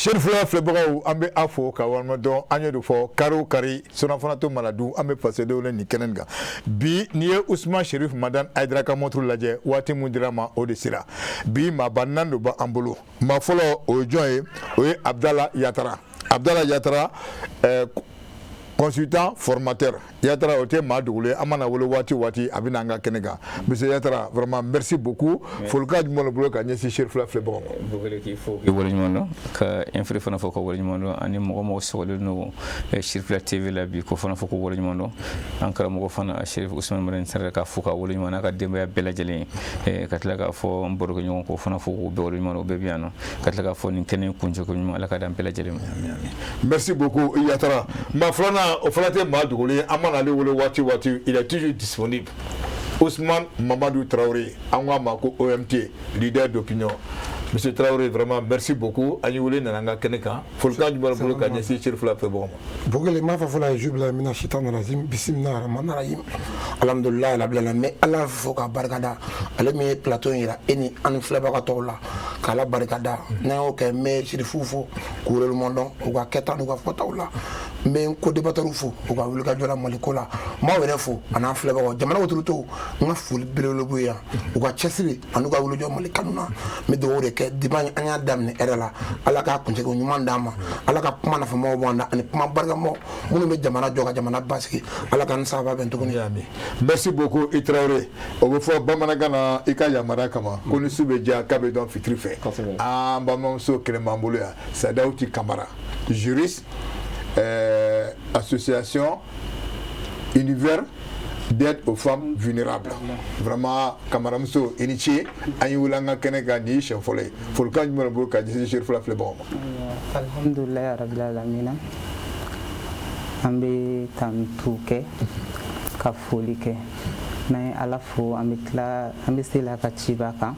Serifila filɛbagaw, an bɛ aw fo ka walima dɔn. An ye fɔ kari kari sɔnfana to mana dun, an bɛ fasodenw nin kɛnɛ kan bi. N'i ye Usman Sherif Madani Hayidara ka montre lajɛ, waati min dira ma, o de sera. Bi, maaba naani de b'an bolo. Maa fɔlɔ, o ye jɔn ye? O ye Abudala Yatara. Abudala Yatara, consultant formateur. Yatara, o tɛ maa dogolen. An mana wele waati waati, a bɛ n'an ka kɛnɛ kan. Monsieur Yatara, vraiment merci beaucoup. Folikan jumɛn b'i bolo ka ɲɛsin Serifila filɛbagaw ma? Bukele, k'i fo k'i waleɲuman dɔn, ka Infri fana fo ka waleɲuman dɔn, ani mɔgɔ mɔgɔ sɔgɔlen don Serifila TV la bi, ko fana fo k'u waleɲuman dɔn. An karamɔgɔ fana, Sherif Usman Madani Sara, ka fo ka waleɲuman n'a ka denbaya bɛɛ lajɛlen ye, ka tila k'a fɔ n barokɛɲɔgɔn k'o fana fo k'u bɛɛ waleɲuman dɔn, o bɛɛ bɛ yan nɔ, ka tila k'a fɔ nin kɛnɛ kuncɛko ɲuman, Ala ka d'an bɛɛ lajɛlen ma. Merci beaucoup, Yatara. Maa filanan, o fana tɛ maa dogolen ye. An mana ale wele waati waati, il est toujours disponible, Ousmane Mamadou Traoré. An ko a ma ko OMT, leader d'opinion. Monsieur Traoré, vraiment merci beaucoup. An ye wele nana an ka kɛnɛ kan. Folikan jumɛn b'i bolo ka ɲɛsin Serifila filɛbagaw ma? Bukele, n b'a fɔ fɔlɔ أعوذ بالله من الشيطان الرجيم بسم الله الرحمن الرحيم الحمد لله رب العالمين. N bɛ Ala fo k'a barikada, ale min ye plateau in yira e ni an ni filɛbaga tɔw la, k'Ala barikada. N'an y'o kɛ, n bɛ Sirifu fo k'u waleɲuman dɔn u ka kɛta n'u ka fɔtaw la. N bɛ n co-débatteur fo u ka wulikajɔ la Maliko la. N b'aw yɛrɛ fo a n'an filɛbagaw, jamana autorités, n ka foli belebele b'u ye yan, u ka cɛsiri ani u ka wulijɔ Mali kanu na. N bɛ dugawu de kɛ. Diba, an y'a daminɛ hɛrɛ la, Ala k'a kuncɛko ɲuman d'an ma. Ala ka kuma nafamaw bɔ an da ani kuma barikamaw minnu bɛ jamana jɔ, ka jamana basigi. Ala ka n sababa bɛn tuguni. Merci beaucoup, i Traoré. O bɛ fɔ bamanankan na, i ka yamaruya kama, ko ni su bɛ diya, k'a bɛ dɔn fitiri fɛ. An balimamuso kelen b'an bolo yan, Sadawuti Kamara, juriste, association Univers d'aide aux femmes vulnérables. Vraiment, Kamaramuso, i ni ce. An y'i wele an ka kɛnɛ kan, nin y'i siɲɛ fɔlɔ ye. Folikan jumɛn b'i bolo ka ɲɛsin Serifila filɛbagaw ma? Alhamdulilayi rabil alamina. An bɛ tantu kɛ ka foli kɛ. N'an ye Ala fo, an bɛ tila, an bɛ se la ka ciba kan.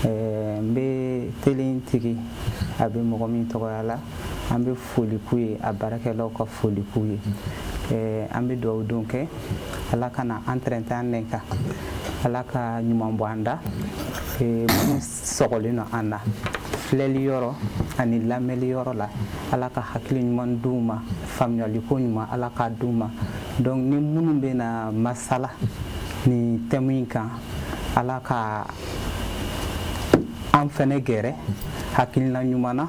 N bɛ télé tigi, a bɛ mɔgɔ min tɔgɔya la, an bɛ foli k'u ye, a baarakɛlaw ka foli k'u ye. An bɛ dugawu don kɛ, Ala ka na an tɛrɛntɛ an nɛn kan, Ala ka ɲuman bɔ an da. Minnu sɔgɔlen don an na filɛli yɔrɔ ani lamɛnli yɔrɔ la, Ala ka hakili ɲuman d'u ma, faamuyaliko ɲuman, Ala k'a d'u ma. Donc ni minnu bɛ na masala nin thème in kan, Ala ka an fɛnɛ gɛrɛ hakilina ɲuman na.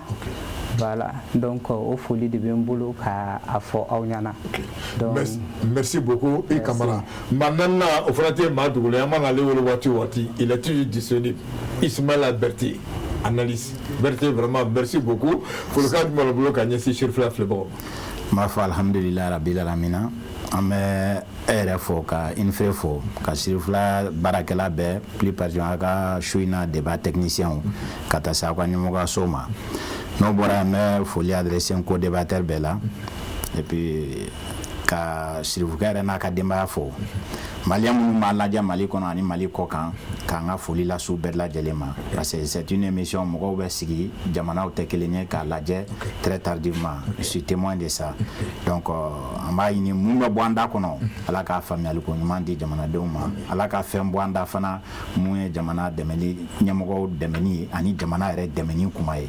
Voilà, donc o foli de bɛ n bolo ka a fɔ aw ɲɛna. Donc merci, merci beaucoup, i Kamara. Maa naaninan, o fana tɛ maa dogolen. An mana ale wele waati o waati, il est toujours disponible, Ismaël Berthe, analyste. Berthe, vraiment merci beaucoup. Folikan jumɛn b'i bolo ka ɲɛsin Serifila filɛbagaw ma? N b'a fɔ alhamdulilayi rabil alamina. An bɛ e yɛrɛ fo, ka Infre fo, ka Sirifila baarakɛla bɛɛ, plus particulièrement a ka su in na débat technicien, ka taa se aw ka ɲɛmɔgɔyaso ma. N'o bɔra yen, n bɛ foli adressé n co-débatteur bɛɛ la, et puis ka Sirifukɛ yɛrɛ n'a ka denbaya fo, Malien minnu b'a lajɛ Mali kɔnɔ ani Mali kɔ kan, k'an ka foli lase u bɛɛ lajɛlen ma, parce que c'est une émission, mɔgɔw bɛ sigi, jamanaw tɛ kelen ye, k'a lajɛ très tardivement. Je suis témoin de ça. Donc an b'a ɲini, mun bɛ bɔ an da kɔnɔ, Ala k'a faamuyaliko ɲuman di jamanadenw ma. Ala ka fɛn bɔ an da fana mun ye jamana dɛmɛni, ɲɛmɔgɔw dɛmɛni ani jamana yɛrɛ dɛmɛni kuma ye.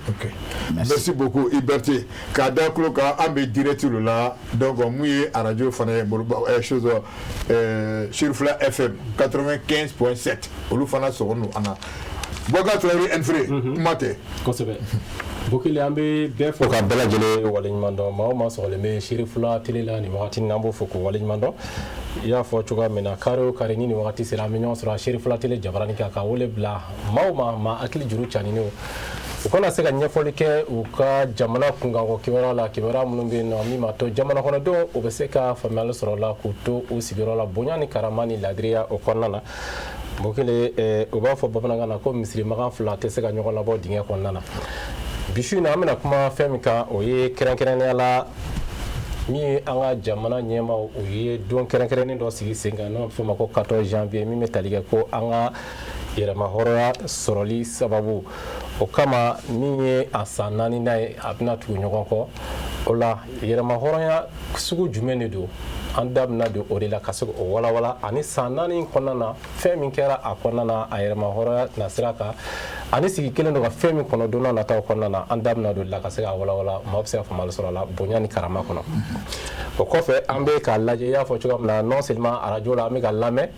Merci beaucoup, i Berthe. K'a da tulo kan, an bɛ direct de la. Donc mun ye arajo fana ye, chose, Sirifila FM 95.7, olu fana sɔgɔn don an na. Bɔka Traoré Infre, kuma tɛ. Kosɛbɛ, Bokele. An bɛ bɛɛ fo ka bɛɛ lajɛlen waleɲuman dɔn. Maa o maa sɔgɔlen bɛ Sirifila télé la nin wagati in na, an b'o fo k'o waleɲuman dɔn. I y'a fɔ cogoya min na, kari o kari ni nin wagati sera, an bɛ ɲɔgɔn sɔrɔ Sirifila télé jabarani kan, ka wele bila maa o maa, maa hakili juru caninenw, u kana se ka ɲɛfɔli kɛ u ka jamana kunkanko kibaruya la, kibaruya minnu bɛ yen nɔ min b'a to jamana kɔnɔdenw u bɛ se ka faamuyali sɔrɔ la, k'u to u sigiyɔrɔ la bonya ni karama ni ladiriya o kɔnɔna na. Bokele, u b'a fɔ bamanankan na ko misiri makan fila tɛ se ka ɲɔgɔn labɔ dingɛ kɔnɔna na. Bi su in na, an bɛna kuma fɛn min kan, o ye kɛrɛnkɛrɛnnenya la min ye an ka jamana ɲɛmaaw, u ye don kɛrɛnkɛrɛnnen dɔ sigi sen kan, n'o bɛ f'o ma ko 14 janvier, min bɛ tali kɛ ko an ka yɛrɛma hɔrɔnya sɔrɔli sababu o kama, min ye a san naaninan ye, a bɛna tugu ɲɔgɔn kɔ. O la, yɛrɛma hɔrɔnya sugu jumɛn de don? An da bɛna don o de la ka se k'o walawala, ani san 4 kɔnɔna na, fɛn min kɛra a kɔnɔna na a yɛrɛma hɔrɔnya nasira kan. Ani sigi kelen don ka fɛn min kɔnɔ don n'a nataw kɔnɔna na, an da bɛna don la ka se ka walawala, maaw bɛ se ka faamuyali sɔrɔ a la bonya ni karama kɔnɔ. O kɔfɛ, an bɛ k'a lajɛ, i y'a fɔ cogoya min na, non seulement arajo la, an bɛ ka lamɛn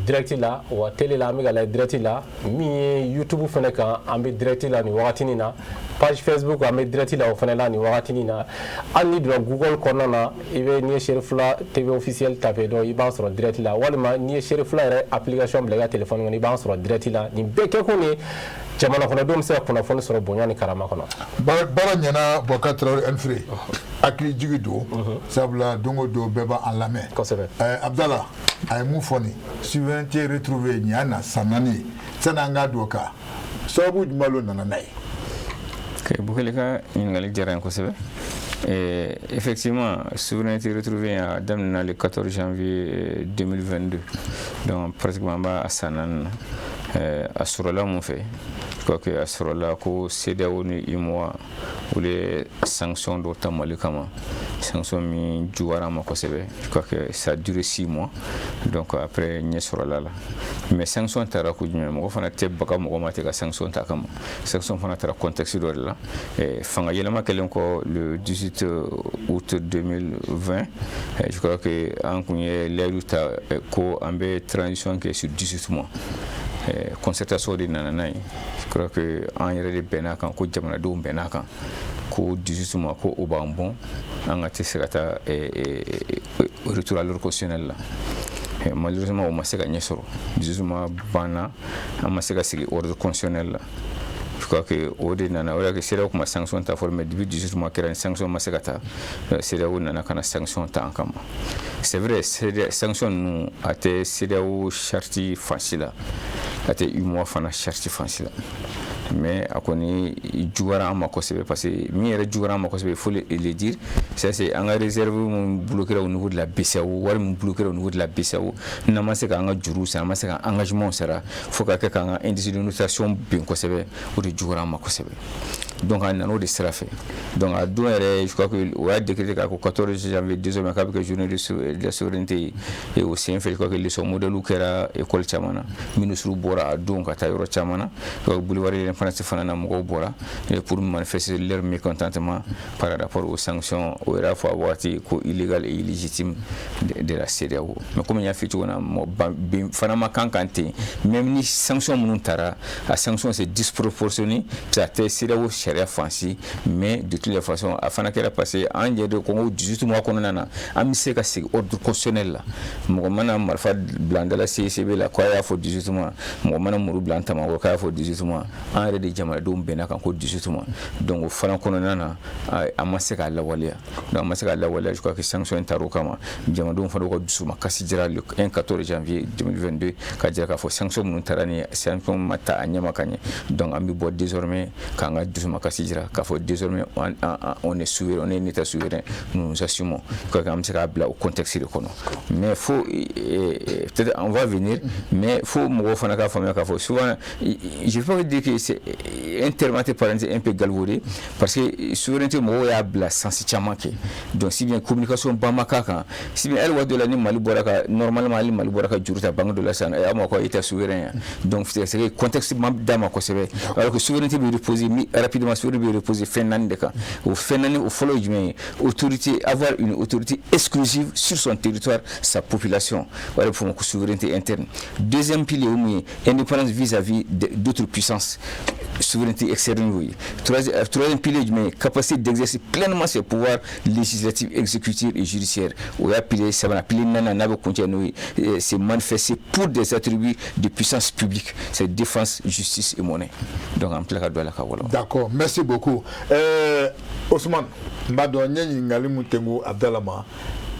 direct la, wa télé la, an bɛ ka lajɛ direct la. Min ye YouTube fana kan, an bɛ direct la nin wagatinin na. Page Facebook, an bɛ direct la o fana la nin wagatinin na. Hali n'i donna Google kɔnɔna na, i bɛ n'i ye Cherifla TV officiel tapé dɔrɔn, i b'an sɔrɔ direct la, walima n'i ye Cherifla yɛrɛ application bila i ka téléphone kɔnɔ, i b'an sɔrɔ direct la. Nin bɛɛ kɛkun de ye jamana kɔnɔdenw bɛ se ka kunnafoni sɔrɔ bonya ni karama kɔnɔ. Baara ɲɛna. Bɔka Tarawele Ɛnfere, hakili jigi don, sabula don o don bɛɛ b'an lamɛn. Abdala, a ye mun fɔ nin souveraineté retrouvée nin y'a na san 4 ye, sani an k'a don o kan, sababu jumɛn lo nana n'a ye? Ok, Bukele ka ɲininkali diyara n ye kosɛbɛ. Effectivement, souveraineté retrouvée a daminɛna le 14 janvier 2022, donc pratiquement an b'a san 4 na. A sɔrɔla mun fɛ? Je crois que a sɔrɔla ko CEDEAO ni UEMOA, olu ye sanction dɔ ta Mali kama, sanction min juguyara an ma kosɛbɛ. Je crois que ça a duré 6 mois, donc après ɲɛ sɔrɔla la. Mais sanction taara ko jumɛn? Mɔgɔ fana tɛ baga mɔgɔ ma ten ka sanction ta kama. Sanction fana taara contexte dɔ de la. Fanga yɛlɛma kɛlen kɔ le 18 août 2020, je crois que an kun ye layidu ta ko an bɛ transition kɛ sur 18 mois. Concertation de nana n'a ye. Je crois que an yɛrɛ de bɛn'a kan ko jamanadenw bɛn'a kan ko 18 mois ko o b'an bɔn, an ka tɛ se ka taa retour à l'ordre constitutionnel la. Malheureusement, o ma se ka ɲɛ sɔrɔ. 18 mois banna, an ma se ka sigi ordre constitutionnel la. Je crois que o de nana, o de y'a kɛ CEDEAO kun ma sanction ta fɔlɔ, mais depuis 18 mois kɛra ni sanction ma se ka ta, CEDEAO nana ka na sanction ta an kama. C'est vrai, sanction ninnu, a tɛ CEDEAO charte fan si la, a tɛ UEMOA fana charte fan si la, mais a kɔni juguyara an ma kosɛbɛ, parce que min yɛrɛ juguyara an ma kosɛbɛ, il faut le dire, ça c'est an ka réserve min bloqué au niveau de la BCEAO, wari min bloqué au niveau de la BCEAO, n'an ma se k'an ka juru sara, an ma se ka engagement sara, fo ka kɛ k'an ka indice de notation bin kosɛbɛ, o de juguyara an ma kosɛbɛ. Donc a nana o de sira fɛ. Donc a don yɛrɛ, je crois que o y'a décrété k'a ko 14 janvier désormais k'a bɛ kɛ journée de la souveraineté ye. O sen fɛ, je crois que leçon modèle kɛra école caman na, ministre bɔra a don ka taa yɔrɔ caman na, boulevard l'Indépendance fana na, mɔgɔw bɔra pour manifester leur mécontentement par rapport aux sanctions. O yɛrɛ y'a fɔ a waati ko illégal et illégitime de la CEDEAO. Mais comme n y'a fɔ cogo min na, bin fana ma kan kan ten, même ni sanction minnu taara, a sanction c'est disproportionné, parce que a tɛ CEDEAO sariya fan si. Mais de toutes les façons, a fana kɛra parce que an yɛrɛ de ko ko 18 mois kɔnɔna na, an bɛ se ka segin ordre constitutionnel la. Mɔgɔ mana marifa bila an da la CICB la k'a y'a fɔ 18 mois, mɔgɔ mana muru bila an tama k'a y'a fɔ 18 mois, an yɛrɛ de jamanadenw bɛnna kan ko 18 mois. Donc o fana kɔnɔna na, a ma se k'a lawaleya. Donc a ma se k'a lawaleya, je crois que sanction in taara o kama. Jamanadenw fana ka dusu ma kasi jira le 1 14 janvier 2022, ka jira k'a fɔ sanction minnu taara ni sanction ma ta a ɲɛma ka ɲɛ. Donc an bɛ bɔ désormais k'an ka dusu ma kasi jira k'a fɔ désormais on est souverain, on est un état souverain, nous nous assumons. Quoi, an bɛ se k'a bila o contexte de kɔnɔ. Mais faut peut-être on va venir, mais faut mɔgɔw fana k'a faamuya k'a fɔ souvent, je peux pas dire que c'est un terme entre parenthèses un peu galvaudé, parce que souveraineté, mɔgɔw y'a bila sens caman kɛ. Donc si bien communication ba ma k'a kan, si bien hali waati dɔ la ni Mali bɔra ka, normalement hali Mali bɔra ka juru ta banque dɔ la sisan, a ma ko état souverain ya. Donc c'est que contexte ma d'a ma kosɛbɛ, alors que souveraineté bɛ reposer rapidement, souveraineté bɛ reposer fɛn naani de kan. O fɛn naani, o fɔlɔ ye jumɛn ye? Autorité, avoir une autorité exclusive sur son territoire, sa population, o yɛrɛ bɛ fɔ o ma ko souveraineté interne. Deuxième pilier, o mun ye? Indépendance vis-à-vis d'autres puissances, souveraineté externe y'o ye. Troisième pilier jumɛn ye? Capacité d'exercer pleinement ses pouvoirs législatifs, exécutifs et judiciaires, o y'a pilier sabanan. Pilier naaninan n'a bɛ kuncɛ n'o ye, c'est manifester pour des attributs de puissance publique, c'est défense, justice et monnaie. Donc an tila ka don a la ka walawala. D'accord, merci beaucoup. Ousmane, n b'a dɔn n ye ɲininkali mun tɛnku Abdala ma,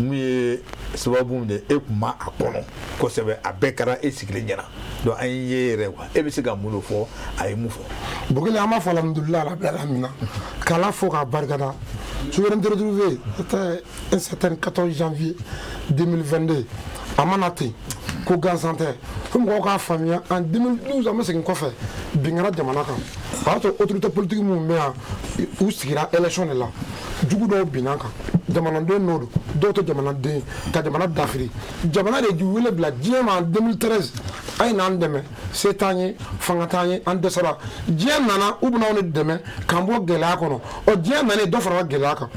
mun ye sababu min de e kun ma a kɔnɔ kosɛbɛ, a bɛɛ kɛra e sigilen ɲɛna, donc an ye yɛrɛ quoi, e bɛ se ka mun de fɔ a ye mun fɔ? Bokele, an b'a fɔ alhamdulilah rabbil alamina, k'Ala fo k'a barikada. Souveraineté retrouvée, c'était un certain 14 janvier 2022. A ma na ten ko gansan tɛ, fo mɔgɔw k'a faamuya. En 2012, an bɛ segin kɔfɛ, bin kɛra jamana kan. O y'a sɔrɔ autorité politique minnu bɛ yan, u sigira élection de la. Jugu dɔw binna kan, jamanaden n'o don, dɔw tɛ jamanaden, ka jamana dafiri. Jamana de wele bila diɲɛ ma en 2013, a ye n'an dɛmɛ. Se t'an ye, fanga t'an ye, an dɛsɛra. Diɲɛ nana, u bɛna anw de dɛmɛ k'an bɔ gɛlɛya kɔnɔ. Ɔ, diɲɛ nana, dɔ farala gɛlɛya kan,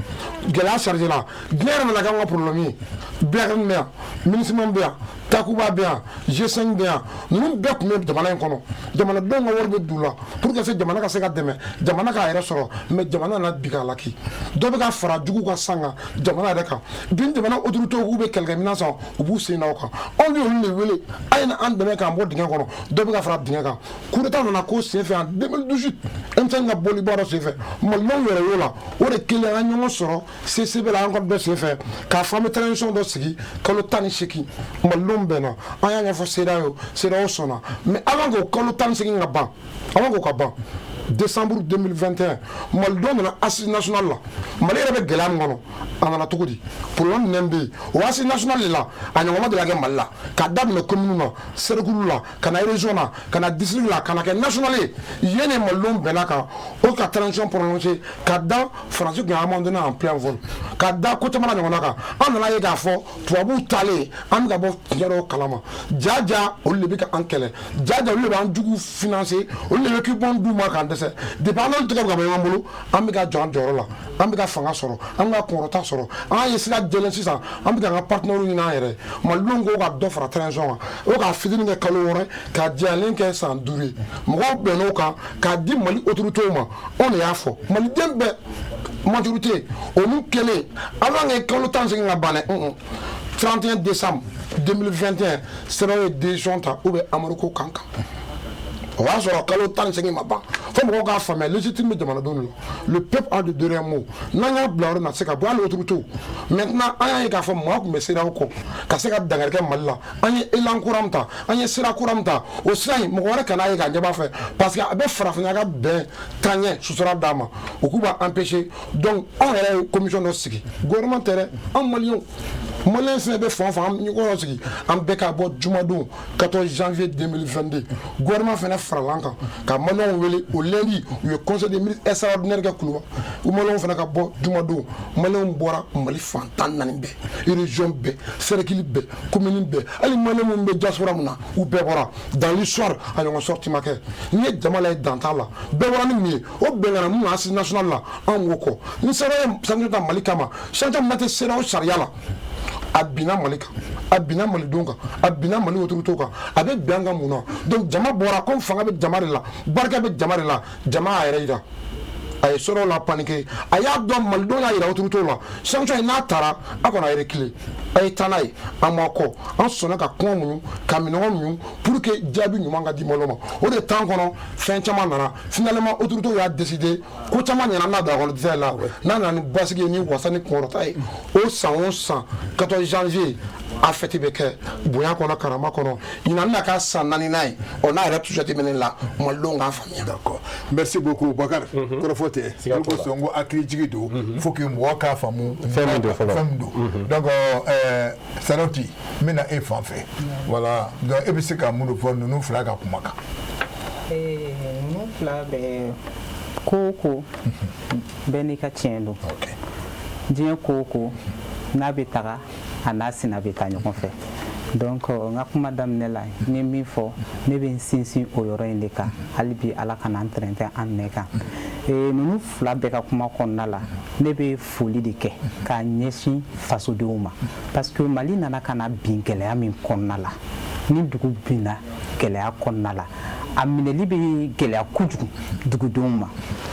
gɛlɛya chargé la. Diɲɛ yɛrɛ nana k'an ka problème ye. Barkhane bɛ yan, MINUSMA bɛ yan, Takuba bɛ yan, G5 bɛ yan. Ninnu bɛɛ tun bɛ jamana in kɔnɔ. Jamanadenw ka wari bɛ d'u la pour que se jamana ka se ka dɛmɛ, jamana k'a yɛrɛ sɔrɔ. Mais jamana nana bi k'a laki, dɔ bɛ ka fara jugu ka san kan jamana yɛrɛ kan. Bi ni jamana autorités k'u bɛ kɛlɛkɛminɛn san, u b'u sen da o kan. Anw y'olu de wele, a ye na an dɛmɛ k'an bɔ dingɛ kɔnɔ. Dɔ bɛ ka fara dingɛ kan. Coup d'état nana ko senfɛ en 2018, M5 ka bɔli bɔ dɔ senfɛ, malidenw yɛrɛ y'o la. O de kelen, an ɲɔgɔn sɔrɔ CCB la, an ka dɔ senfɛ k'a fɔ an bɛ transition dɔ sigi kalo 18. Malidenw bɛnna, an y'a ɲɛfɔ CEDEAO, CEDEAO sɔnna. Mais avant k'o kalo 18 ka ban, avant k'o ka ban, décembre 2021, malidenw nana assise nationale la. Mali yɛrɛ bɛ gɛlɛya min kɔnɔ, a nana cogo di? Problème min bɛ yen, o assise nationale de la, a ɲɔgɔn ma deli ka kɛ Mali la, k'a daminɛ commune na, cercle la, ka na région na, ka na district la, ka na kɛ national ye. Yen de malidenw bɛnna kan o ka transition prolongée ka da Faransi tun ye abandonné en plein vol, ka da ko caman na ɲɔgɔnna kan. An nana ye k'a fɔ tubabuw taalen, an bɛ ka bɔ tiɲɛ dɔw kalama. Jaja, olu de bɛ ka an kɛlɛ. Jaja, olu de b'an jugu financer, olu de bɛ coupon d'u ma k'an dɛsɛ. Depuis an n'olu tɛgɛ bɛ ka bɔ ɲɔgɔn bolo, an bɛ ka jɔ an jɔyɔrɔ la, an bɛ ka fanga sɔrɔ, an bɛ ka kunkɔrɔta sɔrɔ, an ye sira jɛlen. Sisan an bɛ k'an ka partenaires ɲini an yɛrɛ. Malidenw ko ka dɔ fara transition kan, o k'a fitinin kɛ kalo 6, k'a jɛlen kɛ san 5 ye. Mɔgɔw bɛnn'o kan k'a di Mali autorités ma. Anw de y'a fɔ, maliden bɛɛ majorité. O mun kɛlen, avant que kalo 18 ka ban dɛ, 31 décembre 2021, CEDEAO ye décision ta, ou bɛ embargo kan kan. O y'a sɔrɔ kalo 18 ma ban. Fo mɔgɔw k'a faamuya, légitime bɛ jamanadenw la. Le peuple a le dernier mot. N'an y'a bila yɔrɔ min na, a tɛ se ka bɔ hali autorité. Maintenant, an y'a ye k'a fɔ maa tun bɛ CEDEAO kɔ ka se ka dankari kɛ Mali la. An ye élan kura min ta, an ye sira kura min ta, o sira in, mɔgɔ wɛrɛ kana ye k'a ɲɛ b'a fɛ, parce que a bɛ farafinna ka bɛn taaɲɛ sutura d'a ma, o k'u b'a empêcher. Donc anw yɛrɛ ye commission dɔ sigi, gouvernement tɛ dɛ, an maliyɛnw, maliyɛn fɛn bɛ fan o fan, an ɲɔgɔn dɔ sigi, an bɛɛ ka bɔ jumadon 14 janvier 2022. Gouvernement fana farala an kan ka maliyɛnw wele. O lundi, u ye conseil des ministres extraordinaire kɛ Kuluba. U maliyɛnw fana ka bɔ jumadon. Maliyɛnw bɔra Mali fan 14 bɛɛ, région bɛɛ, cercle bɛɛ, commune bɛɛ, hali maliyɛn minnu bɛ diaspora mun na, u bɛɛ bɔra. Dans l'histoire, a ɲɔgɔn sortie ma kɛ. N'i ye jama lajɛ, dan t'a la. Bɛɛ bɔra ni mun ye? O bɛnkanna mun assise nationale la, an k'o kɔ. Ni CEDEAO ye sanction ta Mali kama, sanction min tɛ CEDEAO sariya la, a binna Mali kan, a binna malidenw kan, a binna Mali autorités kan, a bɛ bɛn an kan mun na? Donc jama bɔra. Comme fanga bɛ jama de la, barika bɛ jama de la, jama y'a yɛrɛ yira, a ye sɔrɔw la paniqué. A y'a dɔn, malidenw y'a yira autorités la, sanction in n'a taara, a kɔni a reculer, a ye taa n'a ye. An ma kɔ, an sɔnna ka kɔngɔ muɲu, ka minɔgɔ muɲu, pour que jaabi ɲuman ka di malo ma. O de temps kɔnɔ, fɛn caman nana. Finalement, autorités y'a décidé, ko caman ɲɛna n'a bila kɔnɔ disɛ la, n'a nana ni basigi ye, ni wasa ni kunkɔrɔta ye. O san o san, 14 janvier, a fête bɛ kɛ bonya kɔnɔ, karama kɔnɔ. Ɲinan bɛna k'a san naaninan ye. Ɔ, n'a yɛrɛ tun jateminɛ la, malidenw k'a faamuya. D'accord, merci beaucoup Bakari. Kɔrɔfɔ tɛ olu ko sɔn ko hakili jigi don, faut que mɔgɔ k'a faamu. Fɛn min don fɔlɔ. Fɛn min don. Donc Sanoti, n bɛna e fan fɛ. Voilà, donc e bɛ se ka mun de fɔ ninnu fila ka kuma kan? Ninnu fila bɛɛ, ko o ko bɛɛ n'i ka tiɲɛ don. Diɲɛ ko o ko n'a bɛ taga, a n'a sina bɛ taa ɲɔgɔn fɛ. Donc n ka kuma daminɛ la, n ye min fɔ, ne bɛ n sinsin o yɔrɔ in de kan hali bi. Ala kana an tɛrɛntɛ an nɛ kan. Ninnu fila bɛɛ ka kuma kɔnɔna la, ne bɛ foli de kɛ k'a ɲɛsin fasodenw ma, parce que Mali nana ka na bin gɛlɛya min kɔnɔna la, ni dugu binna gɛlɛya kɔnɔna la, a minɛli bɛ gɛlɛya kojugu dugudenw ma.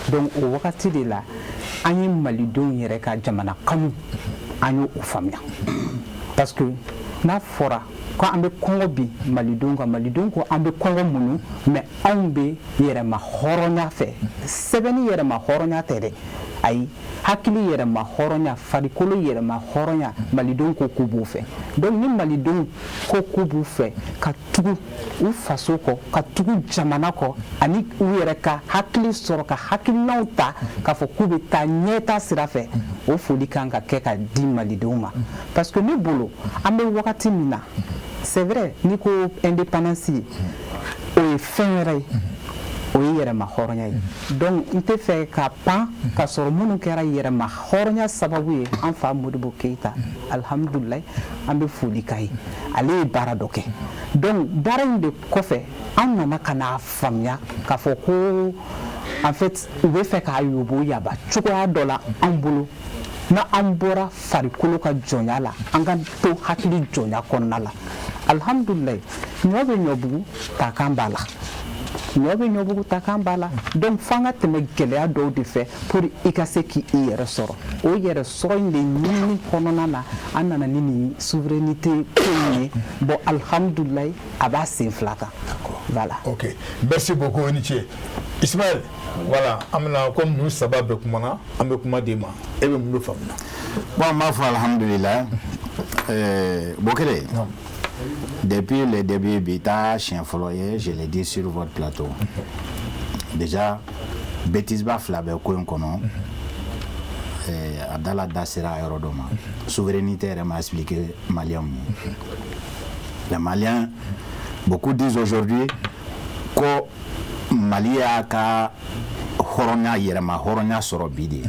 Donc o wagati de la, an ye malidenw yɛrɛ ka jamana kanu, an y'o faamuya, parce que n'a fɔra ko an bɛ kɔngɔ bi malidenw kan, malidenw ko an bɛ kɔngɔ muɲu, mais anw bɛ yɛrɛma hɔrɔnya fɛ. Sɛbɛnni yɛrɛma hɔrɔnya tɛ dɛ, ayi, hakili yɛrɛma hɔrɔnya, farikolo yɛrɛma hɔrɔnya, malidenw ko k'u b'o fɛ. Donc ni malidenw ko k'u b'u fɛ ka tugu u faso kɔ, ka tugu jamana kɔ, ani u yɛrɛ ka hakili sɔrɔ, ka hakilinaw ta k'a fɔ k'u bɛ taa ɲɛta sira fɛ, o foli kan ka kɛ ka di malidenw ma. Parce que ne bolo, an bɛ wagati min na, c'est vrai, n'i ko indépendance, o ye fɛn wɛrɛ ye. O ye yɛrɛma hɔrɔnya ye. Donc n tɛ fɛ ka pan ka sɔrɔ minnu kɛra yɛrɛma hɔrɔnya sababu ye, an fa Modibo Keyita, alihamudulilayi, an bɛ foli k'a ye, ale ye baara dɔ kɛ. Donc baara in de kɔfɛ, an nana ka n'a faamuya k'a fɔ ko en fait u bɛ fɛ k'a yobo yaba cogoya dɔ la an bolo, n'an bɔra farikolo ka jɔnya la, an ka to hakili jɔnya kɔnɔna la. Alihamudulilayi, ɲɔ bɛ ɲɔbugu takan b'a la, ɲɔ bɛ ɲɔbugu takan b'a la. Donc f'an ka tɛmɛ gɛlɛya dɔw de fɛ pour i ka se k'i yɛrɛ sɔrɔ. O yɛrɛ sɔrɔ in de ɲinini kɔnɔna na, an nana ni nin souveraineté ko in ye. Bon, alihamudulilayi, a b'a sen fila kan, voilà. Ok, merci beaucoup, i ni ce Ismaël. Voilà, an bɛna, comme ninnu saba bɛɛ kumana, an bɛ kuma d'e ma. E bɛ mun de faamuya? Bon, n b'a fɔ alhamdulilayi. Bokele, depuis le début, bi ta siɲɛ fɔlɔ ye, je l'ai dit sur votre plateau déjà, bêtise ba fila bɛ ko in kɔnɔ. Abdala da sera a yɔrɔ dɔ ma, souveraineté yɛrɛ ma expliqué Maliens ye. Les Maliens, beaucoup disent aujourd'hui ko Mali y'a ka hɔrɔnya, yɛrɛma hɔrɔnya sɔrɔ bi de.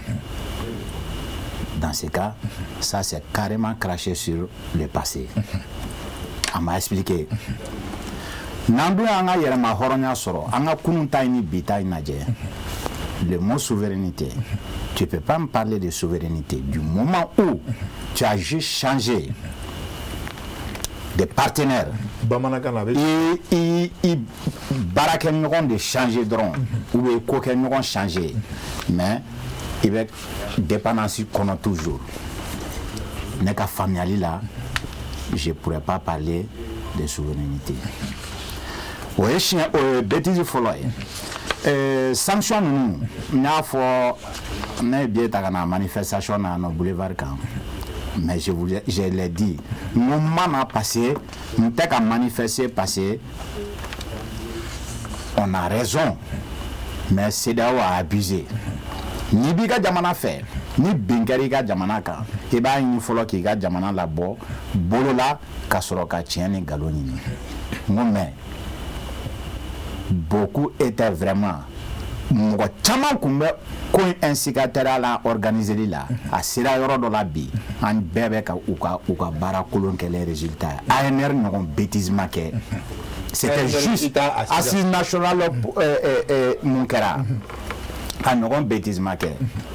Dans ce cas, ça, c'est carrément craché sur le passé. A ma expliqué. N'an dun y'an ka yɛrɛma hɔrɔnya sɔrɔ, an ka kunun ta in ni bi ta in lajɛ, le mot souveraineté, tu peux pas me parler de souveraineté du moment où tu as juste changé de partenaire. Bamanankan na a bɛ I baarakɛɲɔgɔn de changer dɔrɔn, ou bien kokɛɲɔgɔn changer, mais i bɛ dépendance kɔnɔ toujours. Ne ka faamuyali la, je pourrais pas parler de souveraineté. O ye siɲɛ, o ye bêtise fɔlɔ ye. Sanction ninnu, n y'a fɔ, ne ye billet ta ka na manifestation na yan nɔ boulevard kan, mais je l'ai dit, n ko n ma na parce que n tɛ ka manifester parce que on a raison, mais CEDEAO a abusé. N'i b'i ka jamana fɛ, ni bin kɛra i ka jamana kan, i b'a ɲini fɔlɔ k'i ka jamana labɔ bolo la ka sɔrɔ ka tiɲɛ ni nkalon ɲini. N ko mais beaucoup étaient vraiment, mɔgɔ caman tun bɛ ko in instigateur la organiseli la. A sera yɔrɔ dɔ la bi, an bɛɛ bɛ ka u ka baara kolon kɛlɛ résultat ye. ANR ɲɔgɔn bêtise ma kɛ, c'était juste assise nationale. Mun kɛra a ɲɔgɔn bêtise ma kɛ?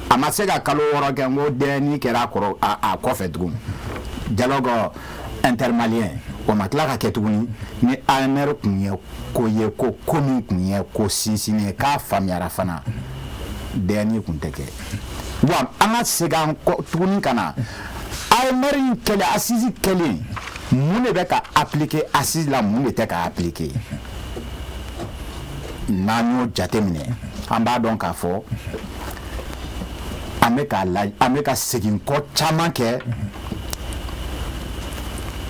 A ma se ka kalo 6 kɛ, n ko DNI kɛra a kɔrɔ, a kɔfɛ tugun, dialogue intermalien, o ma tila ka kɛ tuguni. Ni ANR tun ye ko ye, ko min tun ye ko sinsinnen ye k'a faamuyara fana, DNI tun tɛ kɛ. Wa an ka segin an kɔ tuguni ka na ANR in kɛlen, assise kɛlen, mun de bɛ ka appliquer assise la, mun de tɛ ka appliquer? N'an y'o jateminɛ, an b'a dɔn k'a fɔ an bɛ ka la, an bɛ ka segin kɔ caman kɛ,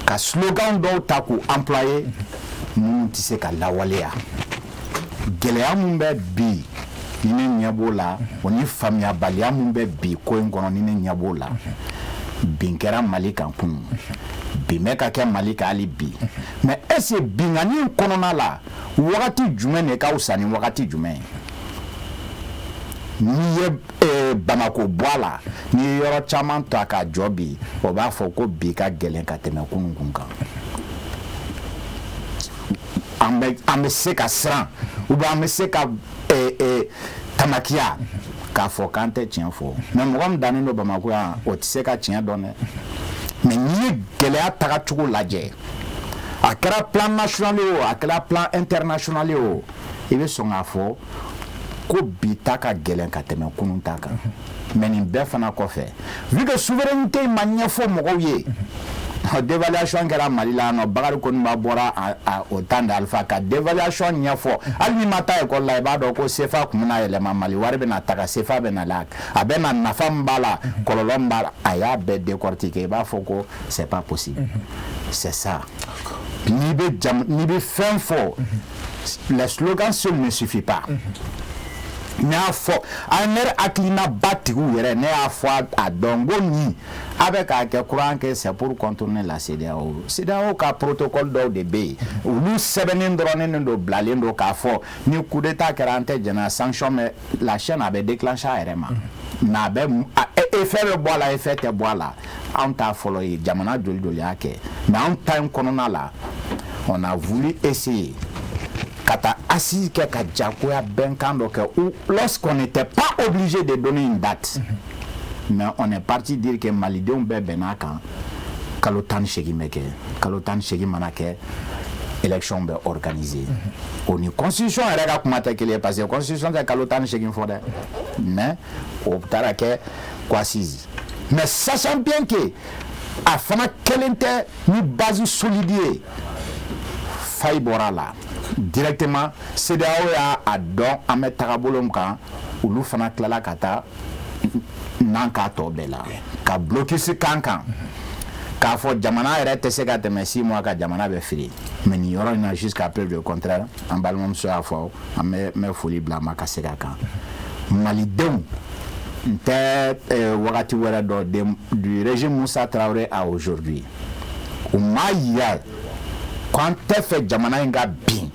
ka slogan dɔw ta k'u employer minnu tɛ se ka lawaleya. Gɛlɛya mun bɛ bi ni ne ɲɛ b'o la, o ni faamuyabaliya mun bɛ bi ko in kɔnɔ ni ne ɲɛ b'o la, bin kɛra Mali kan kunun, bin bɛ ka kɛ Mali kan hali bi. Mais est ce que binkani in kɔnɔna la, wagati jumɛn de ka fisa ni wagati jumɛn ye? N'i ye Bamako bɔ a la, n'i ye yɔrɔ caman ta k'a jɔ bi, o b'a fɔ ko bi ka gɛlɛn ka tɛmɛ kunun kun kan. An bɛ se ka siran ou bien an bɛ se ka tamakiya k'a fɔ k'an tɛ tiɲɛ fɔ, mais mɔgɔ min dannen don Bamako yan, o tɛ se ka tiɲɛ dɔn dɛ. Mais n'i ye gɛlɛya tagacogo lajɛ, a kɛra plan national ye o, a kɛra plan international ye o, i bɛ sɔn k'a fɔ ko bi ta ka gɛlɛn ka tɛmɛ kunun ta kan. Mais nin bɛɛ fana kɔfɛ, vu que souveraineté in ma ɲɛfɔ mɔgɔw ye, dévaluation kɛra Mali la yan nɔ. Bakari Koninba bɔra au temps d'Alpha ka dévaluation ɲɛfɔ. Hali n'i ma taa école la, i b'a dɔn ko CFA kun bɛna yɛlɛma, Mali wari bɛna taga, CFA bɛna la, a bɛ na nafa min b'a la, kɔlɔlɔ min b'a la, a y'a bɛɛ décortiquer. I b'a fɔ ko c'est pas possible. C'est ça, n'i bɛ jam, n'i bɛ fɛn fɔ, les slogans seuls ne suffit pas. Ne y'a fɔ ANR hakilinaba tigiw yɛrɛ, ne y'a fɔ a dɔn ko nin a bɛ k'a kɛ courant kɛ, c'est pour contourner la CEDEAO. CEDEAO ka protocole dɔw de bɛ yen, olu sɛbɛnnen dɔrɔn don, bilalen don k'a fɔ ni coup d'état kɛra, an tɛ jɛn na sanction, mais la chaîne a bɛ déclencher a yɛrɛ ma, mais a bɛ effet bɛ bɔ a la, effet tɛ bɔ a la. Anw t'a fɔlɔ ye, jamana joli joli y'a kɛ. Mais anw ta in kɔnɔna la, on a voulu essayer ka taa assise kɛ, ka jagoya bɛnkan dɔ kɛ, ou lorsqu'on n'était pas obligé de donner une date, mais on est parti dire que malidenw bɛɛ bɛnn'a kan, kalo 18 bɛ kɛ, kalo 18 mana kɛ, élection bɛ organiser. O ni constitution yɛrɛ ka kuma tɛ kelen ye, parce que constitution tɛ kalo 18 fɔ dɛ. Mais o taara kɛ ko assise, mais sachant bien que a fana kelen tɛ ni base solide ye, faille bɔra a la directement. CEDEAO y'a a dɔn an bɛ tagabolo min kan, olu fana tilala ka taa n'an k'a tɔ bɛɛ la ka blocus kan kan k'a fɔ jamana yɛrɛ tɛ se ka tɛmɛ 6 mois ka jamana bɛ feere. Mais nin yɔrɔ in na, jusqu'à preuve du contraire, an balimamuso y'a fɔ, an bɛ n bɛ foli bila a ma ka segin a kan. Malidenw, n tɛ wagati wɛrɛ dɔn, du régime Moussa Traoré à aujourd'hui, u m'a yira k'an tɛ fɛ jamana in ka bin.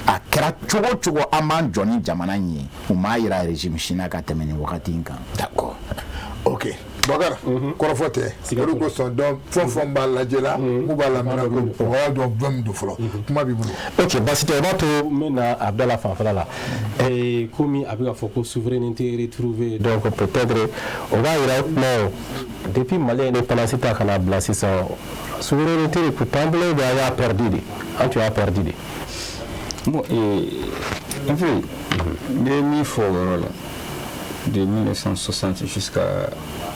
A kɛra cogo o cogo, an b'an jɔ ni jamana in ye. U m'a yira régime si la ka tɛmɛ nin wagati in kan. D'accord, ok. Bakari, kɔrɔfɔ tɛ, o de kosɔn donc fɛn o fɛn b'a lajɛ la, k'u b'a lamɛn, ko o b'a dɔn fɛn min don fɔlɔ. Kuma b'i bolo. Ok, basi tɛ. O b'a to n bɛ na Abdala fanfɛla la. Komi a bɛ ka fɔ ko souveraineté retrouvée, donc peut-être o b'a yira o kuma o depuis Mali indépendance ta ka na bila sisan, souveraineté de tun t'an bolo ou bien an y'a perdu de, an tun y'a perdu de? Bon, en fait, n bɛ min fɔ o yɔrɔ la, de 1960 jusqu'à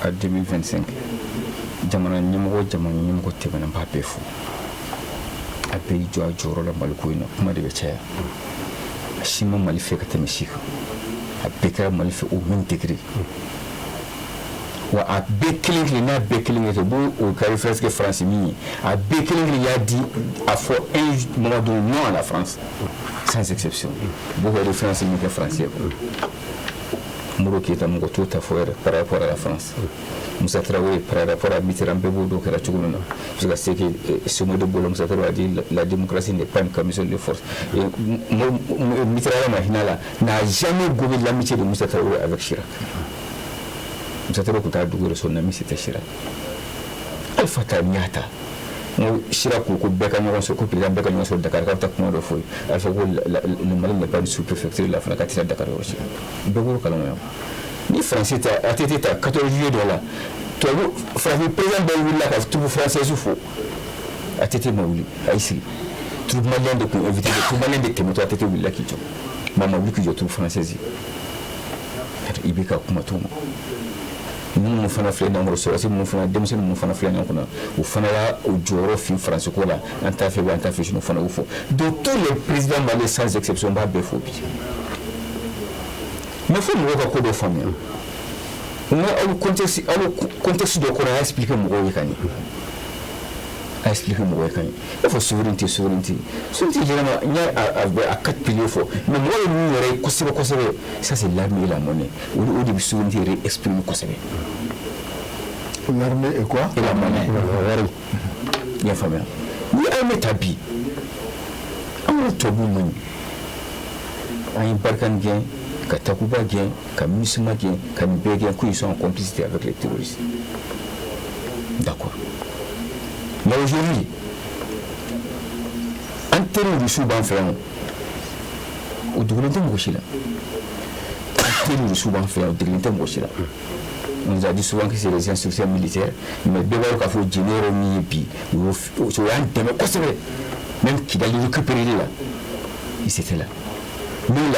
à 2025, jamana ɲɛmɔgɔ tɛmɛna, n b'a bɛɛ fo, a bɛɛ y'i jɔ a jɔyɔrɔ la Maliko in na. Kuma de bɛ caya, a si ma Mali fɛ ka tɛmɛ si kan, a bɛɛ kɛra Mali fɛ au même degré. Wa a bɛɛ kelen kelen n'a bɛɛ kelen kelen, u b'o o ka référence kɛ France min ye, a bɛɛ kelen kelen y'a di a fɔ un moment donné non à la France, sans exception. U b'o ka référence min kɛ France ye quoi. Modibo Keyita, mɔgɔ t'o ta fɔ yɛrɛ par rapport à la France. Moussa Traoré, par rapport à Mitterrand, bɛɛ b'o dɔn kɛra cogo min na, jusqu'à ce que sommet de Bolo, Moussa Traoré a dit la démocratie n'est pas une camisole de force. Et Mitterrand ma hinɛ la, n'a jamais gobé l'amitié de Moussa Traoré avec Chirac. Moussa Traoré tun t'a dugu yɛrɛ, son ami c'était Chirac. Alpha ta n'i y'a ta, n ko Chirac ko ko bɛɛ ka ɲɔgɔn sɔrɔ, ko président bɛɛ ka ɲɔgɔn sɔrɔ Dakar, k'a bɛ taa kuma dɔ fɔ ye. Alpha ko le Mali n'est pas une sous-préfecture la fana, k'a tɛ taa Dakar yɔrɔ si. Bɛɛ b'o kalama yan. Ni Faransi ta ATT ta 14 juillet dɔ la, tubabu farafin président bɛɛ wulila ka troupe française fo, ATT ma wuli, a y'i sigi. Troupe malien de tun invité, troupe malien de tɛmɛtɔ, ATT wulila k'i jɔ, maa ma wuli k'i jɔ troupe française ye. I bɛ ka kuma t'o ma. Minnu fana filɛ ɲɔgɔn kɔrɔ, sɔrɔdasi minnu fana, denmisɛnnin minnu fana filɛ ɲɔgɔn kɔnɔ, o fana y'a o jɔyɔrɔ fin Faransi ko la, an t'a fɛ, an t'a fɛ sini, o fana y'o fɔ. Donc tous les présidents maliens sans exception, n b'a bɛɛ fo bi. Mais fo mɔgɔw ka ko dɔ faamuya, n ko aw bɛ contexte dɔ kɔnɔ, a y'a expliquer mɔgɔw ye ka ɲɛ, a expliquer mɔgɔw ye ka ɲɛ. I b'a fɔ souveraineté, souveraineté, souveraineté, généralement n y'a a quatre piliers fɔ, mais mɔgɔ ye min yɛrɛ ye kosɛbɛ kosɛbɛ, ça c'est l'armée et la monnaie. O de bɛ souveraineté yɛrɛ exprimer kosɛbɛ. L'armée et quoi? Et la monnaie. Wari, i y'a faamuya? Ni armée ta bi, an ka tubabuw man ɲi, an ye Barkhane gɛn, ka Takuba gɛn, ka MINUSMA gɛn, ka nin bɛɛ gɛn, qu'ils sont en complicité avec les terroristes, d'accord. Mais aujourd'hui, an teriw Rusiw b'an fɛ yan, o dogolen tɛ mɔgɔ si la. An teriw Rusiw b'an fɛ yan, o dogolen tɛ mɔgɔ si la. On nous a dit souvent que c'est les instructeurs militaires, mais bɛɛ b'a dɔn k'a fɔ jɛnɛ yɛrɛ min ye bi, o y'an dɛmɛ kosɛbɛ. Même Kidali récupéré la, ils étaient là. Même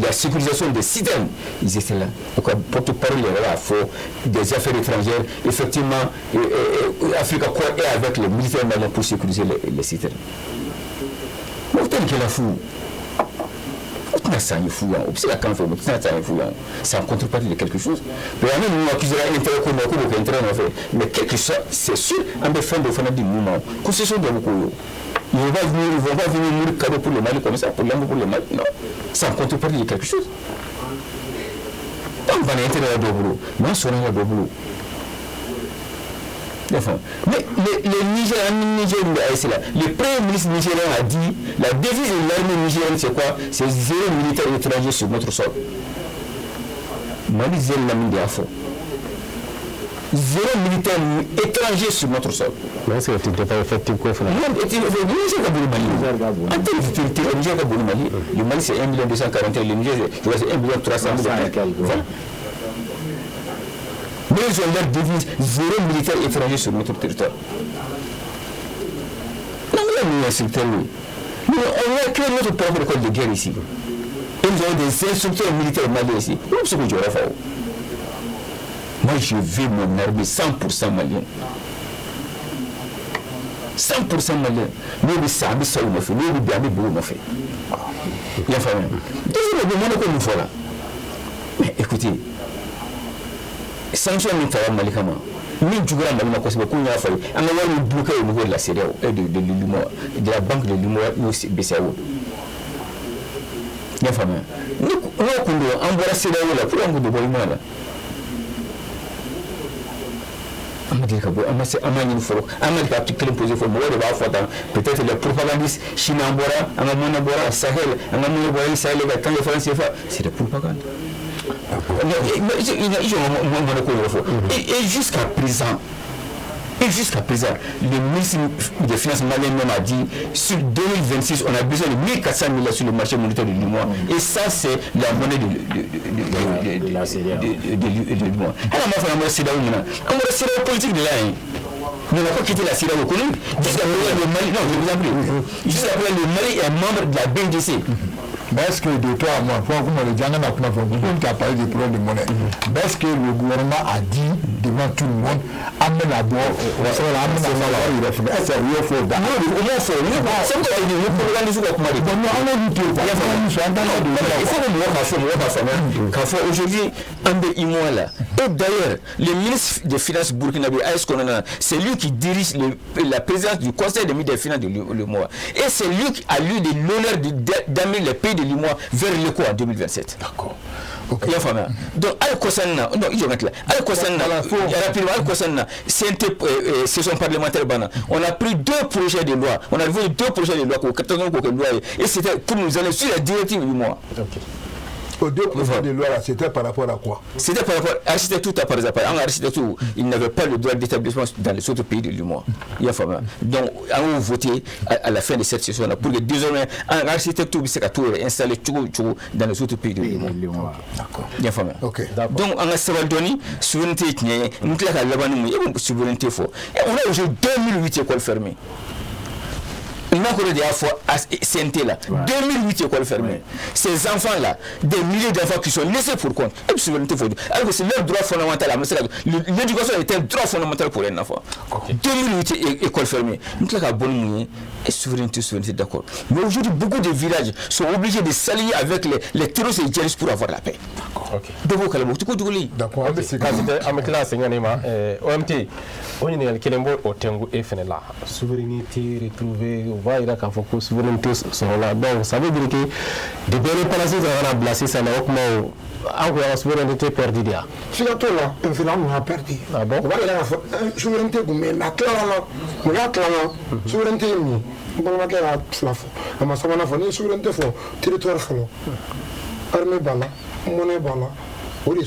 la sécurisation des citernes, ils étaient là. Au cas porte-parole yɛrɛ y'a fɔ des affaires étrangères, effectivement, Africa Corps est avec les militaires maliens pour sécuriser les citernes. Mais o tɛ nin kɛla fu, o tɛna san ye fu yan, o bɛ se ka kan fɛ, o tɛna san ye fu yan. C'est en contrepartie de quelque chose. Mais an ninnu accusé intérêt ko ma, k'u b'o kɛ intérêt nɔfɛ, mais quelque chose, c'est sûr, an bɛ fɛn dɔ fana di ninnu ma, concession dɔ bɛ k'o ye. Ils vont pas venir mourir cadeau pour le Mali comme ça, pour l'amour pour le Mali. Non. C'est en contrepartie de quelque chose. An banna intérêt dɔw bolo, mais an sɔnna dɔw bolo. Enfin, mais le Niger, Niger, là, le premier ministre nigérien a dit, la devise de l'armée nigérienne, c'est quoi? C'est zéro militaire étranger sur notre sol. Mali zéro la mine de. Zéro militaire étranger sur notre sol. Mais est-ce que tu n'es pas effectif quoi? Non, le Niger a Mali. En termes de territoire, le Niger a Mali. Le Mali, c'est 1 240 000, le Niger, c'est 1 300 000. Voilà. Mais ils ont leur devise zéro militaire étranger sur notre territoire. Non, mais instructeurs, oui. Mais on a créé notre propre école de guerre ici. Et nous avons des instructeurs militaires maliens ici. Où est-ce que je vais faire? Moi, je veux mon armée 100% malienne. 100% malien. Nous, sommes ça, nous nous fait. Il y a deuxième, là. Mais écoutez, sanction min taara Mali kama min jugura Mali ma kosɛbɛ k'u y'a fɔ an ka wari min bloqué au niveau de la CEDEAO et de l'UMOA, de la banque de l'UMOA BCEAO. I y'a faamuya? Ni n'o kun don an bɔra CEDEAO la pour an kun tɛ bɔ UMOA la. An ma deli ka bɔ, an ma se, an ma ɲini fɔlɔ, an ma deli ka kelen posé fɔlɔ, mɔgɔw de b'a fɔ tan, peut-être les propagandistes, Chine an bɔra, an ka monnaie bɔra Sahel, an ka monnaie bɔra Sahel ka tant de francs CFA, c'est des propagandes. Et jusqu'à présent, le ministre des Finances malien même a dit, sur 2026, on a besoin de 1400 milliards sur le marché monétaire de l'UMOA. Et ça, c'est la monnaie de l'UMOA. Alors, on a la politique de là. Nous n'avons pas quitté la CEDEAO économique. Jusqu'à présent, le Mali, non, je vous en prie. Jusqu'à présent, le Mali est membre de la BNDC. Mais est-ce que de toi à moi, comme tu as parlé des problèmes de monnaie, mais est-ce que le gouvernement a dit devant tout le monde, amène à bord, amène à bord, est-ce que aujourd'hui, et d'ailleurs, le ministre des Finances burkinabé, c'est lui qui dirige la présidence du Conseil des ministres des Finances de l'UMOA. Et c'est lui qui a eu l'honneur d'amener les pays de l'UMOA vers l'éco en 2027. D'accord. Okay. Donc, non, rapidement, CNT, session parlementaire, on a pris deux projets de loi. On a voté deux projets de loi, et c'était pour nous aller sur la directive du mois. Okay. Deux projets de loi, c'était par rapport à quoi? C'était par rapport à l'architecture, par exemple. En architecture, il n'avait pas le droit d'établissement dans les autres pays de l'UMOA. Donc, on a voté à la fin de cette session-là pour que désormais, en architecture, c'est tout installé tout dans les autres pays de l'UMOA. D'accord. Ok. Donc, en Sabaldoni, souveraineté, souveraineté. Et on a aujourd'hui 2008 écoles fermées. CNT là, 2008 écoles fermées. Ces enfants-là, des milliers d'enfants qui sont laissés pour compte. Alors que c'est leur droit fondamental. L'éducation est un droit fondamental pour un enfant. 2008 écoles fermées. Nous avons bonne et souveraineté, souveraineté, d'accord. Mais aujourd'hui, beaucoup de villages sont obligés de s'allier avec les terroristes et les djihadistes pour avoir la paix. D'accord. D'accord. OMT, on est la souveraineté retrouvée. Il a souveraineté là. Donc ça veut dire que depuis l'indépendance, on a placé ça là, on a souveraineté perdue. Si la tola, on a perdu. Ah bon? On va souveraineté, mais la souveraineté, souveraineté, territoire, armée bala, monnaie bala,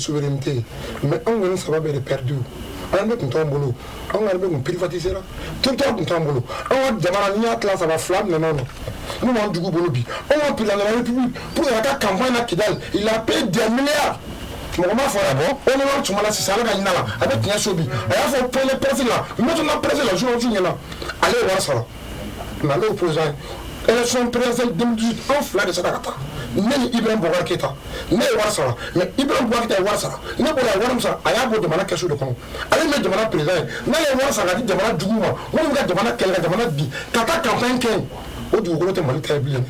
souveraineté. Mais on ça va être perdu. Armée tun t'an bolo, an ka armée tun privatisera, territoire tun t'an bolo, an ka jamana n'i y'a tila saba fila minɛna na, mun b'an jugu bolo bi, an ka président de la République pour ka taa campagne na Kidal, il a payé des milliards. Mɔgɔ m'a fɔ yan, o ni wari tun b'a la sisan ala ka hinɛ la, a bɛ tiɲɛ so bi, a y'a fɔ point de presse la, maintenant presse la journaliste ɲɛna, ale ye wari sara, mais ale ye président ye. Élection présidentielle 2018, an fila de sera ka taa. Ne ni Ibrahim Boubacar Keïta, ne ye wari sara, mais Ibrahim Boubacar Keïta ye wari sara, ne bɔra a ye wari min sara, a y'a bɔ jamana kɛsu de kɔnɔ. Ale min ye jamana président ye, n'a ye wari sara ka di jamana juguw ma, minnu bɛ ka jamana kɛlɛ ka jamana bin, ka taa campagne kɛ yen, o dugukolo tɛ Mali ta ye bilen.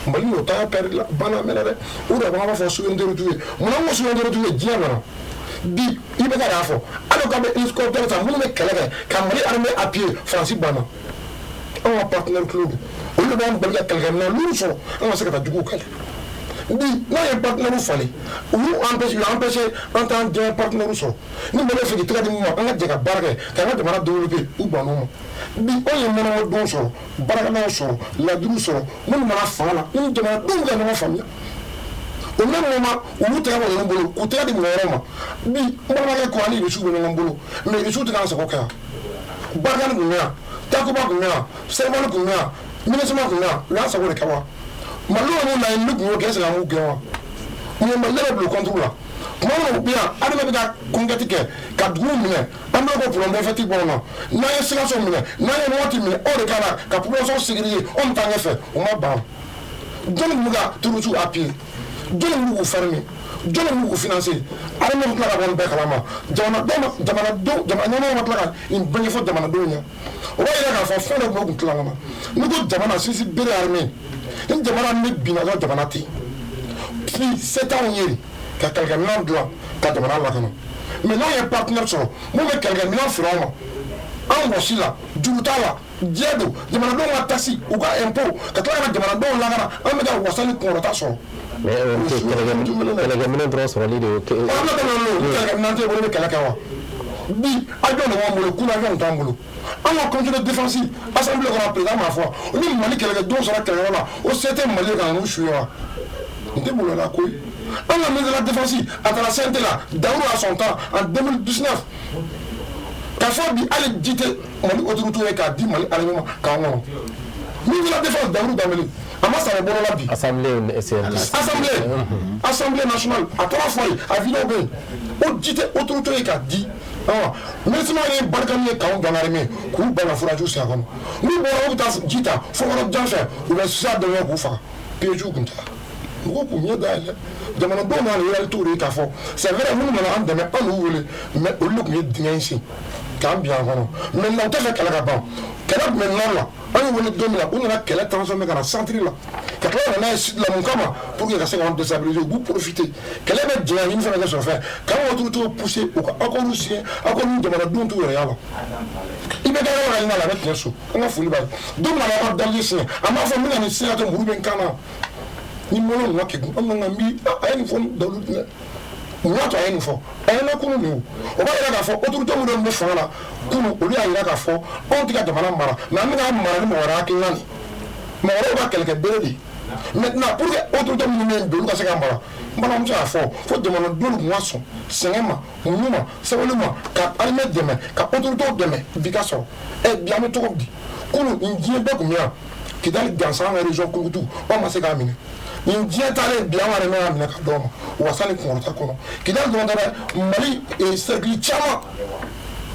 Mali y'o ta perdre la banna mɛnɛ dɛ. O de b'an b'a fɔ souveraineté retrouvée. Munna an ko souveraineté retrouvée diɲɛ nana. Bi i bɛ ka y'a fɔ, hali k'an bɛ hélicoptère san minnu bɛ kɛlɛ kɛ ka Mali armée appuyer, Faransi banna. Anw ka partenaire clé don. Olu de b'an bali ka kɛlɛkɛminɛn lourd sɔrɔ an ka se ka taa juguw kɛlɛ. Bi n'a ye partenaire falen, u y'u empêché, u y'an empêché an t'an diɲɛ partenaire sɔrɔ. Ni mɔgɔ bɛ fɛ k'i tɛgɛ di mun ma, an ka jɛ ka baara kɛ k'an ka jamana développer, u bann'o ma. Bi anw ye mɔnɔmɔdenw sɔrɔ, baarakɛlaw sɔrɔ, ladiriw sɔrɔ, minnu nana fanga la, ni jamanadenw ka ɲɔgɔn faamuya. Au même moment, u y'u tɛgɛ bɔ ninnu bolo k'u tɛgɛ di mɔgɔ wɛrɛw ma. Bi n balimakɛ ko ani Irisiw bɛ ɲɔgɔn bolo, mais Irisiw tɛ k'an sago kɛ yan. Barkhane tun bɛ yan, Takuba tun bɛ yan, Serval tun bɛ yan, MINUSMA tun bɛ yan, u y'an sago de kɛ wa? Malidenw y'u laɲini tun y'o kɛ, est ce que an b'u gɛn wa? U ye Mali yɛrɛ bila contre la. Tuma min na u bɛ yan, armée bɛ ka conquête kɛ ka duguw minɛ, an bɛ ko problème d'effectif b'anw na. N'an ye Sikaso minɛ, n'an ye Mɔti minɛ, o de kɛra ka population sécuriser, anw bɛ taa ɲɛfɛ, u ma ban. Jɔnni tun bɛ ka terroristes appuyer? Jɔnni b'u k'u former? Jɔnni b'u k'u financer? Armée bɛ tila ka bɔ nin bɛɛ kalama. Jamanadenw, jamanadenw, jamana ɲɛmɔgɔw ma tila ka nin bɛɛ ɲɛfɔ jamanadenw ɲɛ. O b'a yira k'a fɔ fɛn dɔ tun bɛ kun tila kɔnɔ. N'i ko jamana sinsin bere armée, ni jamana ni binna dɔrɔn, jamana tɛ yen. Puis se t'anw ye ka kɛlɛkɛminɛn dilan ka jamana lakana. Mais n'anw ye partenaire sɔrɔ mun bɛ kɛlɛkɛminɛn feere anw ma, an wɔsi la, juru t'a la, diɲɛ don, jamanadenw ka taxe, u ka impôt, ka tila ka na jamanadenw lakana, an bɛ ka wasa ni kunkɔrɔta sɔrɔ. Mais kɛlɛkɛminɛn dɔrɔn sɔrɔli de y'o kɛ. An bɛ tɛmɛ n'o kɛlɛkɛminɛn t'e bolo, i bɛ kɛlɛ kɛ wa? Bi avion de b'an bolo, kunun avion t'an bolo. An ka comité de défense, assemblée kɔnɔ, président m'a fɔ ni Mali kɛlɛkɛdenw sɔrɔ kɛlɛyɔrɔ la, o se tɛ Mali ye ka na n'u su ye wa? Nin tɛ maloya ko ye. An ka ministre de la défense, a taara CNT la, Daourou à son temps, en 2019, k'a fɔ bi hali ji tɛ Mali autorité ye k'a di Mali armée ma k'an kɔnɔ. Ministre de la défense Daourou Dambélé, a ma sara bolo la bi. Assemblée CNT. Assemblée nationale, a taara fɔ yen, a vidéo bɛ yen, o ji tɛ autorité ye k'a di. MINUSMA ye Barkhane ye k'anw dan armée k'u ban ka forage sen a kɔnɔ. N'u bɔra, u bɛ taa ji ta fo yɔrɔ jan fɛ, u bɛ sira dɔ k'u faga, piège kun tɛ. Mɔgɔw k'u ɲɛ dayɛlɛ, jamanadenw n'a réalité de ye k'a fɔ c'est vrai, minnu nana an dɛmɛ, an n'u wele, mais olu de tun ye dingɛ in sen k'an bin an kɔnɔ. Maintenant u tɛ fɛ kɛlɛ ka ban. Kɛlɛ tun bɛ nord la, an y'u wele don min na, u nana kɛlɛ transformer ka na centre la, ka tila ka na n'a ye sud la. Mun kama? Pour que ka se k'an déstabiliser, u b'u profiter. Kɛlɛ bɛ janya ɲini fɛn kɛ sɔrɔ fɛn k'an ka autorités pousser u ka accord signer, accord min jamanadenw t'u yɛrɛ y'a la. I bɛ kɛ yɔrɔ ka ɲini a la, a bɛ tiɲɛ so. An ka foli b'a ye. Don min na a b'a d'Alger signer, a m'a fɔ n bɛna nin signer ka to muru bɛ n kan na ni malo nana kɛ an kan ka miiri. A ye nin fɔ Daourou dɛ, mun y'a to a ye nin fɔ? A ye na kunun nin o b'a yira k'a fɔ autorité minnu bɛ fanga la kunun, olu y'a yira k'a fɔ anw tɛ ka jamana mara, mais an bɛ k'a mara ni mɔgɔ wɛrɛ hakilina de ye, mɔgɔ wɛrɛw ka kɛlɛkɛ bere de ye. Maintenant, pour que autorité minnu bɛ yen bi, olu ka se ka mara, n balimamuso y'a fɔ fo jamanadenw tun ka sɔn sɛgɛn ma, muɲu ma, sabali ma, ka armée dɛmɛ, ka autorités dɛmɛ, bi ka sɔrɔ. Ɛ bi an bɛ cogo di? Kunun nin diɲɛ bɛɛ tun bɛ yan, Kidali gansan, an ka région Kulukutu, anw ma se k'a minɛ. Nin diɲɛ taalen bi, an ka armée y'a minɛ ka d'anw ma wasa ni kunkɔrɔta kɔnɔ. Kidali dɔrɔn tɛ dɛ, Mali cercle caman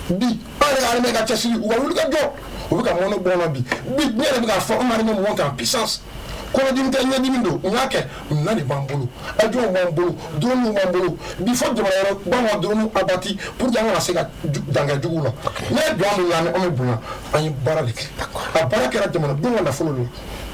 bi, an yɛrɛ ka armée ka cɛsiri, u ka wuli ka jɔ, u bɛ ka mɔnɛ bɔ an na bi. Bi ne yɛrɛ bɛ k'a fɔ an ka armée monte en puissance. Kɔnɔdimi tɛ, ɲɛdimi don, u y'a kɛ, minɛn de b'an bolo, avion b'an bolo, drone b'an bolo. Bi fo jamana wɛrɛ b'an ka drone abattu pour que an kana se ka dankɛ juguw la. Ne ye duwa min lamɛn, an bɛ bonya, an ye baara de kɛ. A baara kɛra jamanadenw ka nafolo de la.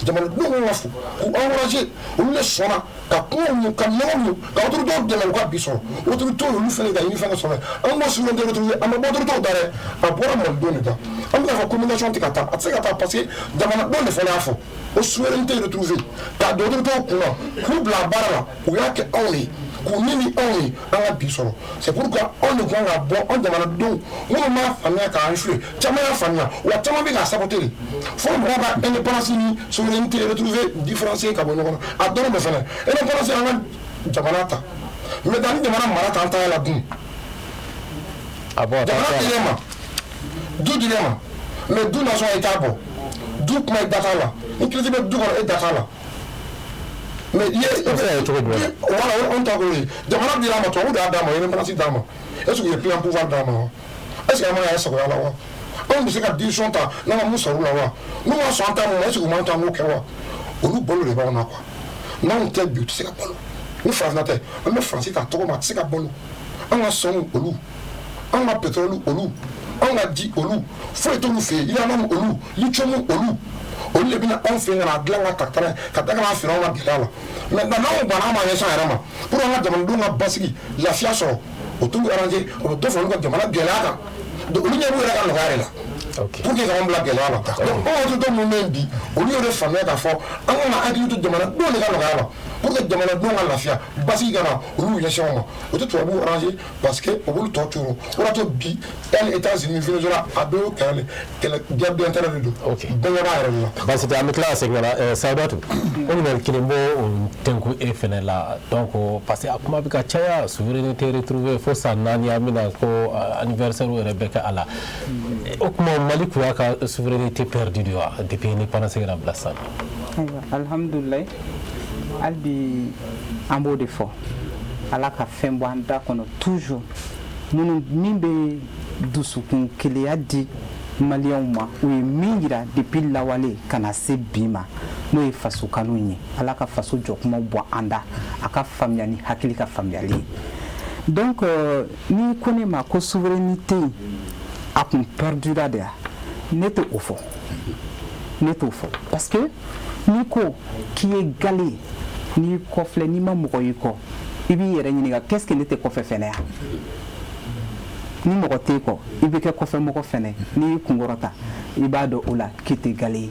Jamanadenw ka fo k'u encourager, olu de sɔnna ka kuma mu, ka nɔgɔ mu, ka autorités dɛmɛ u ka bi sɔrɔ. Autorités olu fɛnɛ ka ɲini fɛn ka sɔrɔ, an b'o souveraineté retrouver. A ma bɔ autorités da dɛ, a bɔra malidenw de da. An bɛ k'a fɔ communication tɛ ka taa, a tɛ se ka taa parce que jamanadenw de fana y'a fɔ o souveraineté retrouver k'a don autorités kunna, k'u bila baara la. U y'a kɛ anw ye, k'u min ni anw ye, an ka bi sɔrɔ. C'est pourquoi anw de kan ka bɔ, an jamanadenw minnu m'a faamuya k'an jouer, caman y'a faamuya, wa caman bɛ k'a saboter de. Fo mɔgɔw ka indépendance ni souveraineté retrouver différencier ka bɔ ɲɔgɔn na. A dɔrɔn bɛ fɛnɛ indépendance, an ka jamana ta, mais ni jamana mara t'an ta la dun. Ah bon? Jamana dil'e ma, du dil'e ma, mais du nasɔngɔ e t'a bɔ, du kuma e da t'a la, ni crise bɛ du kɔnɔ e da t'a la. Mais i ye O bɛ se ka kɛ cogo jumɛn? Voilà, anw ta k'o ye. Jamana dira ma, tubabu de y'a d'a ma, indépendance d'a ma. Est ce que u ye plein pouvoir d'a ma wa? Est ce que an ma yɛrɛ sagoya la wa? Anw bɛ se ka décision ta n'an ka mun sɔrɔ u la wa? N'u ma sɔn an ta mun ma, est ce que u m'an to an k'o kɛ wa? Olu balo de b'anw na quoi. N'anw tɛ bi, u tɛ se ka balo. Ni farafinna tɛ, an bɛ Faransi ta tɔgɔ ma, a tɛ se ka balo. An ka sanu olu, an ka pétrole olu, an ka ji olu, foyi t'olu fɛ yen. Uranium olu, lithium olu, olu de bɛna anw fɛ yen ka na dilan ka ta ka taa ka taa ka na feere anw ka gɛlɛya la. Maintenant n'anw banna, an b'an ɲɛsin an yɛrɛ ma pour an ka jamanadenw ka basigi, lafiya sɔrɔ, o t'olu arranger, o bɛ dɔ fara olu ka jamana gɛlɛya kan. Donc olu ɲɛ b'u yɛrɛ ka nɔgɔya de la pour que k'anw bila gɛlɛya la. Donc anw autorité minnu bɛ yen bi, olu y'o de faamuya k'a fɔ an kan ka hakili to jamanadenw de ka nɔgɔya la. Pour que jamanadenw ka lafiya, basigi ka na, olu y'u ɲɛsin anw ma. O tɛ tubabuw arranger, parce que o b'olu tɔ turu. O de y'a to bi, hali États-Unis, Venezuela, a bɛɛ y'o kɛlɛ de, kɛlɛ, guerre d'intérêt de don. Bɛɛ ɲɛ b'a yɛrɛ de la. Baasi tɛ, an bɛ tila ka segin ka na Sawudatu. O ɲininkali kelen b'o tɛnku e fɛnɛ la. Donc, parce que a kuma bɛ ka caya, souveraineté retrouvée, fo san 4 an bɛna ko anniversaire yɛrɛ bɛ kɛ a la. O tuma, Mali kun y'a ka souveraineté perdue de wa depuis indépendance ka na bila sisan? Ayiwa, alhamdulilayi, hali bi an b'o de fɔ, Ala ka fɛn bɔ an da kɔnɔ toujours minnu min bɛ dusukun keleya di Maliyɛnw ma. U ye min yira depuis lawale ka na se bi ma, n'o ye faso kanu ye, Ala ka faso jɔkumaw bɔ an da, a ka faamuya ni hakili ka faamuyali ye. Donc ni ko ne ma ko souveraineté a kun perdura de ya, ne tɛ o fɔ, ne t'o fɔ, parce que n'i ko k'i ye gale ye, n'i kɔfilɛ, n'i ma mɔgɔ y'i kɔ, i b'i yɛrɛ ɲininka: qu'est ce que ne tɛ kɔfɛ fɛnɛ ya? Ni mɔgɔ t'e kɔ, i bɛ kɛ kɔfɛ mɔgɔ fɛnɛ. N'i y'i kunkɔrɔta, i b'a dɔn o la k'i tɛ gale ye.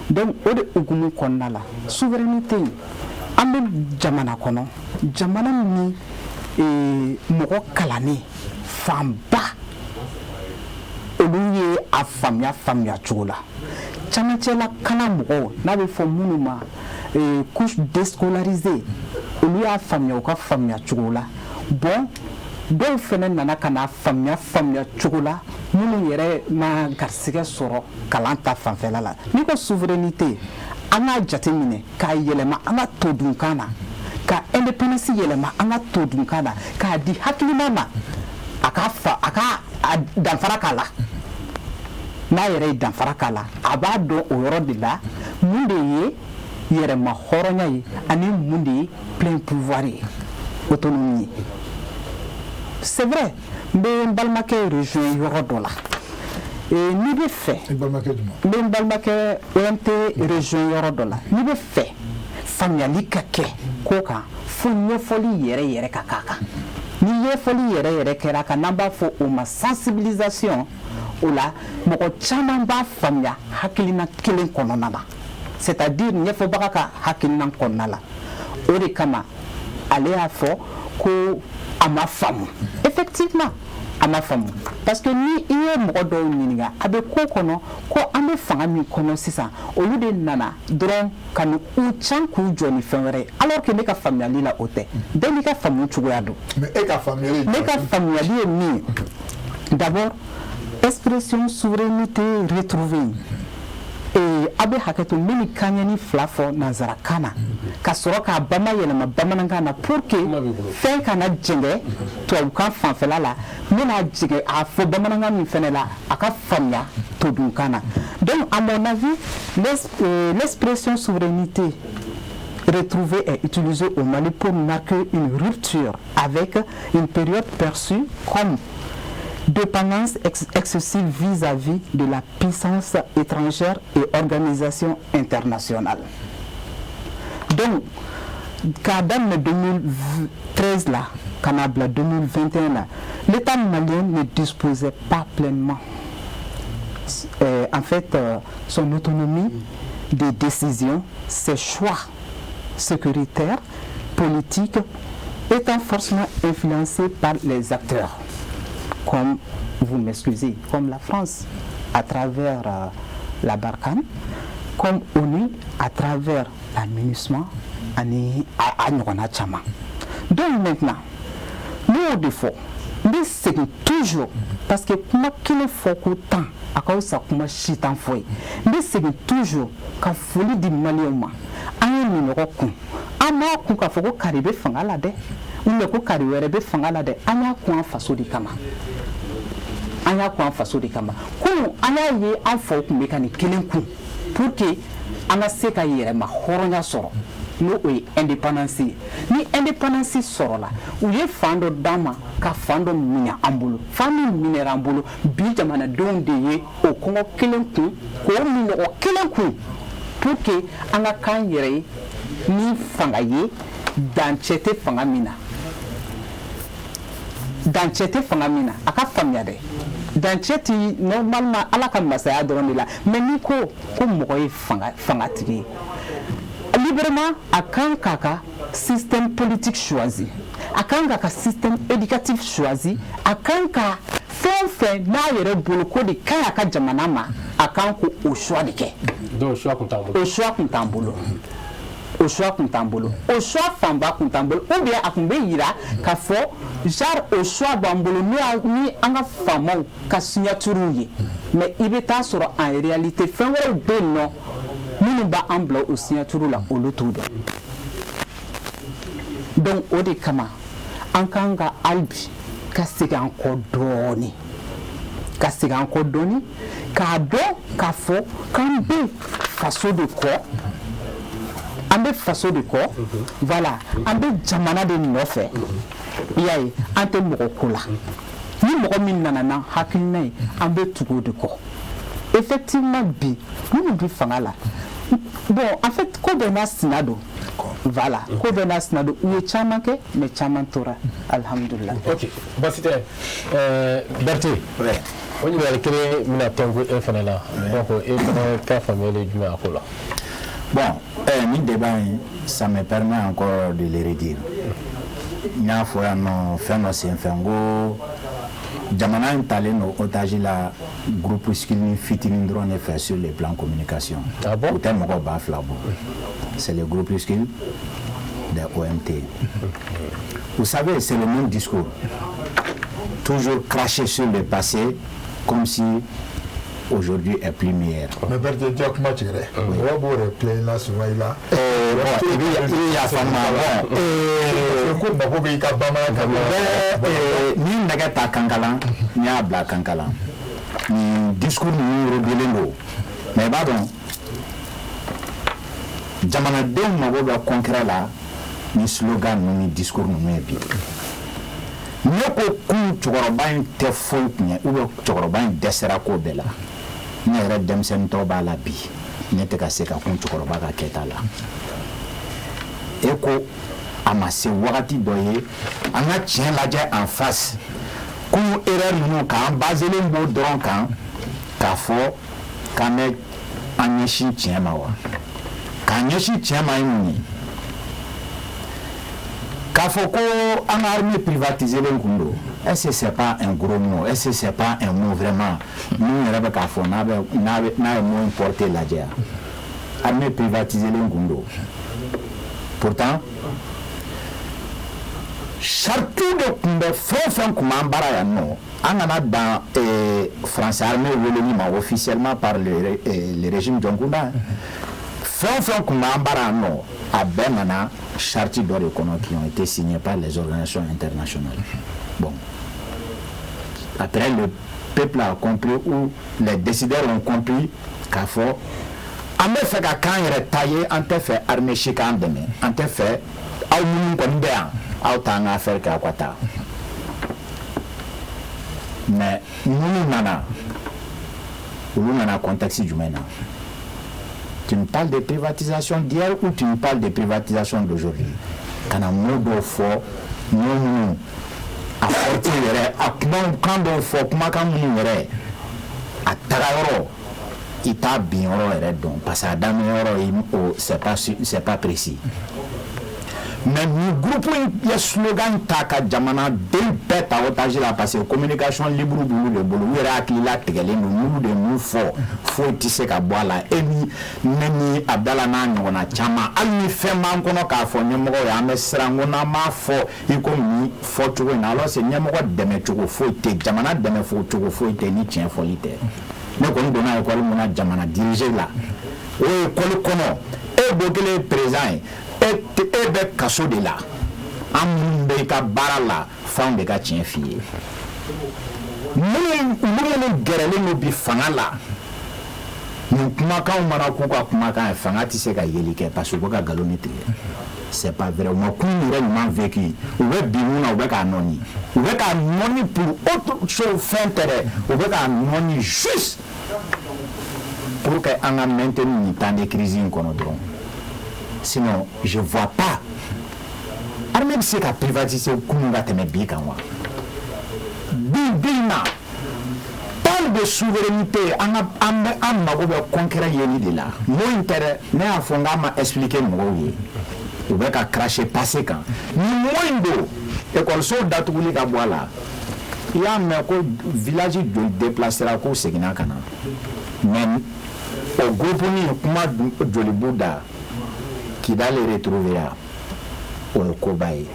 Donc o de hukumu kɔnɔna la, souveraineté, an bɛ jamana kɔnɔ, jamana min mɔgɔ kalannen fanba, olu ye a faamuya faamuya cogo la. Camancɛla kalan mɔgɔw, n'a bɛ fɔ minnu ma couche déscolarisée, olu y'a faamuya u ka faamuya cogo la. Bon, dɔw fɛnɛ nana ka na faamuya faamuya cogo la, minnu yɛrɛ ma garisɛgɛ sɔrɔ kalan ta fanfɛla la. N'i ko souveraineté, an k'a jateminɛ k'a yɛlɛma an ka todunkan na, ka indépendance yɛlɛma an ka todunkan na, k'a di hakilina ma, a ka fa a ka a danfara k'a la. N'a yɛrɛ ye danfara k'a la, a b'a dɔn o yɔrɔ de la mun de ye yɛrɛma hɔrɔnya ye ani mun de ye plein pouvoir ye, autonomie ye. C'est vrai, n bɛ n balimakɛ rejoint yɔrɔ dɔ la. N'i bɛ fɛ, I balimakɛ jumɛn? N bɛ n balimakɛ OMT rejoint yɔrɔ dɔ la. N'i bɛ fɛ faamuyali ka kɛ ko kan, fo ɲɛfɔli yɛrɛ yɛrɛ ka k'a kan. Ni ɲɛfɔli yɛrɛ yɛrɛ kɛra a kan, n'an b'a fɔ o ma sensibilisation, o la mɔgɔ caman b'a faamuya hakilina kelen kɔnɔna na, c'est-à-dire ɲɛfɔbaga ka hakilina kɔnɔna la. O de kama ale y'a fɔ ko a ma faamu. Effectivement, a ma faamu, parce que ni i ye mɔgɔ dɔw ɲininka, a bɛ ko kɔnɔ ko an bɛ fanga min kɔnɔ sisan, olu de nana dɔrɔn ka ni u can k'u jɔ ni fɛn wɛrɛ ye, alors que ne ka faamuyali la, o tɛ. Bɛɛ n'i ka faamu cogoya don. Mais e ka faamuyali ye? Ne ka faamuyali ye min ye, d'abord, expression souveraineté retrouvée, aw bɛ hakɛ to, n bɛ nin kanɲɛni fila fɔ nanzarakan na ka sɔrɔ k'a bama yɛlɛma bamanankan na pour que fɛn kana jɛngɛ tubabukan fanfɛla la. N bɛna jɛngɛ a fɔ bamanankan min fɛnɛ la, a ka faamuya todunkan na. Donc, à mon avis, l'expression souveraineté retrouvée est utilisée au Mali pour marquer une rupture avec une période perçue comme dépendance excessive vis-à-vis de la puissance étrangère et organisation internationale. Donc, k'a daminɛ 2013 la ka n'a bila 2021 la, l'État malien ne disposait pas pleinement, en fait, son autonomie de décision, ses choix sécuritaires, politiques, étant forcément influencés par les acteurs comme, vous m'excusez, comme la France à travers la Barkhane, comme ONU à travers la MINUSMA ani a ɲɔgɔnna caman. Donc maintenant, ne y'o de fɔ, n bɛ segin toujours, parce que kuma kelen fɔ ko 10, a ka fisa kuma si tan fɔ ye. N bɛ segin toujours ka foli di Maliyɛnw ma. An ye minɔgɔ kun, an m'a kun k'a fɔ ko kari bɛ fanga la dɛ, ou bien ko kari wɛrɛ bɛ fanga la dɛ. An y'a kun an faso de kama, an y'a kun an faso de kama. Kunun, an y'a ye an faw tun bɛ ka nin kelen kun pour que an ka se ka yɛrɛma hɔrɔnya sɔrɔ, n'o o ye indépendance ye. Ni indépendance sɔrɔla, u ye fan dɔ d'an ma ka fan dɔ minɛ an bolo. Fan min minɛra an bolo, bi jamanadenw de ye o kɔngɔ kelen kun, k'o minɔgɔ kelen kun, pour que an ka k'an yɛrɛ ye ni fanga ye, dancɛ tɛ fanga min na, dancɛ tɛ fanga min na. A ka faamuya dɛ, dancɛ ti normalement Ala ka masaya dɔrɔn de la. Mais n'i ko ko mɔgɔ ye fanga fangatigi ye, Librement, a kan k'a ka système politique choisi, a kan k'a ka système éducatif choisi, a kan ka fɛn o fɛn n'a yɛrɛ bolo ko de ka ɲi a ka jamana ma, a kan k'o choix de kɛ. Donc choix kun t'an bolo. O choix kun t'an bolo, o choix kun t'an bolo, o choix fanba kun t'an bolo, ou bien a kun bɛ yira k'a fɔ genre o choix b'an bolo ni an ka faamaw ka signature ye, mais i bɛ taa sɔrɔ en réalité fɛn wɛrɛw bɛ yen nɔ minnu b'an bila o signature la, olu t'u dɔn. Donc o de kama an kan ka hali bi ka segin an kɔ dɔɔnin, ka segin an kɔ dɔɔnin, k'a dɔn k'a fɔ k'an bɛ faso de kɔ, an bɛ faso de kɔ, voilà, an bɛ jamana de nɔfɛ. I y'a ye, an tɛ mɔgɔ ko la. Ni mɔgɔ min nana n'an hakilina ye, an bɛ tugu o de kɔ. Effectivement, bi minnu bɛ fanga la, bon, en fait, ko bɛɛ n'a sina don, voilà, ko bɛɛ n'a sina don. U ye caman kɛ, mais caman tora, alhamdulilah. Ok, basi tɛ. Berete, o ɲininkali kelen bɛna tɛnku e fana la. Donc e fana ka faamuyali ye jumɛn a ko la? Bon, nin débat in, ça me permet encore de le redire. N y'a fɔ yan nɔ fɛn dɔ senfɛ, n ko jamana in talen don otage la groupuscule fitinin dɔrɔn de fɛ sur le plan communication. Ah bon? U tɛ mɔgɔ 2000 bɔ. C'est le groupuscule des OMT. Vous savez, c'est le même discours. Toujours cracher sur le passé comme si aujourd'hui est plus meilleur. Mais Berete, diya kuma tigɛ dɛ, mɔgɔ b'o yɛrɛ plaint la souvent i la. Bon, i bɛ yafa n ma. Bon, ko mako bɛ i ka bamanankan na. Bɛɛ ni nɛgɛ ta kankalan, n'i y'a bila kankalan, nin discours ninnu rodelen don, mais i b'a dɔn jamanadenw mago bɛ concret la ni slogan ninnu ni discours ninnu ye. Bi ne ko kun cɛkɔrɔba in tɛ foyi kun ye, ou bien cɛkɔrɔba in dɛsɛra ko bɛɛ la. Ne yɛrɛ denmisɛnnin tɔ b'a la bi, ne tɛ ka se ka kun cɛkɔrɔba ka kɛta la. E ko a ma se wagati dɔ ye an ka tiɲɛ lajɛ en face, kun erreur ninnu k'an baselen b'o dɔrɔn kan k'a fɔ k'an bɛ an ɲɛsin tiɲɛ ma wa? K'an ɲɛsin tiɲɛ ma ye mun ye? K'a fɔ ko an ka armée privatisée kun don, est-ce que c'est pas un gros mot? Est-ce que c'est pas un mot vraiment min yɛrɛ bɛ k'a fɔ n'a bɛ n'a bɛ n'a ye mot in porté lajɛ? Armée privatisée kun don, pourtant charte de tun bɛ fɛn o fɛn tun b'an baara yan nɔ. An kana dan français armée weleli ma officiellement par le régime Dioncounda. Fɛn o fɛn tun b'an baara yan nɔ, a bɛɛ nana charte dɔ de kɔnɔ qui ont été signés par les organisations internationales. Bon, après, le peuple a compris ou les décideurs ont compris k'a fɔ an bɛ fɛ ka k'an yɛrɛ ta ye, an tɛ fɛ armée si k'an dɛmɛ, an tɛ fɛ aw minnu kɔni bɛ yan, aw t'an ka affaire kɛ, aw ka taa. Mais minnu nana, olu nana contexte jumɛn na? Tu me parles de privatisation d'hier ou tu me parles de privatisation d'aujourd'hui? Ka na mot dɔw fɔ, mot minnu a fɔti yɛrɛ, a kumakan dɔw fɔ, kumakan minnu yɛrɛ a taga yɔrɔ i t'a bin yɔrɔ yɛrɛ dɔn, parce que a daminɛ yɔrɔ o c'est pas précis. Mais nin groupe in ye slogan ta ka jamanaden bɛɛ ta otage la, parce que communication libre b'olu de bolo. U yɛrɛ hakilila tigɛlen don, n'olu de mun fɔ, foyi tɛ se ka bɔ a la. E ni ne ni Abdala n'a ɲɔgɔnna caman, hali ni fɛn b'an kɔnɔ k'a fɔ ɲɛmɔgɔw ye, an bɛ siran ko n'an m'a fɔ i ko nin fɔ cogo in na. Alors c'est ɲɛmɔgɔ dɛmɛ cogo foyi tɛ, jamana dɛmɛ cogo foyi tɛ ni tiɲɛ fɔli tɛ. Ne kɔni donna école mun na, jamana diriger la, o école kɔnɔ, e bɔ kelen ye président ye, e bɛ kaso de la. An minnu bɛ i ka baara la, f'anw de ka tiɲɛ f'i ye. Minnu gɛrɛlen don bi fanga la, nin kumakanw mana k'u ka kumakan ye, fanga tɛ se ka yeli kɛ, parce que u bɛ ka nkalon de tigɛ. C'est pas vrai. U ma kun yɛrɛ ɲuman vécu. U bɛ bi mun na, u bɛ k'a nɔni, u bɛ k'a nɔni pour autre chose, fɛn tɛ dɛ, u bɛ k'a nɔni juste pour que an ka maintenir nin temps de crise in kɔnɔ dɔrɔn. Sinon je vois pas armée bɛ se ka privatiser kunun ka tɛmɛ bi kan wa. Bi bi in na, tant parle de souveraineté, an ka an bɛ an mago bɛ concret yeli de la. Mot in tɛ dɛ, ne y'a fɔ n k'a ma expliquer mɔgɔw ye, u bɛ ka cracher passé kan. Ni mot in don, ekɔliso datuguli ka bɔ a la. I y'a mɛn ko village joli déplacera k'u seginna ka na, mais o groupe ni kuma joli b'u da Kidali retrouvé o ye koba ye.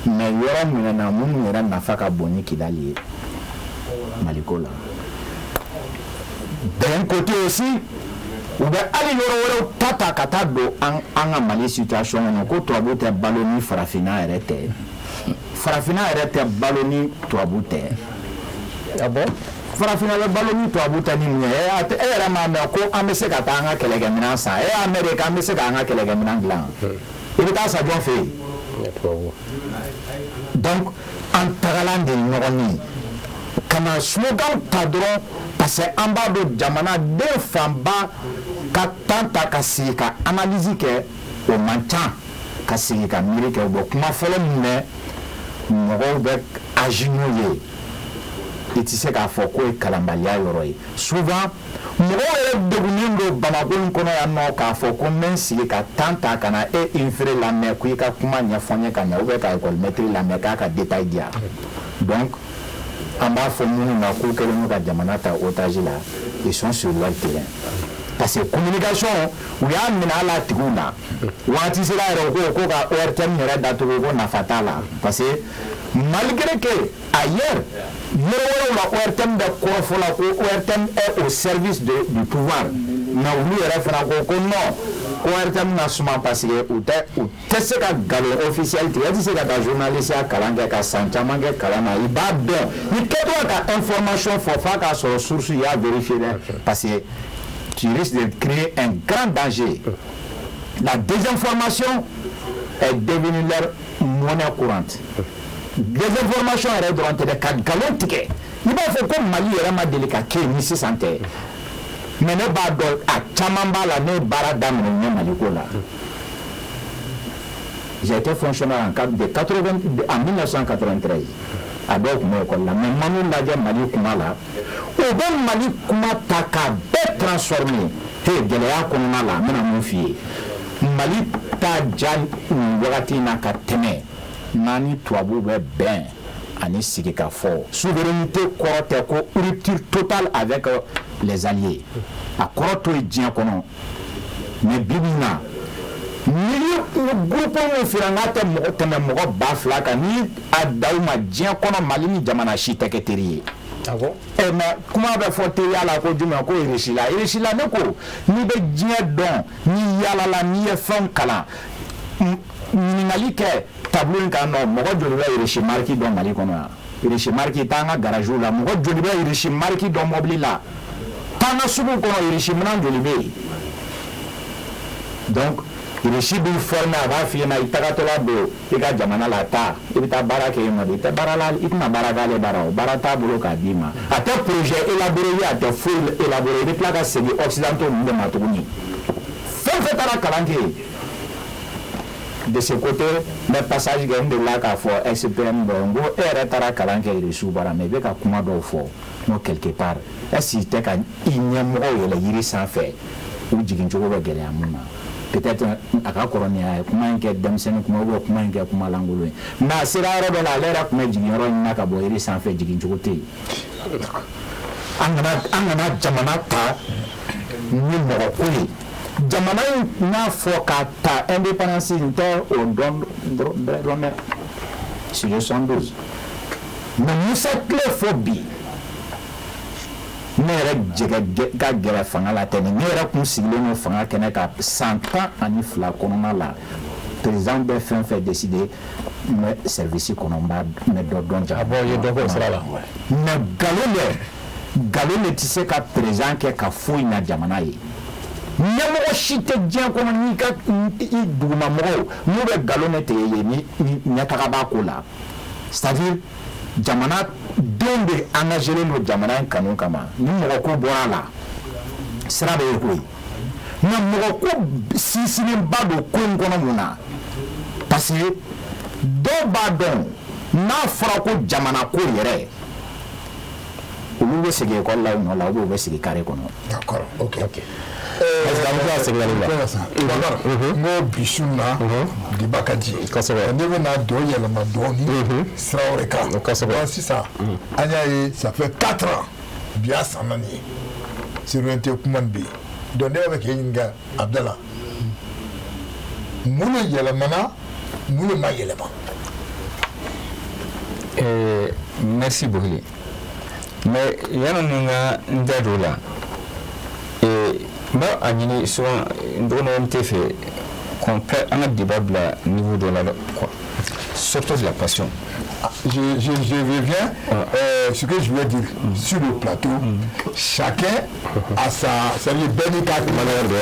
Mais yɔrɔ minɛna minnu yɛrɛ nafa ka bon ni Kidali ye Maliko la. D'un côté aussi, u bɛ hali yɔrɔ wɛrɛw ta ta ka taa don an ka Mali situation kɔnɔ, ko tubabu tɛ balo ni farafinna yɛrɛ tɛ, farafinna yɛrɛ tɛ balo ni tubabu tɛ. Ah bon? Farafinna bɛ balo ni tubabu tɛ ni mun ye? E yɛrɛ m'a mɛn ko an bɛ se ka taa an ka kɛlɛkɛminɛn san? E y'a mɛn de k'an bɛ se k'an ka kɛlɛkɛminɛn dilan? I bɛ taa san jɔn fɛ yen? Donc an tagalan de ye ɲɔgɔn ye ka na slogan ta dɔrɔn, parce que an b'a dɔn jamanaden fanba ka temps ta ka sigi ka analyse kɛ, o man ca, ka sigi ka miiri kɛ. Bon, kuma fɔlɔ min mɛn, mɔgɔw bɛ agir n'o ye, i tɛ se k'a fɔ k'o ye kalanbaliya yɔrɔ ye. Souvent mɔgɔw yɛrɛ degunnen don Bamakɔ in kɔnɔ yan nɔ, k'a fɔ ko n bɛ n sigi ka temps ta ka na e Infre lamɛn ko i ka kuma ɲɛfɔ n ye ka ɲɛ, ou bien ka école maître lamɛn k'a ka détail di yan. Donc an b'a fɔ minnu ma k'u kɛlen don ka jamana ta otage la, ils sont sur leur terrain, parce que communication u y'a minɛ a la tigiw la. Waati sera yɛrɛ, u ko ko ka ORTM yɛrɛ datugu, ko nafa t'a la, parce que malgré que ailleurs, yɔrɔ wɛrɛw la, ORTM bɛ kɔrɔfɔ la ko ORTM est au service du pouvoir, mais olu yɛrɛ fana ko ko non, ko ORTM na suma, parce que u tɛ se ka nkalon officiel tigɛ. E tɛ se ka taa journaliste ya kalan kɛ ka san caman kɛ kalan na, i b'a dɔn i kɛtɔ ka information fɔ f'a k'a sɔrɔ source i y'a vérifier dɛ, parce que tu risques de créer un grand danger. La désinformation est devenue leur monnaie courante. Désinformation yɛrɛ dɔrɔn tɛ dɛ, ka nkalon tigɛ, i b'a fɔ ko Mali yɛrɛ ma deli ka kɛ yen ni sisan tɛ. Mais ne b'a dɔn a caman b'a la. Ne ye baara daminɛ n ye Maliko la. J'ai été fonctionnaire en, de 80, en 1993. A dɔw tun bɛ école la, mais ma n'u lajɛ Mali kuma la, u bɛ Mali kuma ta k'a bɛɛ transformer. He, gɛlɛya kɔnɔna la, n bɛna mun f'i ye? Mali ta ja nin wagati in na ka tɛmɛ n'an ni tubabuw bɛ bɛn ani sigi ka fɔ. Souveraineté kɔrɔ tɛ ko rupture totale avec les alliés, a kɔrɔ t'o ye diɲɛ kɔnɔ. Mais bi bi in na, ni groupe min fira n'a tɛ mɔgɔ tɛmɛ mɔgɔ 2000 kan, ni a da u ma diɲɛ kɔnɔ, Mali ni jamana si tɛ kɛ teri ye. Ah bon? Ɛ, mais kuma bɛ fɔ teriya la ko jumɛn? Ko Irisi la, Irisi la. Ne ko n'i bɛ diɲɛ dɔn, n'i yaalala, n'i ye fɛnw kalan, ɲininkali kɛ tableau in kan nɔ, mɔgɔ joli bɛ Irisi marque dɔn Mali kɔnɔ yan? Irisi marque t'an ka garage la. Mɔgɔ joli bɛ Irisi marque dɔn mobili la? T'an ka sugu kɔnɔ, Irisi minɛn joli bɛ yen? Donc Irisi b'i former, a b'a f'i ɲɛna i tagatɔla don i ka jamana la, taa i bɛ taa baara kɛ yen nɔ de. I tɛ baara la, i tɛna baara k'ale baara, o baara t'a bolo k'a d'i ma. A tɛ projet élaboré ye, a tɛ foyi élaboré. I bɛ tila ka segin occidentaux ninnu de ma tuguni. Fɛn fɛn taara kalan kɛ yen, de ce côté, n bɛ passage kɛ, n delila k'a fɔ SPM dɔ, n ko e yɛrɛ taara kalan kɛ Irisiw bara, mais i bɛ ka kuma dɔw fɔ n ko quelque part, est ce que i tɛ ka i ɲɛmɔgɔw yɛlɛ yiri sanfɛ, u jigin cogo bɛ gɛlɛya mun na? Peut-être a ka kɔrɔ ni a ye kuma in kɛ denmisɛnnin kuma ou bien kuma in kɛ kuma lankolon ye, mais a sera yɔrɔ dɔ la, ale yɛrɛ tun bɛ jigin yɔrɔ in na ka bɔ yiri sanfɛ, jigin cogo tɛ yen. An kana jamana ta ni mɔgɔ ko ye. Jamana in n'a fɔ k'a ta indépendance, n tɛ o dɔn dɔrɔn dɛ, sujet 72, mais Musa tile fɔ bi, ne yɛrɛ jɛgɛ ka gɛrɛ fanga la tɛ, ne yɛrɛ kun sigilen don fanga kɛnɛ kan san 12 kɔnɔna la. Président bɛ fɛn fɛn décider, n bɛ service kɔnɔ, n b'a n bɛ dɔ dɔn jamana. Ah bon, i ye dɔ k'o sira la. Mais nkalon dɛ, nkalon de tɛ se ka président kɛ ka foyi ɲa jamana ye. Ɲɛmɔgɔ si tɛ diɲɛ kɔnɔ n'i ka i dugumamɔgɔw n'u bɛ nkalon de tigɛ i ye ni ɲɛtaga b'a ko la. C'est à dire jamana denw de engagé don jamana in kanu kama. Ni mɔgɔ ko bɔra a la, sira bɛ ye koyi. Mais mɔgɔ ko sinsinnenba don ko in kɔnɔ mun na? Parce que dɔw b'a dɔn, n'a fɔra ko jamana ko yɛrɛ, olu Olu bɛ segin école la u nɔ la ou bien u bɛ sigi carré kɔnɔ. D'accord, ok. Est-ce que an bɛ se ka segin ka nin ma? N ko bi su na débat ka di. Kosɛbɛ. Ne bɛna dɔ yɛlɛma dɔɔni sira wɛrɛ kan. Kosɛbɛ. Donc sisan an y'a ye, ça fait 4 ans, bi y'a san 4 ye, souveraineté kuma nin bɛ yen. Donc ne b'a fɛ k'e ɲininka, Abdala, mun de yɛlɛmana, mun de ma yɛlɛma? Merci beaucoup. Mais yanni n ka n da don o la, n b'a a ɲini souvent n dɔgɔnin tɛ fɛ qu'on peut an ka débat bila niveau dɔ la quoi. Sortons de la passion. Je reviens, ce que je voulais dire sur le plateau, chacun a sa, c'est-à-dire bɛɛ n'i ka manière de,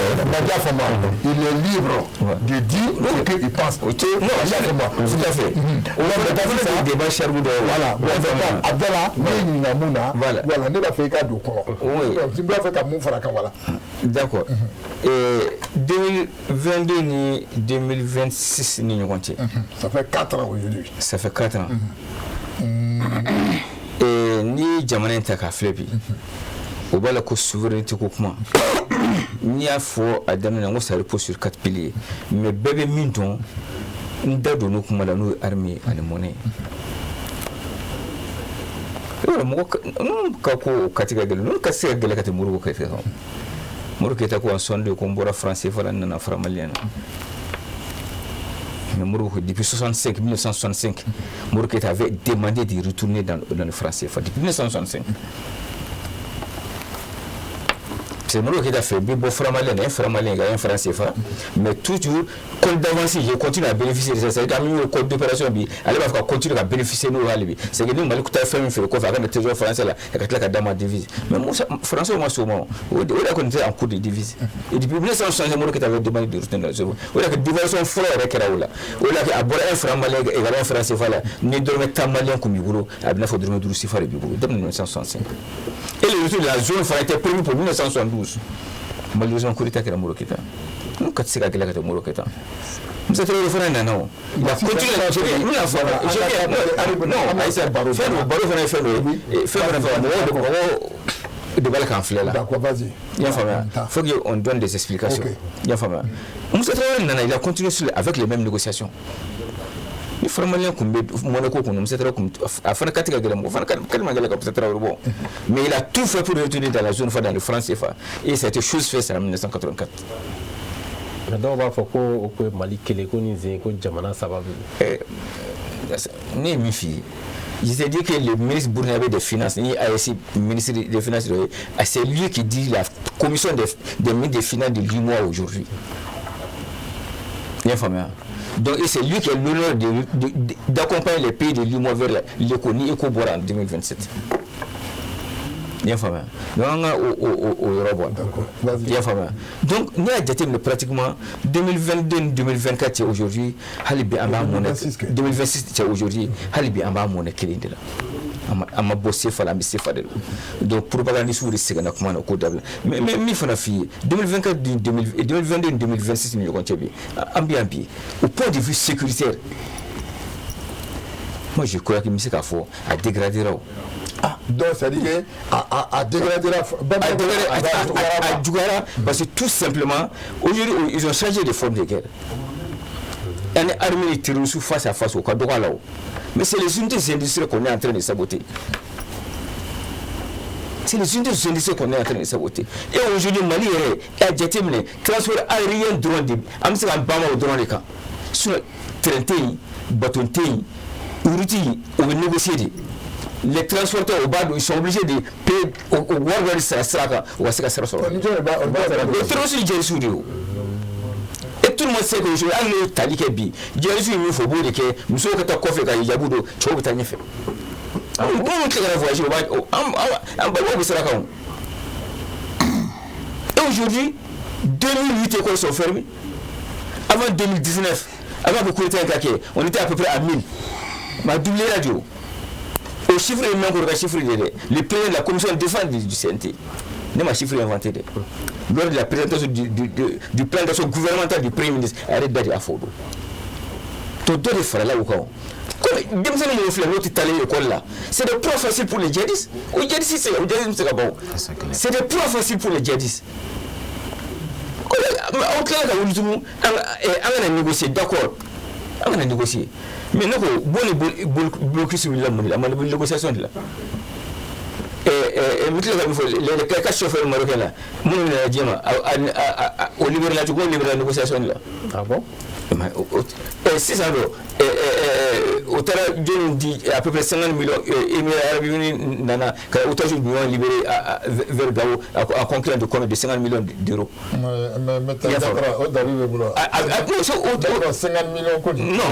il est libre de dire ce qu'il pense. Non, tout à fait. On va débat cher. Voilà. Abdallah, ne ye ɲininka mun na, voilà, ne b'a fɛ i ka don o kɔnɔ. Oui. N b'a fɛ ka mun fara kan, voilà. D'accord. 2022 ni 2026 ni ɲɔgɔn cɛ. Ça fait 4 ans aujourd'hui. Ça fait 4 ans. N'i ye jamana in ta k'a filɛ bi, o b'a la ko souveraineté ko kuma, n'i y'a fɔ a daminɛ na, n ko ça repose sur quatre piliers, mais bɛɛ bɛ min dɔn, n da donn'o kuma la, n'o ye armée ani monnaie. I b'a dɔn, mɔgɔ ninnu ka ko kati ka gɛlɛn, ninnu ka se ka gɛlɛn ka tɛmɛ Modibo Keyita kan. Modibo Keyita ko en 62 ko n bɔra franc CFA la, n nana franc malien na. Mais Modibo, depuis 65, 1965, Modibo Keïta avait demandé de retourner dans le franc CFA. Depuis 1965. C'est Modibo Keïta fait bon franc malien, un franc malien, un franc CFA, mais toujours, compte d'avance, je continue à bénéficier de ça. C'est-à-dire qu'un code d'opération, elle va continuer à bénéficier de nous. C'est que nous, Mali, fait un fait quoi, avec le trésor français là, il y a la dame à devise. Mais moi, français, moi, souvent, on a en cours de devise. Et depuis 1960, Modibo Keïta avait demandé de retourner dans le zone. On a que dévaluation frère avec Raoula. On a que un franc malien également un franc CFA là, ni dormait tan malien comme Bigolo, à bien faut dormir du CFA et Bigolo. Depuis 1965. Et le retour de la zone franc était prévu pour 1972. Malheureusement, coup d'État kɛra Modibo Keïta. N'u ka tɛ se ka gɛlɛya ka tɛmɛ Modibo Keïta. Musa Traoré fana nana o. Il a continué la, je viens, n bɛna fɔ, je viens, non, ayi sa, fɛn dɔ baro fana ye fɛn dɔ ye, fɛn fana fɛ mɔgɔw de b'a la k'an filɛ la. D'accord, vas-y. I y'a faamuya, faut qu'on donne des explications. I y'a faamuya. Musa Traoré nana, il a continué avec les mêmes négociations. Ni franc malien kun bɛ monnaie ko kun, Musa Traoré kun a fana ka ti ka gɛlɛn, mɔgɔ fana ka ma gɛlɛn ka Musa Traoré bɔ. Mais il a tout fait pour retourner dans la zone franc, dans le franc CFA, et ça a été chose faite, c'est en 1984. Mais dɔw b'a fɔ ko o ko ye Mali kelen ko ni zen ko jamana saba bɛ. Ne ye min f'i ye, je t'ai dit que le ministre burkinabé des Finances, ni AES ministre des Finances, c'est lui qui dit la commission des ministres des Finances de l'UMOA aujourd'hui. I y'a faamuya. Donc c'est lui qui a l'honneur d'accompagner les pays de l'UMOA vers l'éco, ni éco bɔra en 2027. I y'a faamuya. Donc an ka o yɔrɔ bɔ. I y'a faamuya. Donc n'i y'a jateminɛ, pratiquement 2022 ni 2024 cɛ aujourd'hui, hali bi an b'a monnaie, 2026 cɛ aujourd'hui, hali bi an b'a monnaie kelen de la. An ma bɔ CFA la, an bɛ CFA de la. Donc propagandiste de seginna kuma na, o ko dabila. Mais min fana f'i ye, 2024 ni 2022 ni 2026 ni ɲɔgɔn cɛ bi, an bɛ yan bi, au point de vue sécuritaire, moi je crois que n bɛ se k'a fɔ a dégradera o. Ah, donc ça dit que a dégradera. A juguyara, parce que tout simplement, aujourd'hui, ils ont changé de forme de guerre. Ani armée ni terroristes face à face, o ka dɔgɔ a la o. Mais c'est les unités industrielles qu'on est en train de saboter. C'est les unités industrielles qu'on est en train de saboter. Et aujourd'hui, Mali yɛrɛ a jateminɛ, transport aérien dɔrɔn de, an bɛ se k'an banba o dɔrɔn de kan. Sinon train tɛ yen, bateau tɛ yen, route o bɛ négocier de. Les transporteurs au bas, ils sont obligés de payer au wari dɔ de sara sira kan, u ka se ka sira sɔrɔ. O terroristes ni djihadistes de ye o. Et tout le monde sait que aujourd'hui, hali n'o ye tali kɛ bi, djihadistes ye min fɔ, u b'o de kɛ, musow ka taa kɔfɛ ka hijabu don, cɛw bɛ taa ɲɛfɛ. Minnu tile ka voyager, o b'a an balimaw bɛ sira kan o. Et aujourd'hui, 2008 écoles sont fermées. Avant 2019, avant que coup d'État ka kɛ, on était à peu près à 1000. Mais a doublé la de o. O chiffre ye min ka chiffre de dɛ, le président de la commission de défense du CNT, ne ma chiffre inventé dɛ. Lors de la présentation du plan d'action gouvernemental du Premier ministre, a yɛrɛ da de a fɔ o don. To dɔ de farala o kan. Comme denmisɛnnin minnu filɛ, n'o tɛ taalen école la, c'est des proies faciles pour les djihadistes. O djihadistes, o djihadistes bɛ se ka ban o. C'est des proies faciles pour les djihadistes. Aw tilala ka wuli tugun, an ka na négocier. D'accord, an ka na négocier, mais ne ko bon, ni blocus wulila mun de la? A ma négociation de la. N bɛ tila ka min fɔ, les quatre chauffeurs marocains la minnu nana diɲɛ ma, o libéré la cogo, o libéré la négociation de la. Ah bon? Sisan dɔ o taara jɔnni di? À peu près 50 millions. Émirats arabes unis nana ka otage ɲuman libéré vers Gao à concurrence de combien? De 50 millions d'euros. Mais d'accord, o dalu bɛ bolo. Non, d'accord, 50 millions ko. Non,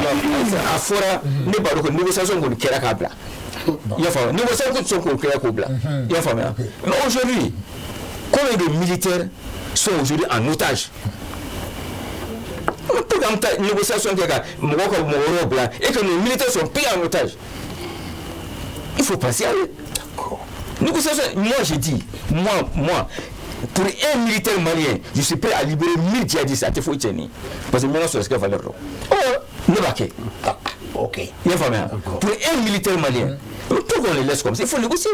a fɔra, ne b'a dɔn ko négociation kɔni kɛra k'a bila. I y'a faamu? Négociation kɔni kɛra k'o bila. I y'a faamuya? Mais aujourd'hui, combien de militaires sont aujourd'hui en otage? Pour qu'an ta négociation kɛ ka mɔgɔw ka mɔgɔ wɛrɛw bila et que nos militaires sont pris en otage, il faut penser à eux. Négociation, moi j'ai dit, moi, pour un militaire malien, je suis prêt à libérer 1000 djihadistes. A tɛ foyi tiɲɛ ni, parce que maintenant sɔrɔsi ka valeur dɔn, ne b'a kɛ. Ok. I y'a faamuya? Pour un militaire malien, pourquoi on les laisse comme ça? Il faut négocier.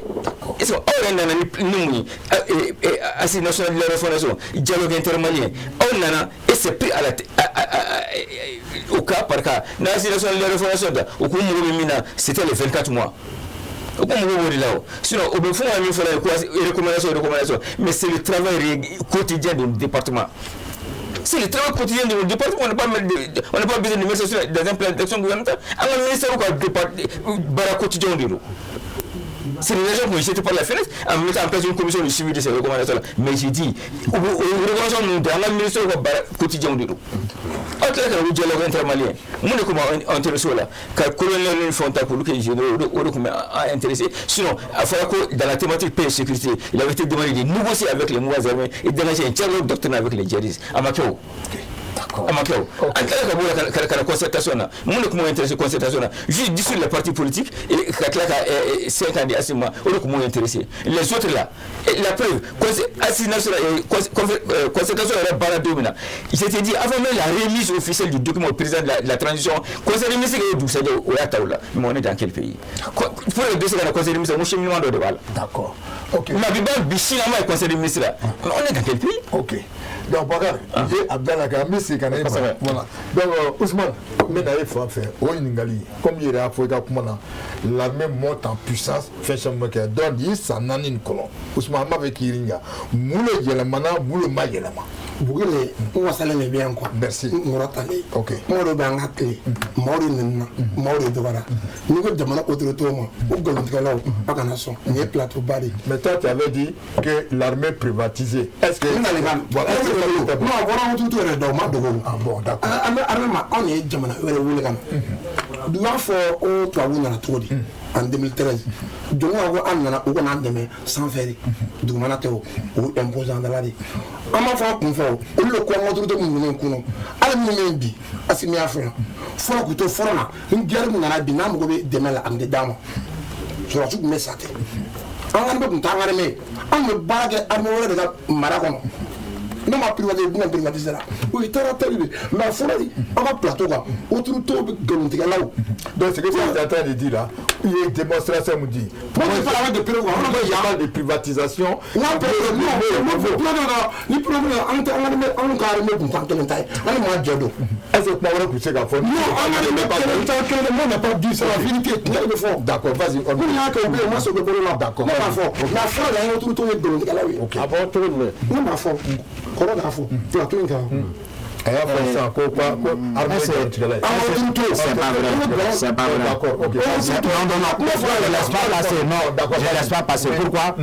Est-ce que aw yɛrɛ nana ni mun ye? Assise nationale de la refondation, dialogue intermalien, aw nana et c'est pris à la au cas par cas. N'a Assise nationale de la refondation ta, u k'u mago bɛ min na, c'était les 24 mois. O ko mɔgɔw b'o de la o. Sinon o bɛ fɔ ka min fɔ la ko recommandation, mais c'est le travail quotidien de département. C'est le travail quotidien de nos départements. On n'a pas besoin de mettre ça dans un plan d'action gouvernemental. An ka ministère ka baara quotidien de don. C'est les agents qui ont jeté par la fenêtre en mettant en place une commission de suivi de ces recommandations-là. Mais j'ai dit, o recommandation ninnu tɛ an ka ministère ka baara quotidien de don. Aw tilala ka na ko dialogue intermalien, mun de tun b'an intéressé o la? Ka colonel ni fɛnw ta k'olu kɛ généraux, o de tun bɛ an intéressé. Sinon a fɔra ko dans la thématique paix et sécurité, il avait été demandé de négocier avec les mouvements armés et d'engager un dialogue doctrinal avec les djihadistes. A ma kɛ o. A ma kɛ o. An tilala ka b'o la ka na concertation na. Mun de tun b'o intéressé concertation na? Juste dissoudre les partis politiques et ka tila ka 5 ans di Assimi ma, o de tun b'o intéressé. Les autres là, la preuve, assise nationale, concertation yɛrɛ baara don min na, il s'était dit avant même la remise officielle du document au président de la transition, conseil des ministres ye dugusajɛ o y'a ta o la. Mais on est dans quel pays? Pour que dossier ka na conseil des ministres, n ko cheminement dɔ de b'a la. D'accord, ok. Mais a bɛ ban bi, sini an b'a ye conseil des ministres la. Mais on est dans quel pays? Ok, donc Bakari, i ye Abdala kɛ, an bɛ segin ka na e ma. Voilà, donc Ousmane, n bɛ na e fan fɛ. O ɲininkali, comme i yɛrɛ y'a fɔ i ka kuma na, l'armée monte en puissance, fɛn caman kɛ. Donc nin san 4 nin kɔnɔ, Ousmane, an b'a fɛ k'i ɲininka, mun de yɛlɛmana, mun de ma yɛlɛma? Bugule, n wasalen de bɛ yan quoi. Merci. N kɔrɔ talen. Ok. Mɔgɔ dɔ bɛ an ka tile, maaw de nana, maaw de dɔgɔyara. N'i ko jamana autorité ma, o nkalontigɛlaw, a kana sɔn. Nin ye plateau ba de ye. Mais toi, tu avais dit que l'armée privatisée, est-ce que N nana kan. Voilà, est-ce que ça? Non, a fɔra autorité yɛrɛ dɔw ma dogo. Ah bon, d'accord. An bɛ armée ma, anw de ye jamana wɛrɛ wele ka na. U b'a fɔ ko tubabuw nana cogo di en 2013? Jɔn ko an nana, u kana an dɛmɛ sanfɛ de, dugumana tɛ o, o imposant dala de. An b'a fɔ an kun fɛ o, olu de ko an ka autorité minnu bɛ yen kunun, hali minnu bɛ yen bi, Assimi y'a fɔ yan fɔlɔ k'u to fɔlɔ la, ni guerre min nana bi, n'an mago bɛ dɛmɛ la, a tun tɛ d'an ma. Sɔrɔdasiw tun bɛ sa ten. An ka armée tun t'an ka armée ye, an tun bɛ baara kɛ armée wɛrɛ de ka mara kɔnɔ. Ne ma privatiser, bɛna privatiser la, o ye taara tali de. Mais a fɔra aw ka plateau kan, autorité bɛ nkalontigɛlaw. Donc ce que tu es en train de dire là, il y a une démonstration me dit. Moi, je parle avec des preuves. Moi, je parle de privatisation. Non, non, non, ni preuve, an tɛ an ka armée, anw ka armée tun t'an kelen ta ye, an ni maa jɛ don. Est-ce que kuma wɛrɛ tun bɛ se ka fɔ? Non, an ka armée kelen ta kelen, moi n'a pas dit, c'est la vérité, tiɲɛ de bɛ fɔ. D'accord, vas-y. Minnu y'a kɛ, u bɛ yen, u ma sɔn u bɛ bolo la. D'accord. Ne b'a fɔ, mais a fɔra de an ka autorité ye nkalontigɛlaw ye. A bɔ cogo jumɛn? Ne m'a fɔ, kɔrɔ de y'a fɔ plateau in kan. A y'a fɔ sisan ko quoi, ko armée nkalontigɛla ye. An ka autorité. C'est pas vrai, c'est pas vrai. D'accord, ok. Non, non, non, je laisse pas passer, non, D'accord. je laisse pas passer. Pourquoi?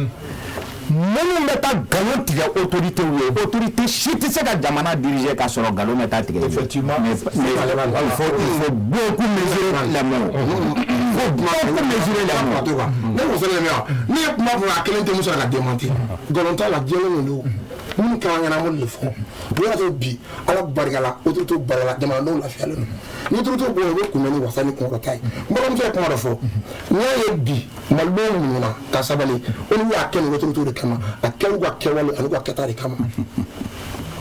Minnu bɛ taa nkalon tigɛ autorité ye, autorité si tɛ se ka jamana diriger k'a sɔrɔ nkalon bɛ taa tigɛ. Effectivement. Mais il faut beaucoup mesurer les mots. Il faut beaucoup mesurer les mots. Plateau kan, ne ko fɛnɛ yan, ne ye kuma fɔ, a kelen tɛ muso la ka démentir. Nkalon t'a la, jɛlen don. Minnu kɛra an ɲɛna, an b'olu de fɔ. O y'a to bi, Ala barika la, autorité barika la, jamanadenw lafiyalen don. Ni autorité bɔra, u bɛ kunbɛn ni wasa ni kunkɔrɔta ye. N balimamuso ye kuma dɔ fɔ, n'i y'a ye bi malidenw muɲuna ka sabali, olu y'a kɛ nin autorité de kama, a kɛra u ka kɛwale ani u ka kɛta de kama.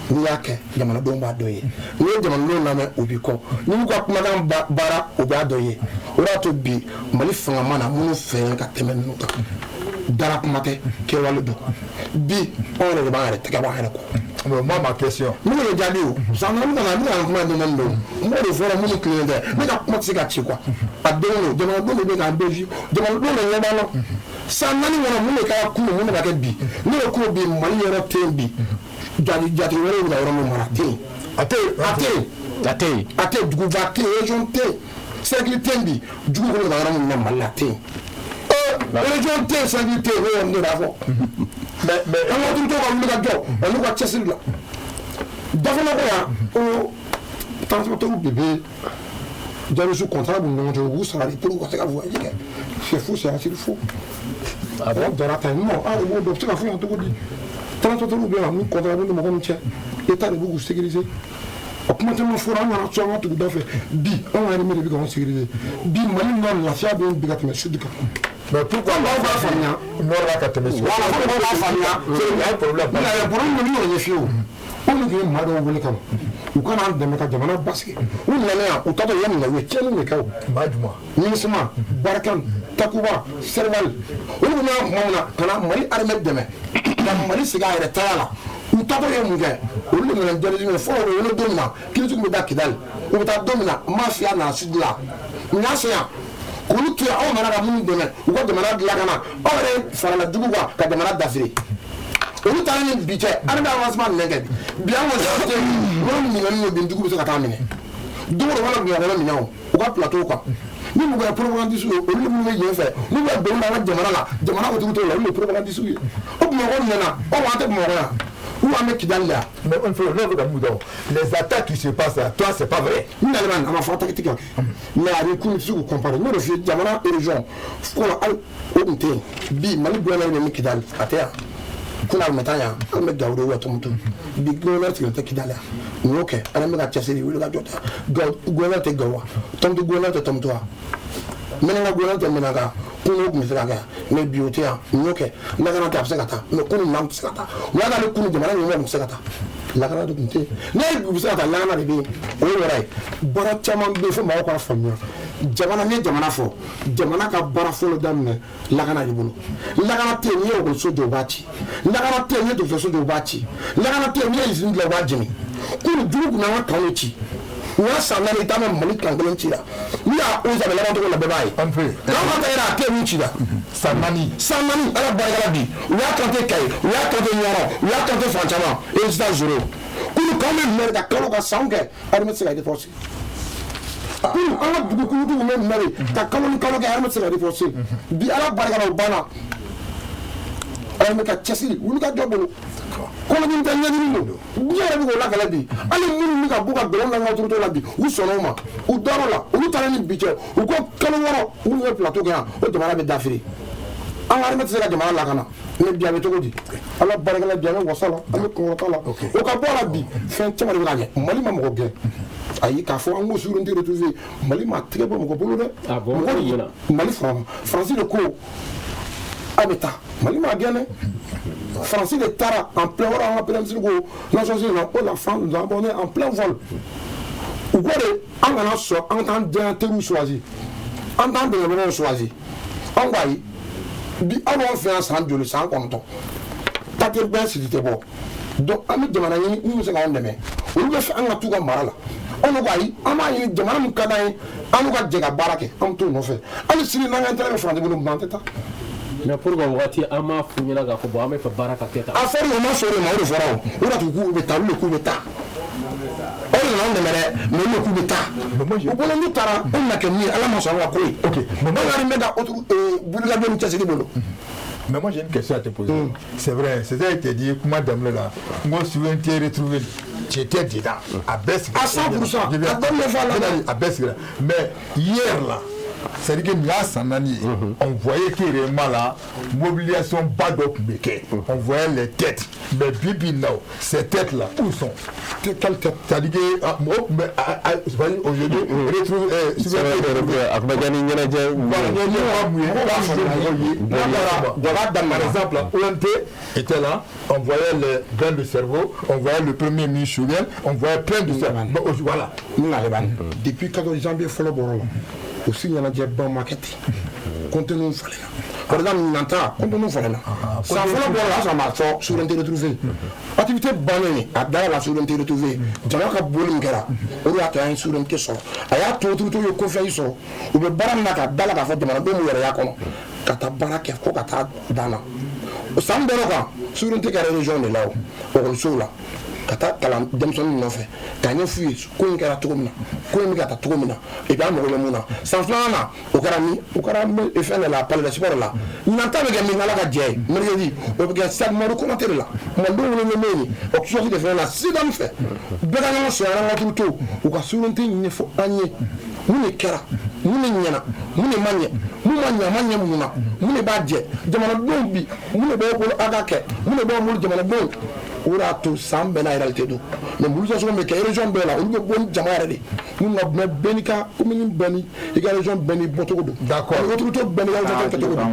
N'i y'a kɛ, jamanadenw b'a dɔn ye. N'i ye jamanadenw lamɛn, u b'i kɔ. N'i y'u ka kumakan baara, u b'a dɔn ye. O de y'a to bi Mali fanga ma na minnu fɛ ka tɛmɛ ninnu kan. Dara kuma tɛ, kɛwale don. Bi anw yɛrɛ de b'an yɛrɛ tɛgɛ b'an yɛrɛ kɔ. Mais moi, ma question. Ne bɛ jaabi o san naani kana n bɛ ka kuma dɔɔni dɔɔni n b'o de fɔra minnu tilennen tɛ, ne ka kuma tɛ se ka ci quoi. A denw don, jamanadenw de bɛ k'an bɛɛ fi, jamanadenw de ɲɛ b'an na. San 4 kɔnɔ, mun de kɛra kunun, mun de ka kɛ bi? Ne ko ko bi Mali yɔrɔ tɛ yen bi, jate jate wɛrɛw bɛ ka yɔrɔ min mara, a tɛ yen. A tɛ yen. A tɛ yen. A tɛ yen. A tɛ yen, duguba tɛ yen, région tɛ yen, cercle tɛ yen bi, jugu bɛ ka yɔrɔ min minɛ Mali la, a tɛ yen. Région tɛ yen, cercle tɛ yen, ne yɛrɛ de b'a fɔ. Mais an ka autorités ka wuli ka jɔ ani ka cɛsiri la. Dafana ko yan ko transporteurs de bɛ jalosu contrat b'u ni ɲɔgɔn cɛ, u b'u sara de pour que u ka se ka voyage kɛ. C'est faux, c'est archi faux. Mɔgɔ jɔra ta yen nɔ, an yɛrɛ b'o dɔn, u bɛ se ka fɔ yan cogo di? Transporteurs bɛ yan ni contrat b'u ni mɔgɔ min cɛ, État de b'u k'u sécuriser. O kuma caman fɔra, an kana to an ka tugu da fɛ. Bi anw yɛrɛ de bɛ k'anw sécuriser. Bi Mali nord lafiya bɛ yen bi ka tɛmɛ sud kan. Mais pourquoi Mɔgɔw b'a faamuya. Nord la ka tɛmɛ sud? Voilà, fo mɔgɔw b'a faamuya. Il y a un problème. N yɛrɛ problème min y'o ɲɛf'i ye o. Anw de tun ye maa dɔw wele ka na u ka n'an dɛmɛ ka jamana basigi. U nana yan, u taatɔ, u ye minɛ, u ye tiɲɛni de kɛ o. Maa jumɛn? MINUSMA, Barkhane, Takuba, Serval, olu tun bɛ yan tuma min na ka na Mali armée dɛmɛ ka Mali segin a yɛrɛ taya la. U taatɔ ye mun kɛ? Olu de nana djihadisme ye. Fɔlɔ, u bɛ wele don min na, kiiritigiw bɛ da Kidali, u bɛ taa don min na, mafia nana sud la, u y'a se yan k'olu to yen. Aw nana ka minnu dɛmɛ u ka jamana dilan ka na, aw yɛrɛ farala jugu kan ka jamana dafiri. Olu taara ni bi cɛ, armée avancement minɛ kɛ bi, an kɔni tɛ yɔrɔ min minɛnen don bi, jugu bɛ se ka taa minɛ don o don, wala Bamakɔ minɛ o u ka plateau kan. Ni mɔgɔ ye propagandiste ye, olu minnu bɛ yen fɛ, n'u bɛ don an ka jamana la, jamana autorité la, olu ye propagandiste ye. O Bamakɔ minɛna, aw an tɛ Bamakɔ yan ou an bɛ Kidali yan. Mais on fait, les attaques qui se passent là, toi, c'est pas vrai. N nana a ma fɔ attaque tɛ ka kɛ, mais a bɛ kun tɛ se k'u comparer. N y'o de f'i ye, jamana région fɔlɔ, hali o tun tɛ yen. Bi Mali gouverneur bɛ min Kidali, a tɛ yan. Kunun a tun bɛ taa yan, an bɛ Gawo de wa Tɔnbukutu. Bi gouverneur sigilen tɛ Kidali yan. Mun y'o kɛ? Ala bɛ ka cɛsiri wuli ka jɔ ta. Gawo gouverneur tɛ Gawo wa, Tɔnbukutu gouverneur tɛ Tɔnbukutu wa, Mɛnaka gouverneur tɛ Mɛnaka. Kunun o tun bɛ se ka kɛ yan, mais bi o tɛ yan. Mun y'o kɛ? Lakana tɛ, a bɛ se ka taa, mais kunun n'an tɛ se ka taa. U y'a k'ale kunun jamana ɲɛmɔgɔ tun tɛ se ka taa, lakana de tun tɛ yen. N'a ye bi u bɛ se ka taa, lakana de bɛ yen. O ye yɔrɔ ye. Baara caman bɛ yen fo mɔgɔw k'a faamuya. Jamana, n'i ye jamana fɔ, jamana ka baara fɔlɔ daminɛ lakana de bolo. Lakana tɛ yen, n'i ye ekɔliso jɔ, u b'a ci. Lakana tɛ yen, n'i ye dɔgɔtɔrɔso jɔ, u b'a ci. Lakana tɛ yen, n'i ye usine dilan, u b'a jeni. Kunun jugu tun b'an ka kanw ci. U y'a san 4, i t'a mɛn Mali kan kelen ci la. N'u y'a o a bɛ laban cogo la, bɛɛ b'a ye. An fɛ yen. N'aw ka taa yɛrɛ, a tɛ min ci la. San 4. San 4, Ala barika la bi. U y'a tenté Kayi, u y'a tenté Ɲɔrɔ, u y'a tenté fan caman. Résultat zéro. Kunun k'anw bɛ minɛ ka kalo ka sanw kɛ, armée tɛ se ka riposter. Kunun an ka dugukolo tun bɛ minɛ de ka kalo ni kalo kɛ, armée tɛ se ka riposter. Bi Ala barika la, o banna. Armée ka cɛsiri, wuli ka jɔ bolo. Kɔnɔdimi tɛ, ɲɛdimi don. Diɲɛ yɛrɛ bɛ k'o lakale bi. Hali minnu bɛ ka bɔ ka nkalon da autorité la bi, u sɔnna o ma. U dar'o la, olu taara ni bi cɛ. U ko kalo 6, u bɛ plateau kɛ yan, o jamana bɛ dafiri. An ka armée tɛ se ka jamana lakana. Mais bi a bɛ cogo di? Ala barika la bi, an bɛ wasa la, an bɛ kunkɔrɔta la. O ka bɔ a la bi, fɛn caman de bɛ ka kɛ. Mali ma mɔgɔ gɛn. Ayi, k'a fɔ an k'o souveraineté retrouver, Mali ma tɛgɛ bɔ mɔgɔ bolo dɛ. Ah bon? Mɔgɔ de Mali Faransi de ko aw bɛ taa. Mali ma gɛn dɛ. Faransi de taara en plein vol, an ka premier ministre ko Nations Unies na ko la France nous a abandonné en plein vol. U ko de an kana sɔn an t'an diya teriw choisi, an t'an dɛmɛbagaw choisi. An ko ayi. Bi aw b'anw fɛ yan san joli, san 9, papier bɛɛ sigi tɛ bɔ. Donc an bɛ jamana ɲini min bɛ se k'anw dɛmɛ. Olu bɛ fɛ an ka t'u ka mara la. Anw ko ayi, an b'a ɲini jamana min ka d'an ye, an n'u ka jɛ ka baara kɛ, an bɛ t'o nɔfɛ. Hali sini n'an ka intérêt bɛ Faransi bolo, mun an tɛ taa. Mais pourquoi waati an m'a f'u ɲɛna k'a fɔ bon, an bɛ fɛ baara ka kɛ tan? A fɔra o ma sɔn o de ma, o de fɔra o. O de tun k'u bɛ taa, olu de k'u bɛ taa. O de nana anw dɛmɛ dɛ, mais olu de k'u bɛ taa. U bolo n'u taara, o bɛna kɛ min ye, Ala ma sɔn an ka ko ye. Ok. Mais moi, armée ka wulikajɔ ni cɛsiri bolo. Mais moi, j'ai une question à te poser. C'est vrai, c'est ça qui t'a dit, comment daminɛ la, n ko souveraineté retrouvée, tu étais dedans. A bɛɛ sigira. À 100%. A daminɛ fɔ a la. A bɛɛ sigira. Mais hier là, c'est-à-dire que nin y'a san 4 ye, on voyait que réellement là, mobilisation ba dɔ tun bɛ kɛ. On voyait les têtes. Mais bi bi in na o, ces têtes là, où sont? Quelle tête? C'est-à-dire que mɔgɔw tun bɛ aujourd'hui retrouve souveraineté retrouvée. A tun bɛ kɛ ni ɲɛnajɛ. Voilà, ɲɛnajɛ ba mun ye, mɔgɔw ye. Jaba daminɛ. Par exemple, ONT était là, on voyait les grains de cerveau, on voyait le premier ministre Choguel, on voyait plein de ça. Bon, voilà. N nalen b'a depuis 14 janvier fɔlɔ bɔr'o la. O si ɲɛnajɛba ma kɛ ten, contenu falenna. Par exemple, ɲinan ta, contenu falenna. San fɔlɔ bɔra, o y'a sɔrɔ a ma fɔ souveraineté retrouvée. Activité bannen, a dara la souveraineté retrouvée. Jama ka boli min kɛra, o de y'a to an ye souveraineté sɔrɔ. A y'a to autorité ye confiance sɔrɔ, u bɛ baara min na, ka da la k'a fɔ jamanadenw b'u yɛrɛ y'a kɔnɔ ka taa baara kɛ fo ka taa dan na. San bɛrɛ kan, souveraineté kɛra région de la, o ekɔlisow la, ka taa kalan denmisɛnninw nɔfɛ k'a ɲɛf'u ye ko in kɛra cogo min na, ko in bɛ ka taa cogo min na, et puis an mago bɛ mun na. San filanan na, o kɛra min, o kɛra fɛn de la, palais de sport la. Ɲinan ta bɛ kɛ min, Ala ka jɛ ye, mercredi, o bɛ kɛ stade Madu Konate de la. Malidenw welelen bɛ yen o kiosque de fɛnɛ na. Sidan fɛ, bɛɛ ka ɲɔgɔn sɔrɔ, an ka autorité u ka souveraineté ɲɛfɔ an ye: mun de kɛra, mun de ɲɛna, mun de ma ɲɛ, mun ma ɲɛ, a ma ɲɛ mun na, mun de b'a jɛ jamanadenw bi, mun de b'aw bolo a ka kɛ, mun de b'aw bolo jamanadenw. O de y'a to san bɛɛ n'a réalité don. Mais mobilisation bɛ kɛ région bɛɛ la, olu bɛ bɔ ni jama yɛrɛ de minnu ka, mais bɛɛ n'i ka commune, bɛɛ ni i ka région, bɛɛ n'i bɔcogo don. Autorité bɛɛ n'i ka région kɛcogo don.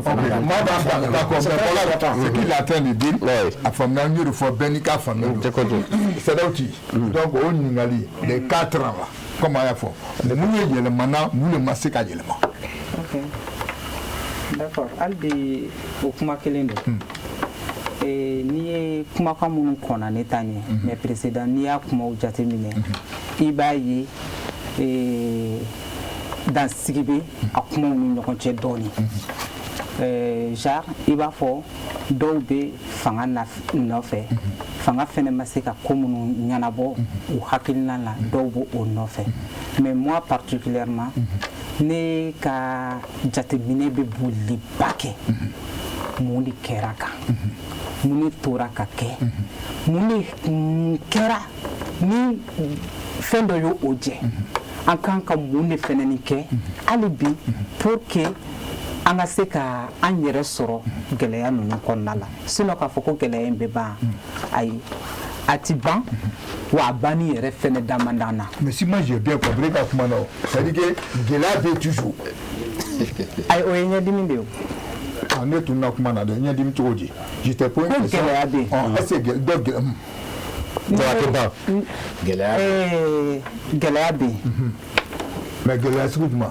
Maa b'a faamuya. D'accord, mais voilà ce qu'il est en train de dire. A faamuya, n y'o de fɔ, bɛɛ n'i ka faamuya don. Sadawuti, donc o ɲininkali, les 4 ans là, comme an y'a fɔ, mun ye yɛlɛmana, mun de ma se ka yɛlɛma? Ok, d'accord, hali bi o kuma kelen don. N'i ye kumakan minnu kɔnna ne ta ɲɛ, mais président, n'i y'a kumaw jateminɛ, i b'a ye dansigi bɛ a kumaw ni ɲɔgɔn cɛ dɔɔni. Genre i b'a fɔ dɔw bɛ fanga nɔfɛ, fanga fɛnɛ ma se ka ko minnu ɲɛnabɔ u hakilina la, dɔw b'o o nɔfɛ. Mais moi particulièrement, ne ka jateminɛ bɛ boliba kɛ mun de kɛra kan, mun de tora ka kɛ, mun de kɛra ni fɛn dɔ y'o o jɛ, an kan ka mun de fɛnɛ kɛ hali bi pour que an ka se ka an yɛrɛ sɔrɔ gɛlɛya ninnu kɔnɔna la. Sinon k'a fɔ ko gɛlɛya in bɛ ban, ayi, a ti ban, wa a banni yɛrɛ fɛnɛ da man d'an na. Mais si moi j'ai bien compris ka kuma na o, c'est à dire que gɛlɛya bɛ yen toujours. Ayi, o ye ɲɛdimi de ye o. Ah, ne tun na kuma na dɛ, ɲɛdimi cogo di? Je te pose une Ko question. gɛlɛya bɛ yen. Ɔn, est ce que dɔ gɛlɛya Donc a tɛ ban. Gɛlɛya. Gɛlɛya bɛ yen. Mais gɛlɛya sugu jumɛn?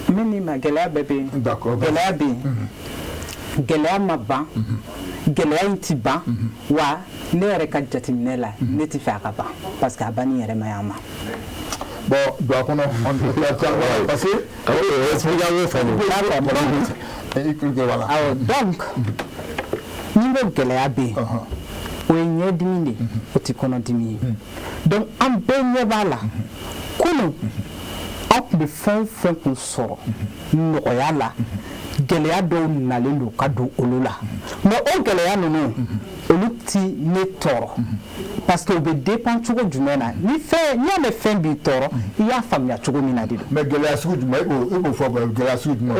Min ni ma gɛlɛya bɛɛ bɛ yen. Gɛlɛya bɛ yen, gɛlɛya ma ban, gɛlɛya in ti ban. Wa ne yɛrɛ ka jateminɛ la, ne ti fɛ a ka ban, parce que a banni yɛrɛ ma ɲi an ma. Bon, don a kɔnɔ, on parce que Explication faamu. Voilà. Awɔ, donc ni ko gɛlɛya bɛ yen, o ye ɲɛdimi de ye, o ti kɔnɔdimi ye. Donc an bɛɛ ɲɛ b'a la, kunun an tun bɛ fɛn o fɛn kun sɔrɔ nɔgɔya la, gɛlɛya dɔw nalen don ka don olu la. Mais o gɛlɛya ninnu, olu ti ne tɔɔrɔ, parce que u bɛ dépend cogo jumɛn na. Ni fɛn, n'i y'a mɛn fɛn b'i tɔɔrɔ, i y'a faamuya cogo min na de don. Mais gɛlɛya sugu jumɛn? E k'o fɔ, gɛlɛya sugu jumɛn?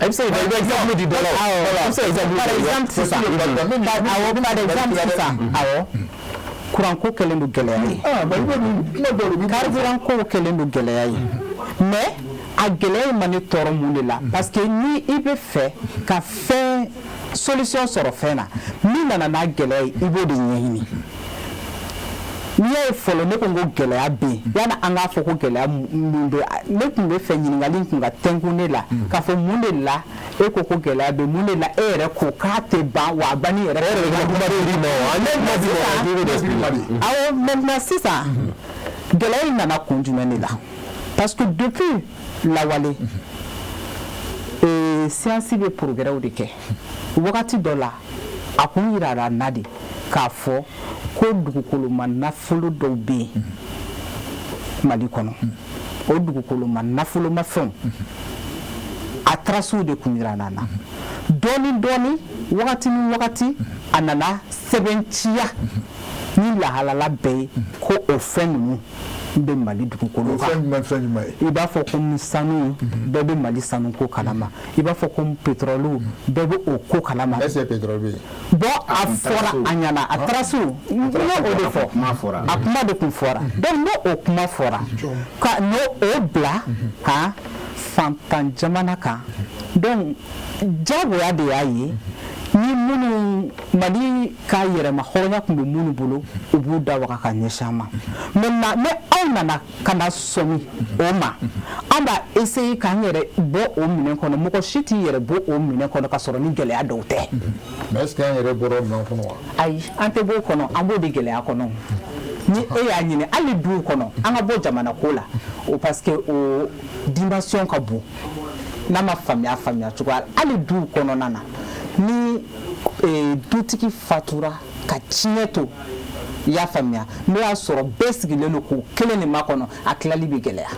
I bɛ se ka i bɛ exemple di dɔ la o. I bɛ se ka exemple Par di. exemple sisan, awɔ, par exemple sisan, awɔ, kuranko kɛlen don gɛlɛya ye. Ah, mais i bɛ nin kuma dɔw de bɛ Carburant ko kɛlen don gɛlɛya ye. Mais a gɛlɛya in ma ne tɔɔrɔ mun de la? Parce que ni i bɛ fɛ ka fɛn solution sɔrɔ fɛn na, min nana n'a gɛlɛya ye, i b'o de ɲɛɲini. N'i y'a ye fɔlɔ, ne ko n ko gɛlɛya bɛ yen, yanni an k'a fɔ ko gɛlɛya min bɛ, ne tun bɛ fɛ ɲininkali in tun ka tɛnku ne la k'a fɔ mun de la e ko ko gɛlɛya bɛ yen, mun de la e yɛrɛ ko k'a tɛ ban, wa a banni yɛrɛ. E yɛrɛ bɛ ka kuma di ma o, an bɛ kuma di ma o, i b'o de expliquer. Awɔ, maintenant sisan, gɛlɛya in nana kun jumɛn de la? Parce que depuis lawale, science bɛ progrès de kɛ. Wagati dɔ la, a kun yirara n na de k'a fɔ ko dugukoloma nafolo dɔw bɛ yen Mali kɔnɔ. O dugukoloma nafolomafɛnw, a tracew de kun yirara n na dɔɔni dɔɔni. Wagati ni wagati, a nana sɛbɛntiya ni lahalala bɛɛ ye ko o fɛn ninnu bɛ Mali dugukolo O kan. fɛn jumɛn, fɛn jumɛn ye? I b'a fɔ ko sanu, bɛɛ bɛ Mali sanuko kalama. I b'a fɔ ko pétrole, bɛɛ bɛ o ko kalama. Est ce que pétrole bɛ yen? Bon, a fɔra a ɲɛna, a tracew, n y'o de fɔ. Kuma fɔra. A kuma de kun fɔra. Donc n'o o kuma fɔra ka n'o o bila han fantan jamana kan, donc jagoya de y'a ye. Ni minnu Mali ka yɛrɛma hɔrɔnya tun bɛ minnu bolo, u b'u da waga ka ɲɛsin an ma. Maintenant, ni anw nana ka na sɔmi o ma, an b'a essayer k'an yɛrɛ bɔ o minɛn kɔnɔ. Mɔgɔ si t'i yɛrɛ bɔ o minɛn kɔnɔ ka sɔrɔ ni gɛlɛya dɔw tɛ. Mais est ce que an yɛrɛ bɔra o minɛn kɔnɔ wa? Ayi, an tɛ bɔ o kɔnɔ, an b'o de gɛlɛya kɔnɔ. Ni e y'a ɲini, hali duw kɔnɔ, an ka bɔ jamana ko la o, parce que o dimension ka bon n'a ma faamuya faamuya cogoya la. Hali duw kɔnɔna na, ni dutigi fatura ka tiɲɛ to, i y'a faamuya, n'o y'a sɔrɔ bɛɛ sigilen don k'o kelen de makɔnɔ, a tilali bɛ gɛlɛya,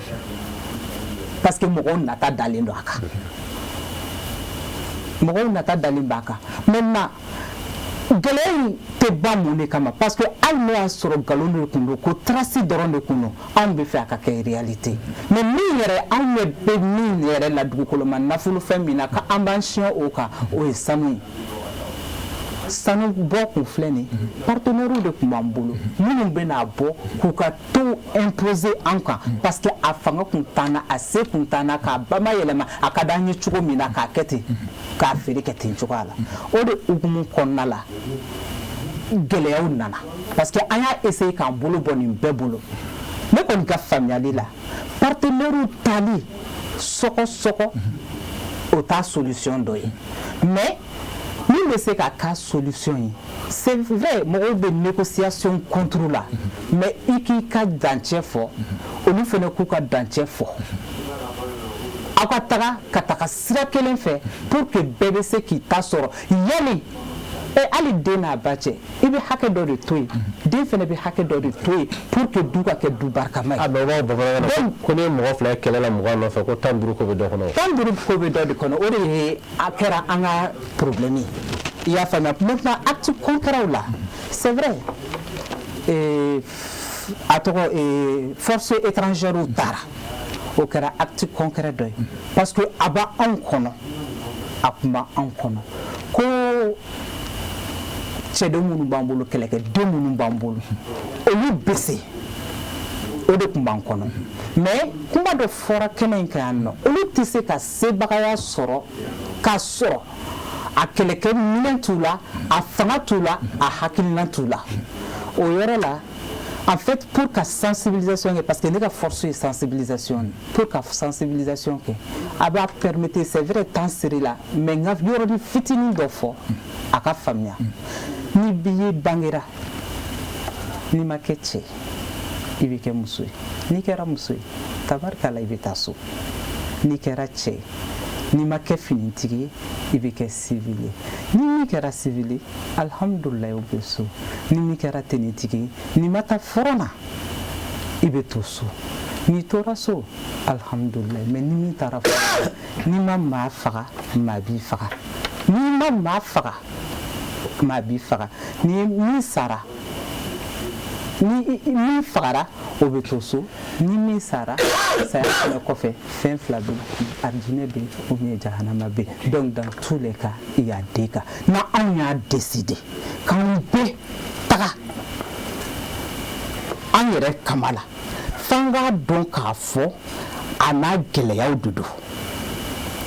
parce que mɔgɔw nata dalen don a kan, mɔgɔw nata dalen b'a kan. Maintenant, gɛlɛya in tɛ ban mun de kama? Parce que hali n'o y'a sɔrɔ nkalon de tun don, ko trace dɔrɔn de kun don, anw bɛ fɛ a ka kɛ réalité. Mais min yɛrɛ, anw ɲɛ bɛ min yɛrɛ la, dugukolo ma nafolo fɛn min na k'an b'an siɲɛ o kan, o ye sanu ye. Sanu bɔ kun filɛ nin ye, partenaires de tun b'an bolo minnu bɛna bɔ k'u ka taux imposer an kan, parce que a fanga kun t'an na, a se kun t'an na k'a bama yɛlɛma a ka d'an ye cogo min na, k'a kɛ ten, k'a feere kɛ ten cogoya la. O de hukumu kɔnɔna la, gɛlɛyaw nana, parce que an y'a essayer k'an bolo bɔ nin bɛɛ bolo. Ne kɔni ka faamuyali la, partenaires taali sɔgɔ sɔgɔ, o t'a solution dɔ ye. Mais min bɛ se ka k'a solution ye, c'est vrai, mɔgɔw bɛ négociation contre la, mais i k'i ka dancɛ fɔ, olu fana k'u ka dancɛ fɔ, aw ka taga ka taga sira kelen fɛ pour que bɛɛ bɛ se k'i ta sɔrɔ. Yanni hali den n'a ba cɛ, i bɛ hakɛ dɔ de to yen, den fana bɛ hakɛ dɔ de to yen pour que du ka kɛ du barikama ye. Ah, mais o b'a fɔ bamanankan na ko n'i ye mɔgɔ fila ye kɛlɛ la 20 nɔfɛ, ko 15 ko bɛ dɔ kɔnɔ. 15 ko bɛ dɔ de kɔnɔ. O de ye a kɛra an ka problème ye, i y'a faamuya. Maintenant, acte concret la, c'est vrai, a tɔgɔ, force étrangère taara, o kɛra acte concret dɔ ye, parce que a b'anw kɔnɔ, a tun b'anw kɔnɔ ko cɛden minnu b'an bolo, kɛlɛkɛden minnu b'an bolo, olu bɛ se, o de tun b'an kɔnɔ. Mais kuma dɔ fɔra kɛnɛ in kan yan nɔ, olu tɛ se ka sebagaya sɔrɔ k'a sɔrɔ a kɛlɛkɛ minɛn t'u la, a fanga t'u la, a hakilina t'u la. O yɔrɔ la, en fait, pour ka sensibilisation kɛ, parce que ne ka force ye sensibilisation ye, pour ka sensibilisation kɛ, a b'a permettre, c'est vrai, temps sera la, mais n ka yɔrɔnin fitinin dɔ fɔ a ka faamuya. Ni bi ye bangera, n'i ma kɛ cɛ, i bɛ kɛ muso ye. N'i kɛra muso ye, tabarikala, i bɛ taa so. N'i kɛra cɛ ye, n'i ma kɛ finitigi ye, i bɛ kɛ civil ye. Ni min kɛra civil ye, alihamudulilayi, o bɛ so. Ni min kɛra tenitigi ye, n'i ma taa front na, i bɛ to so. N'i tora so, alihamudulilayi. Mais ni min taara front na, n'i ma maa faga, maa b'i faga. N'i ma maa faga, maa b'i faga. Ni min sara, ni min fagara, o bɛ to so. Ni min sara, saya fana kɔfɛ, fɛn fila bɛ yen: arijinɛ bɛ yen ou bien jahanama bɛ yen. Donc, dans tous les cas, il y a des cas. Na anw y'a décider k'anw bɛ taga an yɛrɛ kama la, f'an k'a dɔn k'a fɔ a n'a gɛlɛyaw de don,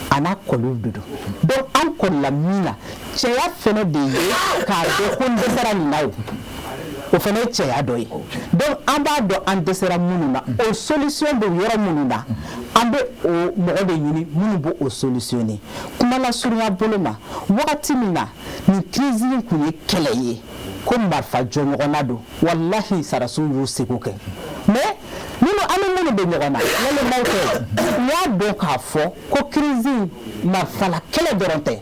a n'a kɔliw de don. Donc an kɔlila min na, cɛya fɛnɛ de ye k'a dɔn ko n dɛsɛra nin na, o fana ye cɛya dɔ ye. Donc an b'a dɔn an dɛsɛra minnu na, o solution bɛ yɔrɔ minnu na, an bɛ o mɔgɔ de ɲini minnu b'o o solutionner. Kuma lasurunya bolo ma, wagati min na nin crise in tun ye kɛlɛ ye ko marifa jɔ ɲɔgɔnna don, walahi, sarasiw y'u seko kɛ. Mais minnu, an ni minnu bɛ ɲɔgɔn na, walemaw tɛ, u y'a dɔn k'a fɔ ko crise in, marifala kɛlɛ dɔrɔn tɛ,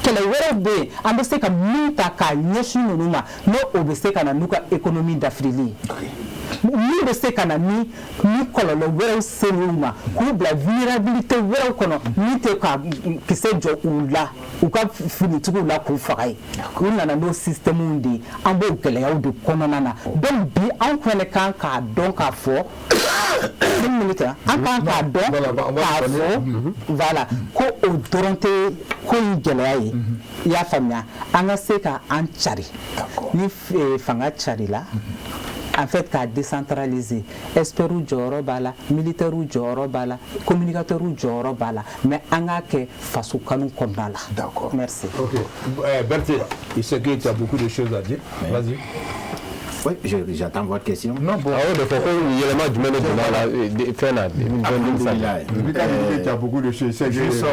kɛlɛ wɛrɛw bɛ yen an bɛ se ka min ta k'a ɲɛsin ninnu ma, n'o o bɛ se ka na n'u ka économie dafirili ye, min bɛ se ka na ni kɔlɔlɔ wɛrɛw ser'u ma, k'u bila vulnérabilité wɛrɛw kɔnɔ, min tɛ ka kisɛ jɔ u la, u ka finitigiw la, k'u faga ye. U nana n'o système de ye, an b'o gɛlɛyaw de kɔnɔna na. Donc bi, anw fɛnɛ kan k'a dɔn k'a fɔ, une minute, an kan k'a dɔn k'a fɔ, voilà, ko o dɔrɔn tɛ ko in gɛlɛya ye, i y'a faamuya. An ka se ka an cari, ni fanga carila. En fait, k'a décentraliser. Experts jɔyɔrɔ b'a la, militaires jɔyɔrɔ b'a la, communicateurs jɔyɔrɔ b'a la, mais an k'a kɛ faso kanu kɔnɔna la. D'accord. Merci. Ok. Berthe, il sait que tu as beaucoup de choses à dire. Vas-y. Oui, j'attends votre question. Non, bon. Awɔ, de fɔ ko yɛlɛma jumɛn de donna la fɛn na 2022? Alhamdulillah. Depuis quand tu dis que tu as beaucoup de choses, c'est que Juste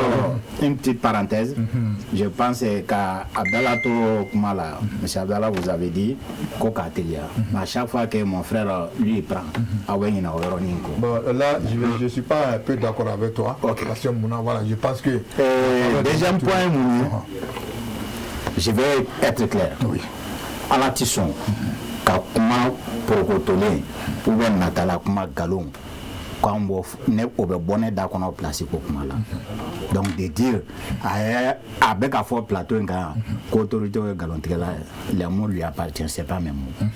une petite parenthèse. Je pense qu'à Abdallah to kuma la, M. Abdallah, vous avez dit ko k'a teliya. Mais à chaque fois que mon frère, lui, il prend, aw bɛ ɲinɛ o yɔrɔnin kɔ. Bon, là, je ne suis pas un peu d'accord avec toi. Ok. Parce que voilà, je pense que. Deuxième point, mun ye, je vais être clair. Oui. Ala ti sɔn ka kuma porokotolen ou bien natala kuma nkalon k'an bɔ ne o bɛ bɔ ne da kɔnɔ place ko kuma la. Donc de dire a ye a bɛ ka fɔ plateau in kan ko autorité ye nkalontigɛla ye, les mots lui appartient, c'est pas mes mots.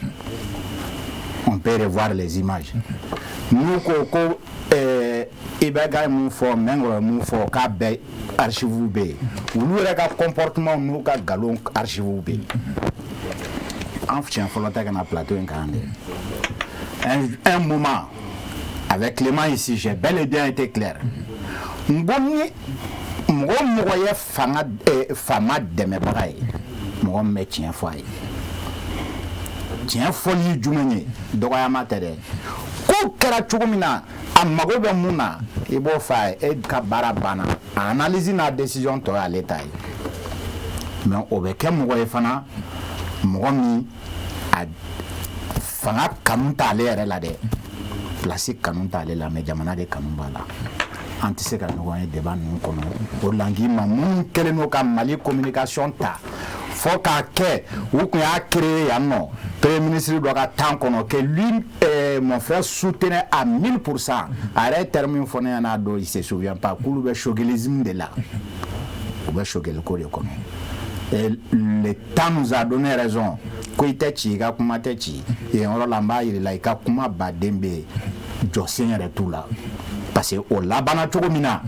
On peut revoir les images. N'u ko ko IBK ye mun fɔ, Mɛnkɔrɔ ye mun fɔ, k'a bɛɛ archive bɛ yen, olu yɛrɛ ka comportement n'u ka nkalon archive bɛ yen. An siɲɛ fɔlɔ tɛ ka na plateau in kan dɛ. Un moment, avec Clément ici, j'ai bel et bien été clair. N ko ni mɔgɔ o mɔgɔ ye fanga faama dɛmɛbaga ye, mɔgɔ min bɛ tiɲɛ fɔ a ye, tiɲɛ fɔli ye jumɛn ye? Dɔgɔyama tɛ dɛ. Ko kɛra cogo min na, a mago bɛ mun na, i b'o fɔ a ye. E ka baara banna, a analyse n'a décision tɔ y'ale ta ye. Mais o bɛ kɛ mɔgɔ ye fana, mɔgɔ min a fanga kanu t'ale yɛrɛ la dɛ, place kanu t'ale la, mais jamana de kanu b'a la. An tɛ se ka ɲɔgɔn ye débat ninnu kɔnɔ. O la n k'i ma, minnu kɛlen don ka Mali communication ta fɔ k'a kɛ u tun y'a créé yan nɔ, premier ministre dɔ ka temps kɔnɔ, que lui, mon frère, soutenait à 1000%. A yɛrɛ ye terme min fɔ ne ɲɛna a don, il se souvient pas, k'olu bɛ choguelisme de la, u bɛ Choguel ko de kɔnɔ. Et le temps nous a donné raison. Ko i tɛ ci, i ka kuma tɛ ci yen yɔrɔ la. N b'a yir'i la, i ka kuma baden bɛ yen, jɔsen yɛrɛ t'u la, parce que o labanna cogo min na,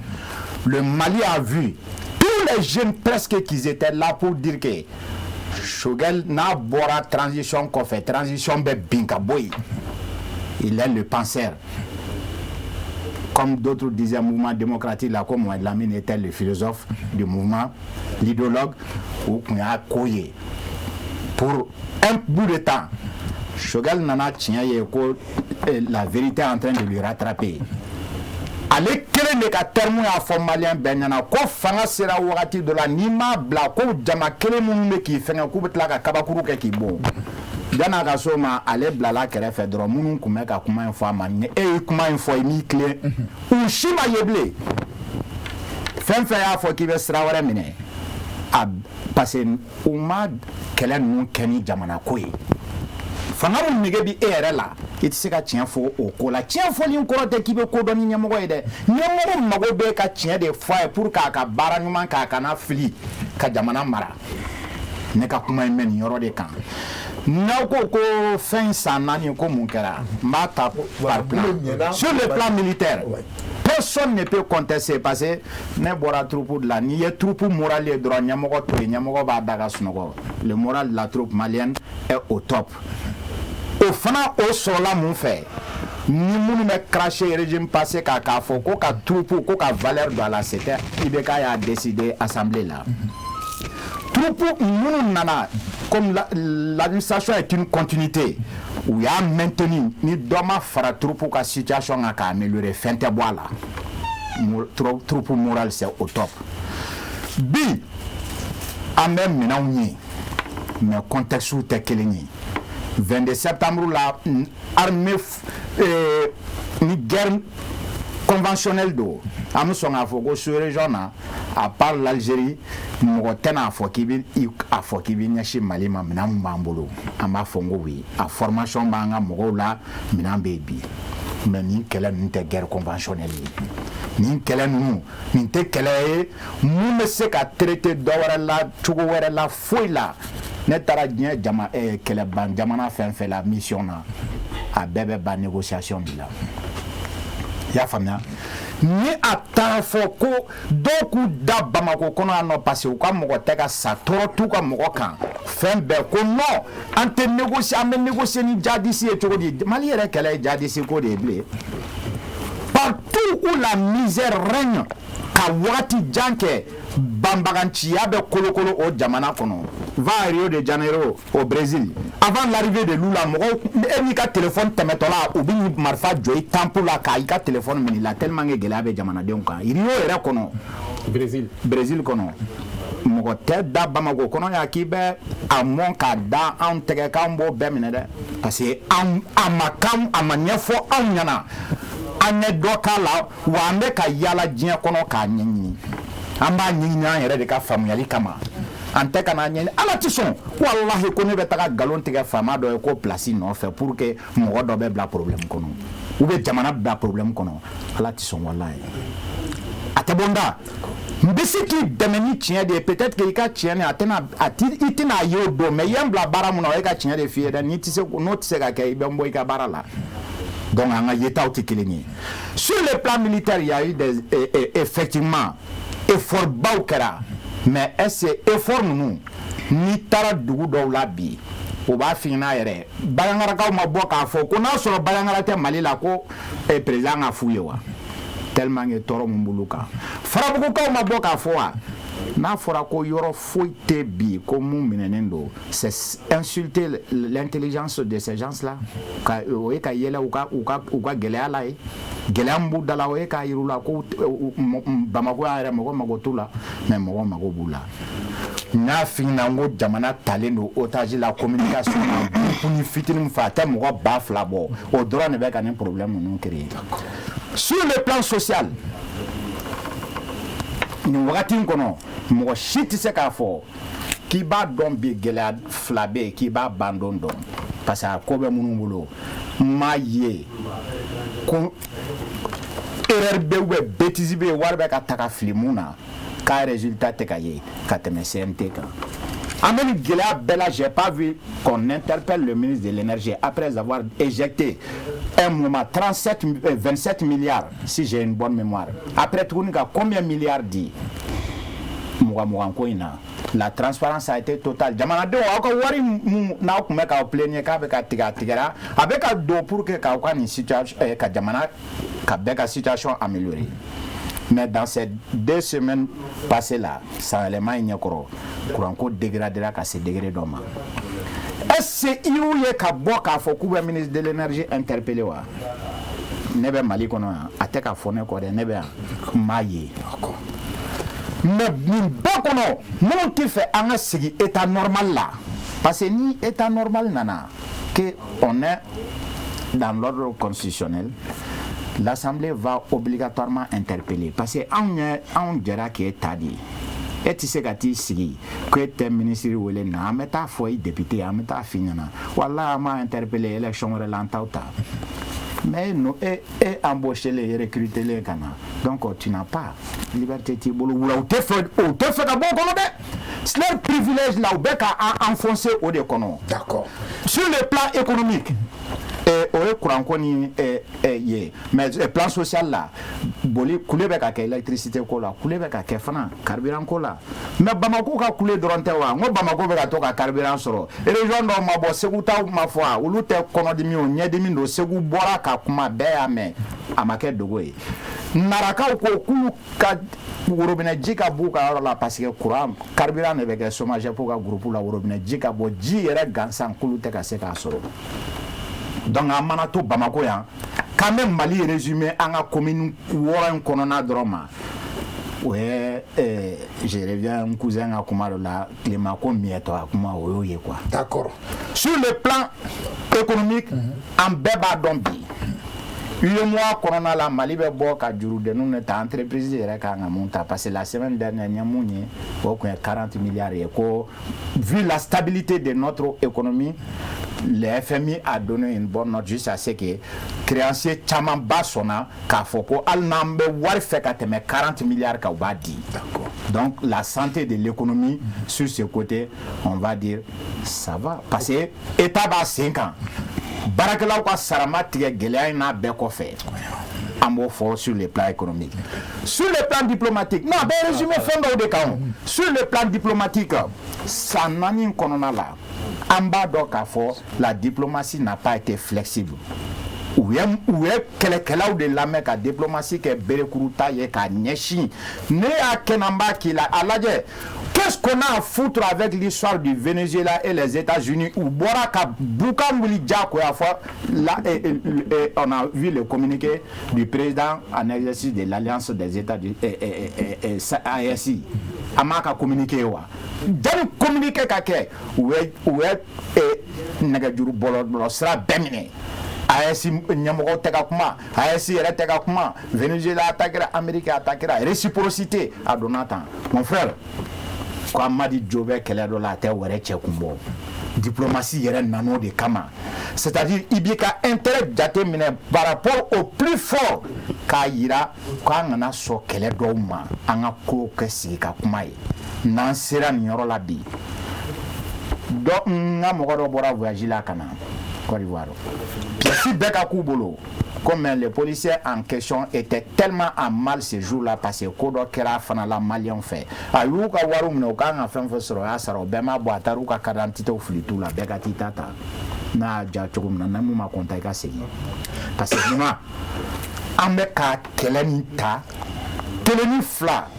le Mali a vu tous les jeunes presque qui étaient là pour dire que Choguel n'a bɔra transition kɔfɛ, transition bɛ bin ka bɔ yen. Il est le penseur, comme d'autres disaient, mouvement démocratique là, comme Mohamed Lamine était le philosophe du mouvement, l'idéologue, u tun y'a ko ye pour un bout de temps. Choguel nana tiɲɛ ye ko la vérité est en train de lui rattraper. Ale kelen de ka terme y'a fɔ malien bɛɛ ɲɛna ko fanga sera wagati dɔ la, n'i m'a bila, ko jama kelen minnu bɛ k'i fɛngɛ, k'u bɛ tila ka kabakuru kɛ k'i bon. Yan'a ka s'o ma, ale bilala kɛrɛfɛ dɔrɔn. Minnu tun bɛ ka kuma in fɔ a ma, ni e ye kuma in fɔ, i m'i tilen, u si ma ye bilen. Fɛn fɛn y'a fɔ k'i bɛ sira wɛrɛ minɛ a, parce que u ma kɛlɛ ninnu kɛ ni jamana ko ye. Fanga mun nege bi e yɛrɛ la, i tɛ se ka tiɲɛ fɔ o ko la. Tiɲɛ fɔli kɔrɔ tɛ k'i bɛ ko dɔn ni ɲɛmɔgɔ ye dɛ. Ɲɛmɔgɔ mago bɛ ka tiɲɛ de fɔ a ye pour k'a ka baara ɲuman k'a kana fili ka jamana mara. Ne ka kuma in bɛ nin yɔrɔ de kan. N'aw ko ko fɛn san 4, ko mun kɛra, n b'a ta par plan. Sur le plan militaire, personne ne peut contester, parce que ne bɔra troupe de la. N'i ye troupe moral ye dɔrɔn, ɲɛmɔgɔ to yen, ɲɛmɔgɔ b'a da ka sunɔgɔ. Le moral de la troupe malienne est au top. O fana, o sɔrɔla mun fɛ? Ni minnu bɛ cracher régime passé kan, k'a fɔ ko ka troupe ko ka valeur don a la, c'était IBK y'a décidé assemblée la. Troupe minnu nana, comme l'administration est une continuité, u y'a maintenu. Ni dɔ ma fara troupe ka situation kan k'a améliorer, fɛn tɛ bɔ a la. Troupe moral, c'est au top. Bi an bɛ minɛnw ye, mais contexte tɛ kelen ye. 22 septembre la, armée ni guerre conventionnelle don, an bɛ sɔn k'a fɔ ko sous région na, à part l'Algérie, mɔgɔ tɛna fɔ k'i bɛ a fɔ k'i bɛ ɲɛsin Mali ma. Minɛn mun b'an bolo, an b'a fɔ n ko oui, a formation b'an ka mɔgɔw la, minɛn bɛ yen bi. Mais nin kɛlɛ ninnu tɛ guerre conventionnelle ye. Nin kɛlɛ ninnu, nin tɛ kɛlɛ ye mun bɛ se ka traiter dɔ wɛrɛ la, cogo wɛrɛ la, foyi la. Ne taara diɲɛ jama kɛlɛban jamana fɛn fɛn la mission na, a bɛɛ bɛ ban négociation de la. I y'a faamuya? Ni a taara fɔ ko dɔw k'u da Bamakɔ kɔnɔ yan nɔ, parce que u ka mɔgɔ tɛ ka sa, tɔɔrɔ t'u ka mɔgɔ kan, fɛn bɛɛ ko non, an tɛ négocier. An bɛ négocier ni djihadiste ye cogo di? Mali yɛrɛ kɛlɛ ye djihadiste ko de ye bilen. Partout où la misère règne, ka wagati jan kɛ, banbaganciya bɛ kolokolo o jamana kɔnɔ. Va à Rio de Janeiro, au Brésil, avant l'arrivée de Lula, mɔgɔw, e n'i ka téléphone tɛmɛtɔla, u bɛ marifa jɔ i temple la k'a i ka téléphone minɛ i la, tellement que gɛlɛya bɛ jamanadenw kan Rio yɛrɛ kɔnɔ. Brésil. Brésil kɔnɔ. Mɔgɔ tɛ da Bamakɔ kɔnɔ yan k'i bɛ a mɔn k'a da anw tɛgɛ k'an b'o bɛɛ minɛ dɛ, parce que an a ma kan, a ma ɲɛfɔ anw ɲɛna, an ye dɔ k'a la wa. An bɛ ka yaala diɲɛ kɔnɔ k'a ɲɛɲini, an b'a ɲɛɲini an yɛrɛ de ka faamuyali kama, an tɛ ka n'a ɲɛɲini. Ala tɛ sɔn, walahi, ko ne bɛ taga nkalon tigɛ faama dɔ ye ko place nɔfɛ pour que mɔgɔ dɔ bɛ bila problème kɔnɔ ou bien jamana bila problème kɔnɔ. Ala tɛ sɔn, walahi, a tɛ bɔ n da. N bɛ se k'i dɛmɛ ni tiɲɛ de ye. Peut-être que i ka tiɲɛ nin, a tɛna a ti i tɛna ye o don, mais i ye n bila baara mun na, o ye ka tiɲɛ de f'i ye dɛ. N'i tɛ se, n'o tɛ se ka kɛ, i bɛ n bɔ i ka baara la. Donc an ka yetaw tɛ kelen ye. Sur le plan militaire, il y a eu des effectivement effort baw kɛra, mais est-ce que effort ninnu, n'i taara dugu dɔw la bi, o b'a f'i ɲɛna yɛrɛ, bagangarakaw ma bɔ k'a fɔ ko n'a sɔrɔ bagangara tɛ Mali la, ko président ka f'u ye wa, tellement que tɔɔrɔ mun b'olu kan. Farabugukaw ma bɔ k'a fɔ wa. N'a fɔra ko yɔrɔ foyi tɛ bi ko mun minɛnen don, c'est insulter l'intelligence de ces gens là ka o ye ka yɛlɛ u ka gɛlɛya la ye. Gɛlɛya min b'u da la, o ye k'a yir'u la ko Bamakɔ yan yɛrɛ, mɔgɔ mago t'u la, mais mɔgɔ mago b'u la. N y'a f'i ɲɛna n ko jamana talen don otage la communication na. Groupe ni fitinin min fɛ, a tɛ mɔgɔ 2000 bɔ, o dɔrɔn de bɛ ka nin problème ninnu créer. Sur le plan social, nin wagati in kɔnɔ, mɔgɔ si tɛ se k'a fɔ k'i b'a dɔn bi gɛlɛya fila bɛ yen k'i b'a ban don dɔn, parce que a ko bɛ minnu bolo, n m'a ye ko erreur bɛ ou bien bêtise bɛ yen, wari bɛ ka ta ka fili mun na k'a résultat tɛ ka ye ka tɛmɛ CNT kan. An bɛ nin gɛlɛya bɛɛ la, j'ai pas vu qu'on interpelle le ministre de l'Énergie après avoir éjecté un moment 37 27 milliards, si j'ai une bonne mémoire. Après tuguni ka combien milliards di mugan mugan ko in na, la transparence a été totale. Jamanadenw, aw ka wari mun n'aw tun bɛ k'aw plaignent k'a bɛ ka tigɛ, a tigɛra, a bɛ ka don pour que k'aw ka nin situation ka jamana ka bɛɛ ka situation améliorer. Mais dans ces 2 semaines passées là, sanyɛlɛma in ɲɛkɔrɔ, kuranko dégradera ka se degré dɔ ma. Est-ce que i y'u ye ka bɔ k'a fɔ k'u bɛ ministre de l'Énergie interpeller wa? Ne bɛ Mali kɔnɔ yan, a tɛ ka fɔ ne kɔ dɛ, ne bɛ yan, n m'a ye. Mais nin bɛɛ kɔnɔ, minnu tɛ fɛ an ka sigi état normal la, parce que ni état normal nana, que on est dans l'ordre constitutionnel, l'Assemblée va obligatoirement interpeller, parce que anw ye anw jɛra k'e ta de ye. E tɛ se ka t'i sigi ko e tɛ ministre wele na, an bɛ taa fɔ i député, an bɛ taa f'i ɲɛna, walahi, an b'a interpeller élection wɛrɛ la, an t'aw ta. Mais no, e embauché le, recruté le ka na, donc tu n'as pas liberté t'i bolo. Wula u tɛ fɛ, u tɛ fɛ ka bɔ o kɔnɔ dɛ. Leur privilège là, u bɛ ka an enfoncer o de kɔnɔ. Sur le plan économique, o ye kuranko ni ye, mais plan social la, boli kule bɛ ka kɛ électricité ko la, kule bɛ ka kɛ fana carburant ko la. Mais Bamako ka kule dɔrɔn tɛ wa? N ko Bamako bɛ ka to ka carburant sɔrɔ, région dɔw ma bɔ, Segu taw ma fɔ wa? Olu tɛ kɔnɔdimi, o ɲɛdimi don. Segu bɔra ka kuma, bɛɛ y'a mɛn, a ma kɛ dogo ye. Narakaw ko k'olu ka worobinɛ ji ka b'u ka yɔrɔ la, parce que courant carburant de bɛ kɛ SOMAGEP ka groupe la, worobinɛ ji ka bɔ, ji yɛrɛ gansan k'olu tɛ ka se k'a sɔrɔ. Donc an mana to Bamako yan k'an bɛ Mali résumé an ka commune wɔɔrɔ in kɔnɔna dɔrɔn ma, o ye je reviens n cousin ka kuma dɔ la, tilema ko miɛtɔ a kuma, o y'o ye quoi. Sur le plan économique, an bɛɛ b'a dɔn bi, UEMOA kɔnɔna la, Mali bɛ bɔ ka jurudenninw de ta, entreprise yɛrɛ kan ka mun ta, parce que la semaine dernière, n ye mun ye, o tun ye 40 milliards ye, ko vu la stabilité de notre économie, le FMI a donné une bonne note jusqu'à ce que créancier camanba sɔnna k'a fɔ ko hali n'an bɛ wari fɛ ka tɛmɛ 40 milliards kan, u b'a di. Donc la santé de l'économie sur ce côté, on va dire ça va, parce que État b'a sen kan. Baarakɛlaw ka sara ma tigɛ gɛlɛya in n'a bɛɛ kɔfɛ. An b'o fɔ sur le plan économique. Sur le plan diplomatique, non, a bɛ résumé fɛn dɔw de kan o. Sur le plan diplomatique, san 4 in kɔnɔna la, an b'a dɔn k'a fɔ la diplomatie n'a pas été flexible. U ye kɛlɛkɛlaw de lamɛn ka diplomatie kɛ berekuruta ye k'a ɲɛsin ne y'a kɛ na, n b'a k'i la. A lajɛ, qu'est-ce qu'on a à foutre avec l'histoire du Venezuela et les États-Unis? U bɔra ka bukan wuli diyagoya fɔ la, et on a vu le communiqué du président en exercice de l'Alliance des États du AES. A m'a ka communiqué ye wa? Jani communiqué ka kɛ, u ye nɛgɛjuru bɔlɔlɔ sira bɛɛ minɛ. AES ɲɛmɔgɔw tɛ ka kuma, AES yɛrɛ tɛ ka kuma. Venezuela attaquera, Amérique attaquera, réciprocité a donna tan. Mon frère, ko Amadi jo bɛ kɛlɛ dɔ la, a tɛ wɛrɛ cɛ kun bɔ. Diplomatie yɛrɛ nan'o de kama, c'est-à-dire i b'i ka intérêt jate minɛ par rapport au plus fort, k'a yira k'an kana sɔn kɛlɛ dɔw ma, an ka kow kɛ sigi ka kuma ye. N'an sera nin yɔrɔ la bi, dɔ n ka mɔgɔ dɔ bɔra voyage la ka na Côte d'Ivoire, pièce bɛɛ ka k'u bolo. Comme les policiers en question étaient tellement en mal ce jour-là, parce que ko dɔ kɛra fana la maliyɛnw fɛ, a y'u ka wariw minɛ, u kan ka fɛn fɛn sɔrɔ, o y'a sara, o bɛɛ ma bɔ, a taara u ka carte d'identité fili t'u la, bɛɛ ka t'i ta ta n'a y'a diya cogo min na. N'a mun ma content, i ka segin, parce que munna an bɛ ka kɛlɛ nin ta kelen ni fila?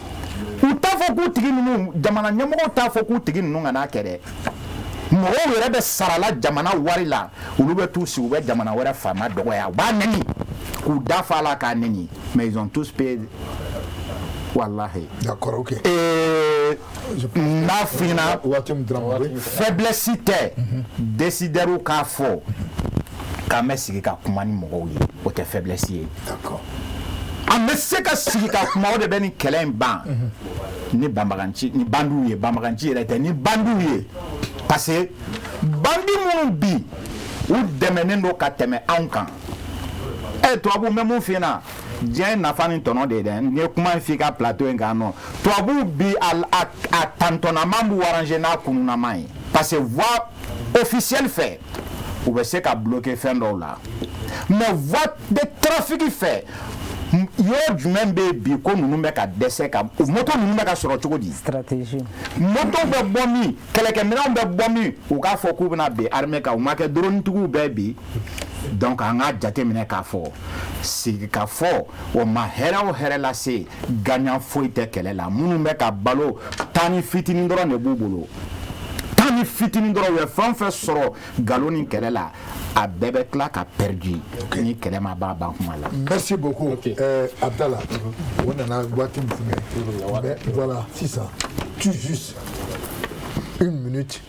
U t'a fɔ k'u tigi ninnu, jamana ɲɛmɔgɔw t'a fɔ k'u tigi ninnu ka n'a kɛ dɛ. Mɔgɔw yɛrɛ bɛ sarala jamana wari la, olu bɛ t'u sigi, u bɛ jamana wɛrɛ faama dɔgɔya, u b'a nɛni k'u da fa la k'a nɛni, mais ils ont tous payé, wallahi. D'accord, ok. N b'a f'i ɲɛna, Waati min dira ma, oui. faiblesse tɛ décideur k'a fɔ k'an bɛ sigi ka kuma ni mɔgɔw ye, o tɛ faiblesse ye. An bɛ se ka sigi ka kuma, o de bɛ nin kɛlɛ in ban ni banbaganci ni bandiw ye. Banbaganci yɛrɛ tɛ, ni bandiw ye, parce que bandi minnu bi u dɛmɛnen don ka tɛmɛ anw kan. Ɛ, tubabu, n bɛ mun f'i ɲɛna, diɲɛ ye nafa ni tɔnɔ de ye dɛ. N ye kuma in f'i ka plateau in kan nɔ, tubabu bi a tantɔnnaman b'u arranger n'a kununaman ye, parce que voie officielle fɛ, u bɛ se ka bloquer fɛn dɔw la, mais voie de trafic fɛ, yɔrɔ jumɛn bɛ yen bi ko ninnu bɛ ka dɛsɛ ka moto ninnu bɛ ka sɔrɔ cogo di? Stratégie. Moto bɛ bɔ min, kɛlɛkɛminɛnw bɛ bɔ min, u k'a fɔ k'u bɛna bin armée kan, u ma kɛ dronetigiw bɛɛ bi. Donc an k'a jateminɛ k'a fɔ sigi ka fɔ o ma hɛrɛ o hɛrɛ lase, gagnant foyi tɛ kɛlɛ la. Minnu bɛ ka balo, tan ni fitinin dɔrɔn de b'u bolo, tan ni fitinin dɔrɔn. U ye fɛn o fɛn sɔrɔ nkalon ni kɛlɛ la, a bɛɛ bɛ tila ka perdu ni kɛlɛ ma ban ban kuma la. Merci beaucoup. Abdallah, o nana waati min fɛngɛ. Mais voilà, sisan, tout juste une minute.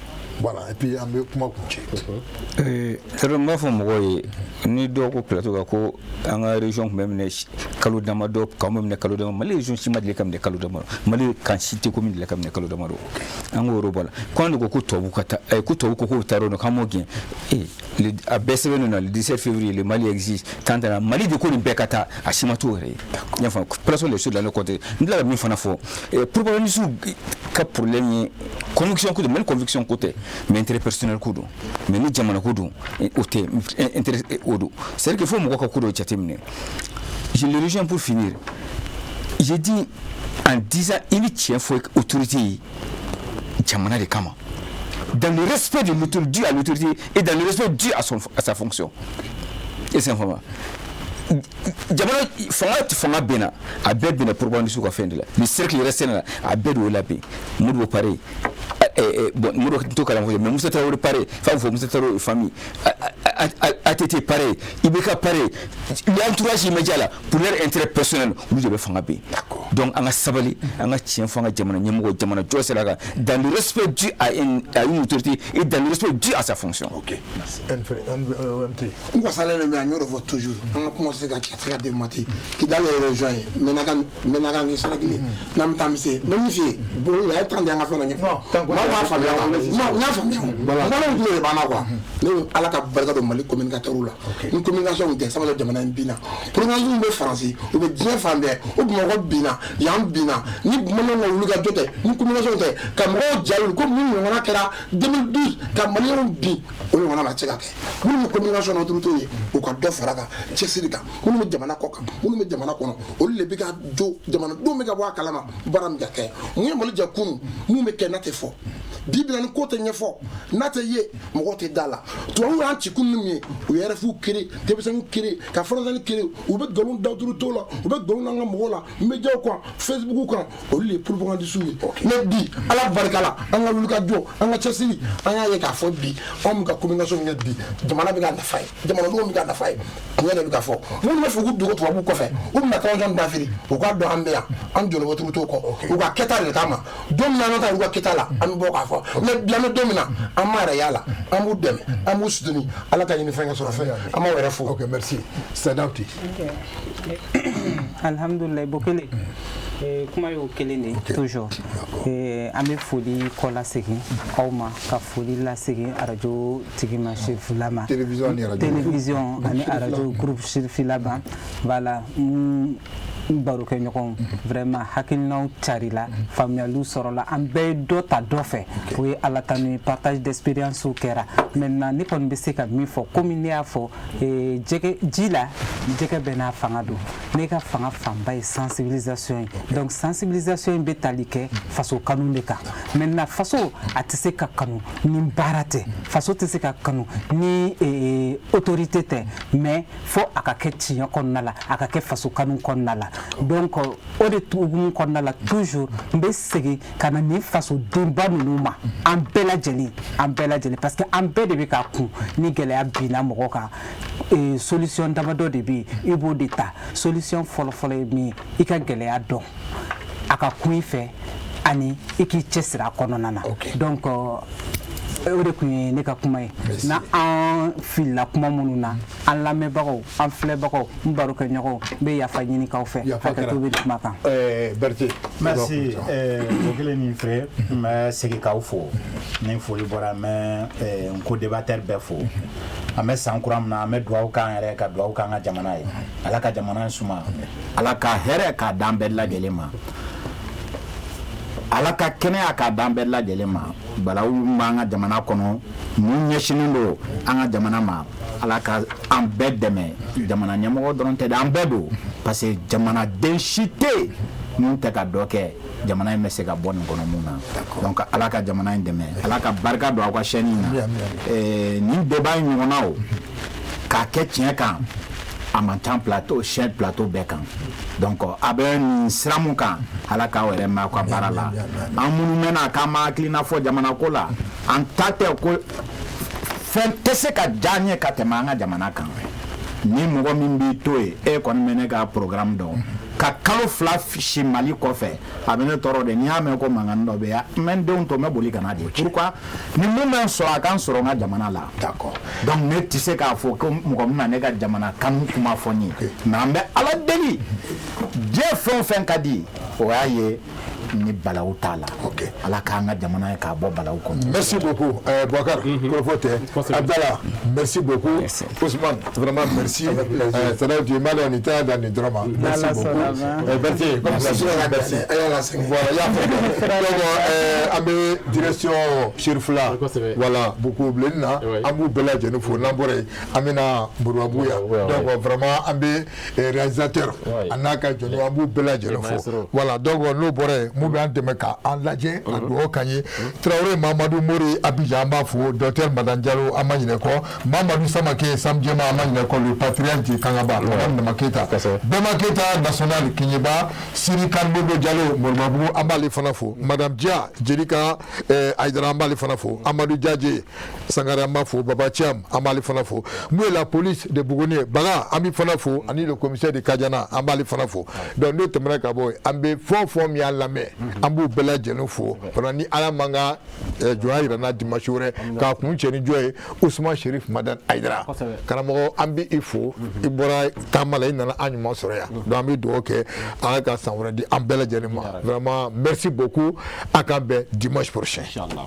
Voilà, et puis an bɛ kuma kuncɛ. Tɛrɛ, n b'a fɔ mɔgɔw ye ni dɔw ko plateau kan ko an ka région tun bɛ minɛ kalo damadɔ, k'anw bɛ minɛ kalo damadɔ. Mali région si ma deli ka minɛ kalo damadɔ. Mali kan si tɛ ko min deli ka minɛ kalo damadɔ. An k'o yɔrɔ bɔ a la. Ko an de ko ko tubabu ka taa, ko tubabu ko k'o taa yɔrɔ k'an m'o gɛn. A bɛɛ sɛbɛnnen don, le 17 février, le Mali existe tant na. Mali de ko nin bɛɛ ka taa, a si ma t'o yɛrɛ ye. I y'a faamu? Plaçons les choses dans le contexte. N tila ka min fana fɔ, propagandiste ka problème ye conviction ko don. Mali conviction ko tɛ, mais intérêt personnel ko don. Mais ni jamana ko don, o tɛ intérêt o don. C'est à dire que fo mɔgɔ ka ko dɔ jateminɛ. Je le rejoins. Pour finir, j'ai dit en disant i bɛ tiɲɛ fɔ autorité ye jamana de kama, dans le respect de l'autorité dû à l'autorité et dans le respect dû à sa fonction. Et c'est vraiment jamana fanga fanga bɛnna, a bɛɛ bɛnna propagandiste ka fɛn de la. Le cercle restreint la, a bɛɛ de y'o labɛn. Modibo pareil, bon, Modibo t'o kalan fɔ, mais Moussa Traoré pareil, f'a bɛ fɔ Moussa Traoré famille, ATT pareil, IBK pareil, l'entourage immédiat là, pour leur intérêt personnel, olu de bɛ fanga bɛn. Donc an ka sabali, an ka tiɲɛ fɔ an ka jamana ɲɛmɔgɔ, jamana jɔ sira kan, dans le respect dû à une autorité et dans le respect dû à sa fonction. Ok. MT. N wasalen don, mais an y'o de fɔ toujours, an ka kuma tɛ se ka kɛ, a tɛ se ka démenti. Kidali ye région ye, Mɛnaka ni Sɛnɛkili n'an bɛ taa, an bɛ se n bɛ min f'i ye, bon, a ye temps di an ka fɛn dɔ ɲɛfɔ. Maaw m'a faamuya quoi, n y'a faamuya, maliyɛnw tulo de banna quoi. Ne bɛ Ala ka barika don. Mali communicateur la. Ni communication tɛ, sabula jamana in binna, communication bɛ Faransi, u bɛ diɲɛ fan bɛɛ, o Bamakɔ binna, yan binna, ni maliyɛnw ka wuli ka jɔ tɛ, ni communication tɛ ka mɔgɔw ja wuli ko min ɲɔgɔnna kɛra 2012 ka maliyɛnw bin, o ɲɔgɔnna ma se ka kɛ. Minnu bɛ communication na, autorité ye, u ka dɔ fara kan cɛsiri kan. Minnu bɛ jamana kɔ kan, minnu bɛ jamana kɔnɔ, olu de bɛ ka jo, jamanadenw bɛ ka bɔ a kalama baara min ka kɛ. Mun ye Mali jɛ kunun? Mun bɛ kɛ n'a tɛ fɔ bi bi, ni ko tɛ ɲɛfɔ, n'a tɛ ye, mɔgɔw tɛ da la. Tubabuw y'an ci kun min ye, u ye RFI créé, TV5 créé, ka France créé, u bɛ nkalon da autorité la, u bɛ nkalon d'an ka mɔgɔw la, médiaw kan, Facebook kan, olu de ye propagandistes ye. Mais bi, Ala barika la, an ka wuli ka jɔ, an ka cɛsiri, an y'a ye k'a fɔ bi, anw bɛ ka communication min kɛ bi, jamana bɛ ka nafa ye, jamanadenw bɛ ka nafa ye, tiɲɛ de bɛ ka fɔ. Minnu bɛ fɛ k'u dogo tubabuw kɔfɛ, u bɛna transition dafiri, u k'a dɔn an bɛ yan, an jɔlen bɛ autorité kɔ, u ka kɛta de kama. Don min na an ka taa u ka kɛta la, an bɛ bɔ k'a fɔ. Mais bi, an bɛ don min na, an m'a yɛrɛ y'a la, an b'u dɛmɛ, an b'u soutenir. Ala ka ɲini fɛn ka sɔrɔ fɛn, an b'aw yɛrɛ fo. Ok, merci. Sadawti. Alhamdulilayi, Bokele, kuma y'o kelen de toujours. An bɛ foli kɔ lasegin aw ma, ka foli lasegin arajo tigi ma, Sirifila ma. Télévision ni radio. Télévision ani arajo, groupe Sirifila ban. Voilà, n barokɛɲɔgɔnw, vraiment hakilinaw carila, faamuyaliw sɔrɔla, an bɛɛ ye dɔ ta dɔ fɛ, o ye Ala tanu ye. Partage d'expérience kɛra. Maintenant, ne kɔni bɛ se ka min fɔ, komi ne y'a fɔ, jɛgɛ ji la, jɛgɛ bɛɛ n'a fanga don. Ne ka fanga fanba ye sensibilisation ye. Donc sensibilisation in bɛ tali kɛ faso kanu de kan. Maintenant, faso a tɛ se ka kanu ni baara tɛ, faso tɛ se ka kanu ni autorité tɛ, mais fo a ka kɛ tiɲɛ kɔnɔna la, a ka kɛ faso kanu kɔnɔna la. Donc o de hukumu kɔnɔna la, toujours n bɛ segin ka na nin fasodenba ninnu ma, an bɛɛ lajɛlen, an bɛɛ lajɛlen, parce que an bɛɛ de bɛ ka kun ni gɛlɛya binna mɔgɔ kan. Solution damadɔ de bɛ yen, i b'o de ta. Solution fɔlɔfɔlɔ ye min ye, i ka gɛlɛya dɔn, a ka kun i fɛ, ani i k'i cɛsiri a kɔnɔna na. Donc o de tun ye ne ka kuma ye. Na an filila kuma minnu na, an lamɛnbagaw, an filɛbagaw, n barokɛɲɔgɔnw, n bɛ yafa ɲini k'aw fɛ, hakɛto bɛ kuma kan. Berthé. Merci, Bokele ni Frère. N bɛ segin k'aw fo. Ni foli bɔra, n bɛ n co-débatteur bɛɛ fo. An bɛ san kura min na, an bɛ dugawu k'an yɛrɛ, ka dugawu k'an ka jamana ye. Ala ka jamana in suma, Ala ka hɛrɛ k'a d'an bɛɛ lajɛlen ma, Ala ka kɛnɛya k'a d'an bɛɛ lajɛlen ma. Balawu b'an ka jamana kɔnɔ, mun ɲɛsinnen don an ka jamana ma, Ala ka an bɛɛ dɛmɛ. Jamana ɲɛmɔgɔ dɔrɔn tɛ dɛ, an bɛɛ don, parce que jamanaden si tɛ yen mun tɛ ka dɔ kɛ jamana in bɛ se ka bɔ nin kɔnɔ mun na. Donc Ala ka jamana in dɛmɛ, Ala ka barika don aw ka chaîne in na. Nin débat in ɲɔgɔnna o k'a kɛ tiɲɛ kan, a man ca plateau, chaîne plateau bɛɛ kan. Donc a bɛ nin sira mun kan, Ala k'aw yɛrɛ mɛn aw ka baara la. An minnu mɛnna k'an ma hakilina fɔ jamana ko la, an ta tɛ ko fɛn tɛ se ka diya an ye ka tɛmɛ an ka jamana kan. Ni mɔgɔ min b'i to yen, e kɔni bɛ ne ka programme dɔn, ka kalo 2 si Mali kɔfɛ, a bɛ ne tɔɔrɔ de. N'i y'a mɛn ko mankan dɔ bɛ yan, n bɛ n denw to, n bɛ boli ka na de. Pourquoi? Ni mun bɛ n sɔrɔ, a ka n sɔrɔ n ka jamana la. Donc ne tɛ se k'a fɔ ko mɔgɔ bɛna ne ka jamana kanu kuma fɔ n ye, mais an bɛ Ala deli, diɲɛ fɛn o fɛn ka di, o y'a ye ni balawu t'a la. Ala k'an ka jamana ye k'a bɔ balawu kɔnɔ. Merci beaucoup, Boubacar. Kɔrɔfɔ tɛ. Abdallah, merci beaucoup. Ousmane, vraiment merci. C'est-à-dire, tu m'as donné nin dan nin dɔrɔn ma. Merci beaucoup. Berthé, comme ça, merci. Voilà, y'a fɔ. Donc an bɛ direction Cherifla, voilà, Buku bilenni na, an b'u bɛɛ lajɛlen fo. N'an bɔra yen, an bɛna Moribabugu yan. Donc vraiment, an bɛ réalisateur a n'a ka jɔnɲɔgɔn, an b'u bɛɛ lajɛlen fo. Voilà, donc n'o bɔra yen, mun bɛ an dɛmɛ k'an lajɛ ka dugawu k'an ye, Tarawele Mamadu Mori Abidjan, an b'a fo. Docteur Madan Jalo, an ma ɲinɛ kɔ. Mamadu Samake Samjɛma, an ma ɲinɛ kɔ. Le patriarche de Kangaba, Madame Nama Keyita, Bɛma Keyita national Keɲeba, Siri Kanbobo Jalo Moribabugu, an b'ale fana fo. Madame Dia Jelika Ayidara, an b'ale fana fo. Amadu Jaje Sangare, an b'a fo. Baba Thiam, an b'ale fana fo. Mun ye la police de Buguni Baga, an b'i fana fo, ani le commissaire de Kadiana, an b'ale fana fo. Donc n'o tɛmɛna ka bɔ yen, an bɛ fɛn o fɛn min y'an lamɛn, an b'u bɛɛ lajɛlen fo. Fana ni Ala man ka jɔnya yira n na dimanche wɛrɛ, k'a kun cɛ ni jɔ ye, Ousmane Cherif Madani Ayidara, karamɔgɔ, an bɛ i fo. I bɔra taama la, i nana an ɲuman sɔrɔ yan. Donc an bɛ dugawu kɛ, Ala ka san wɛrɛ di an bɛɛ lajɛlen ma. Vraiment, merci beaucoup. A k'an bɛn dimanche prochain. Inchallah.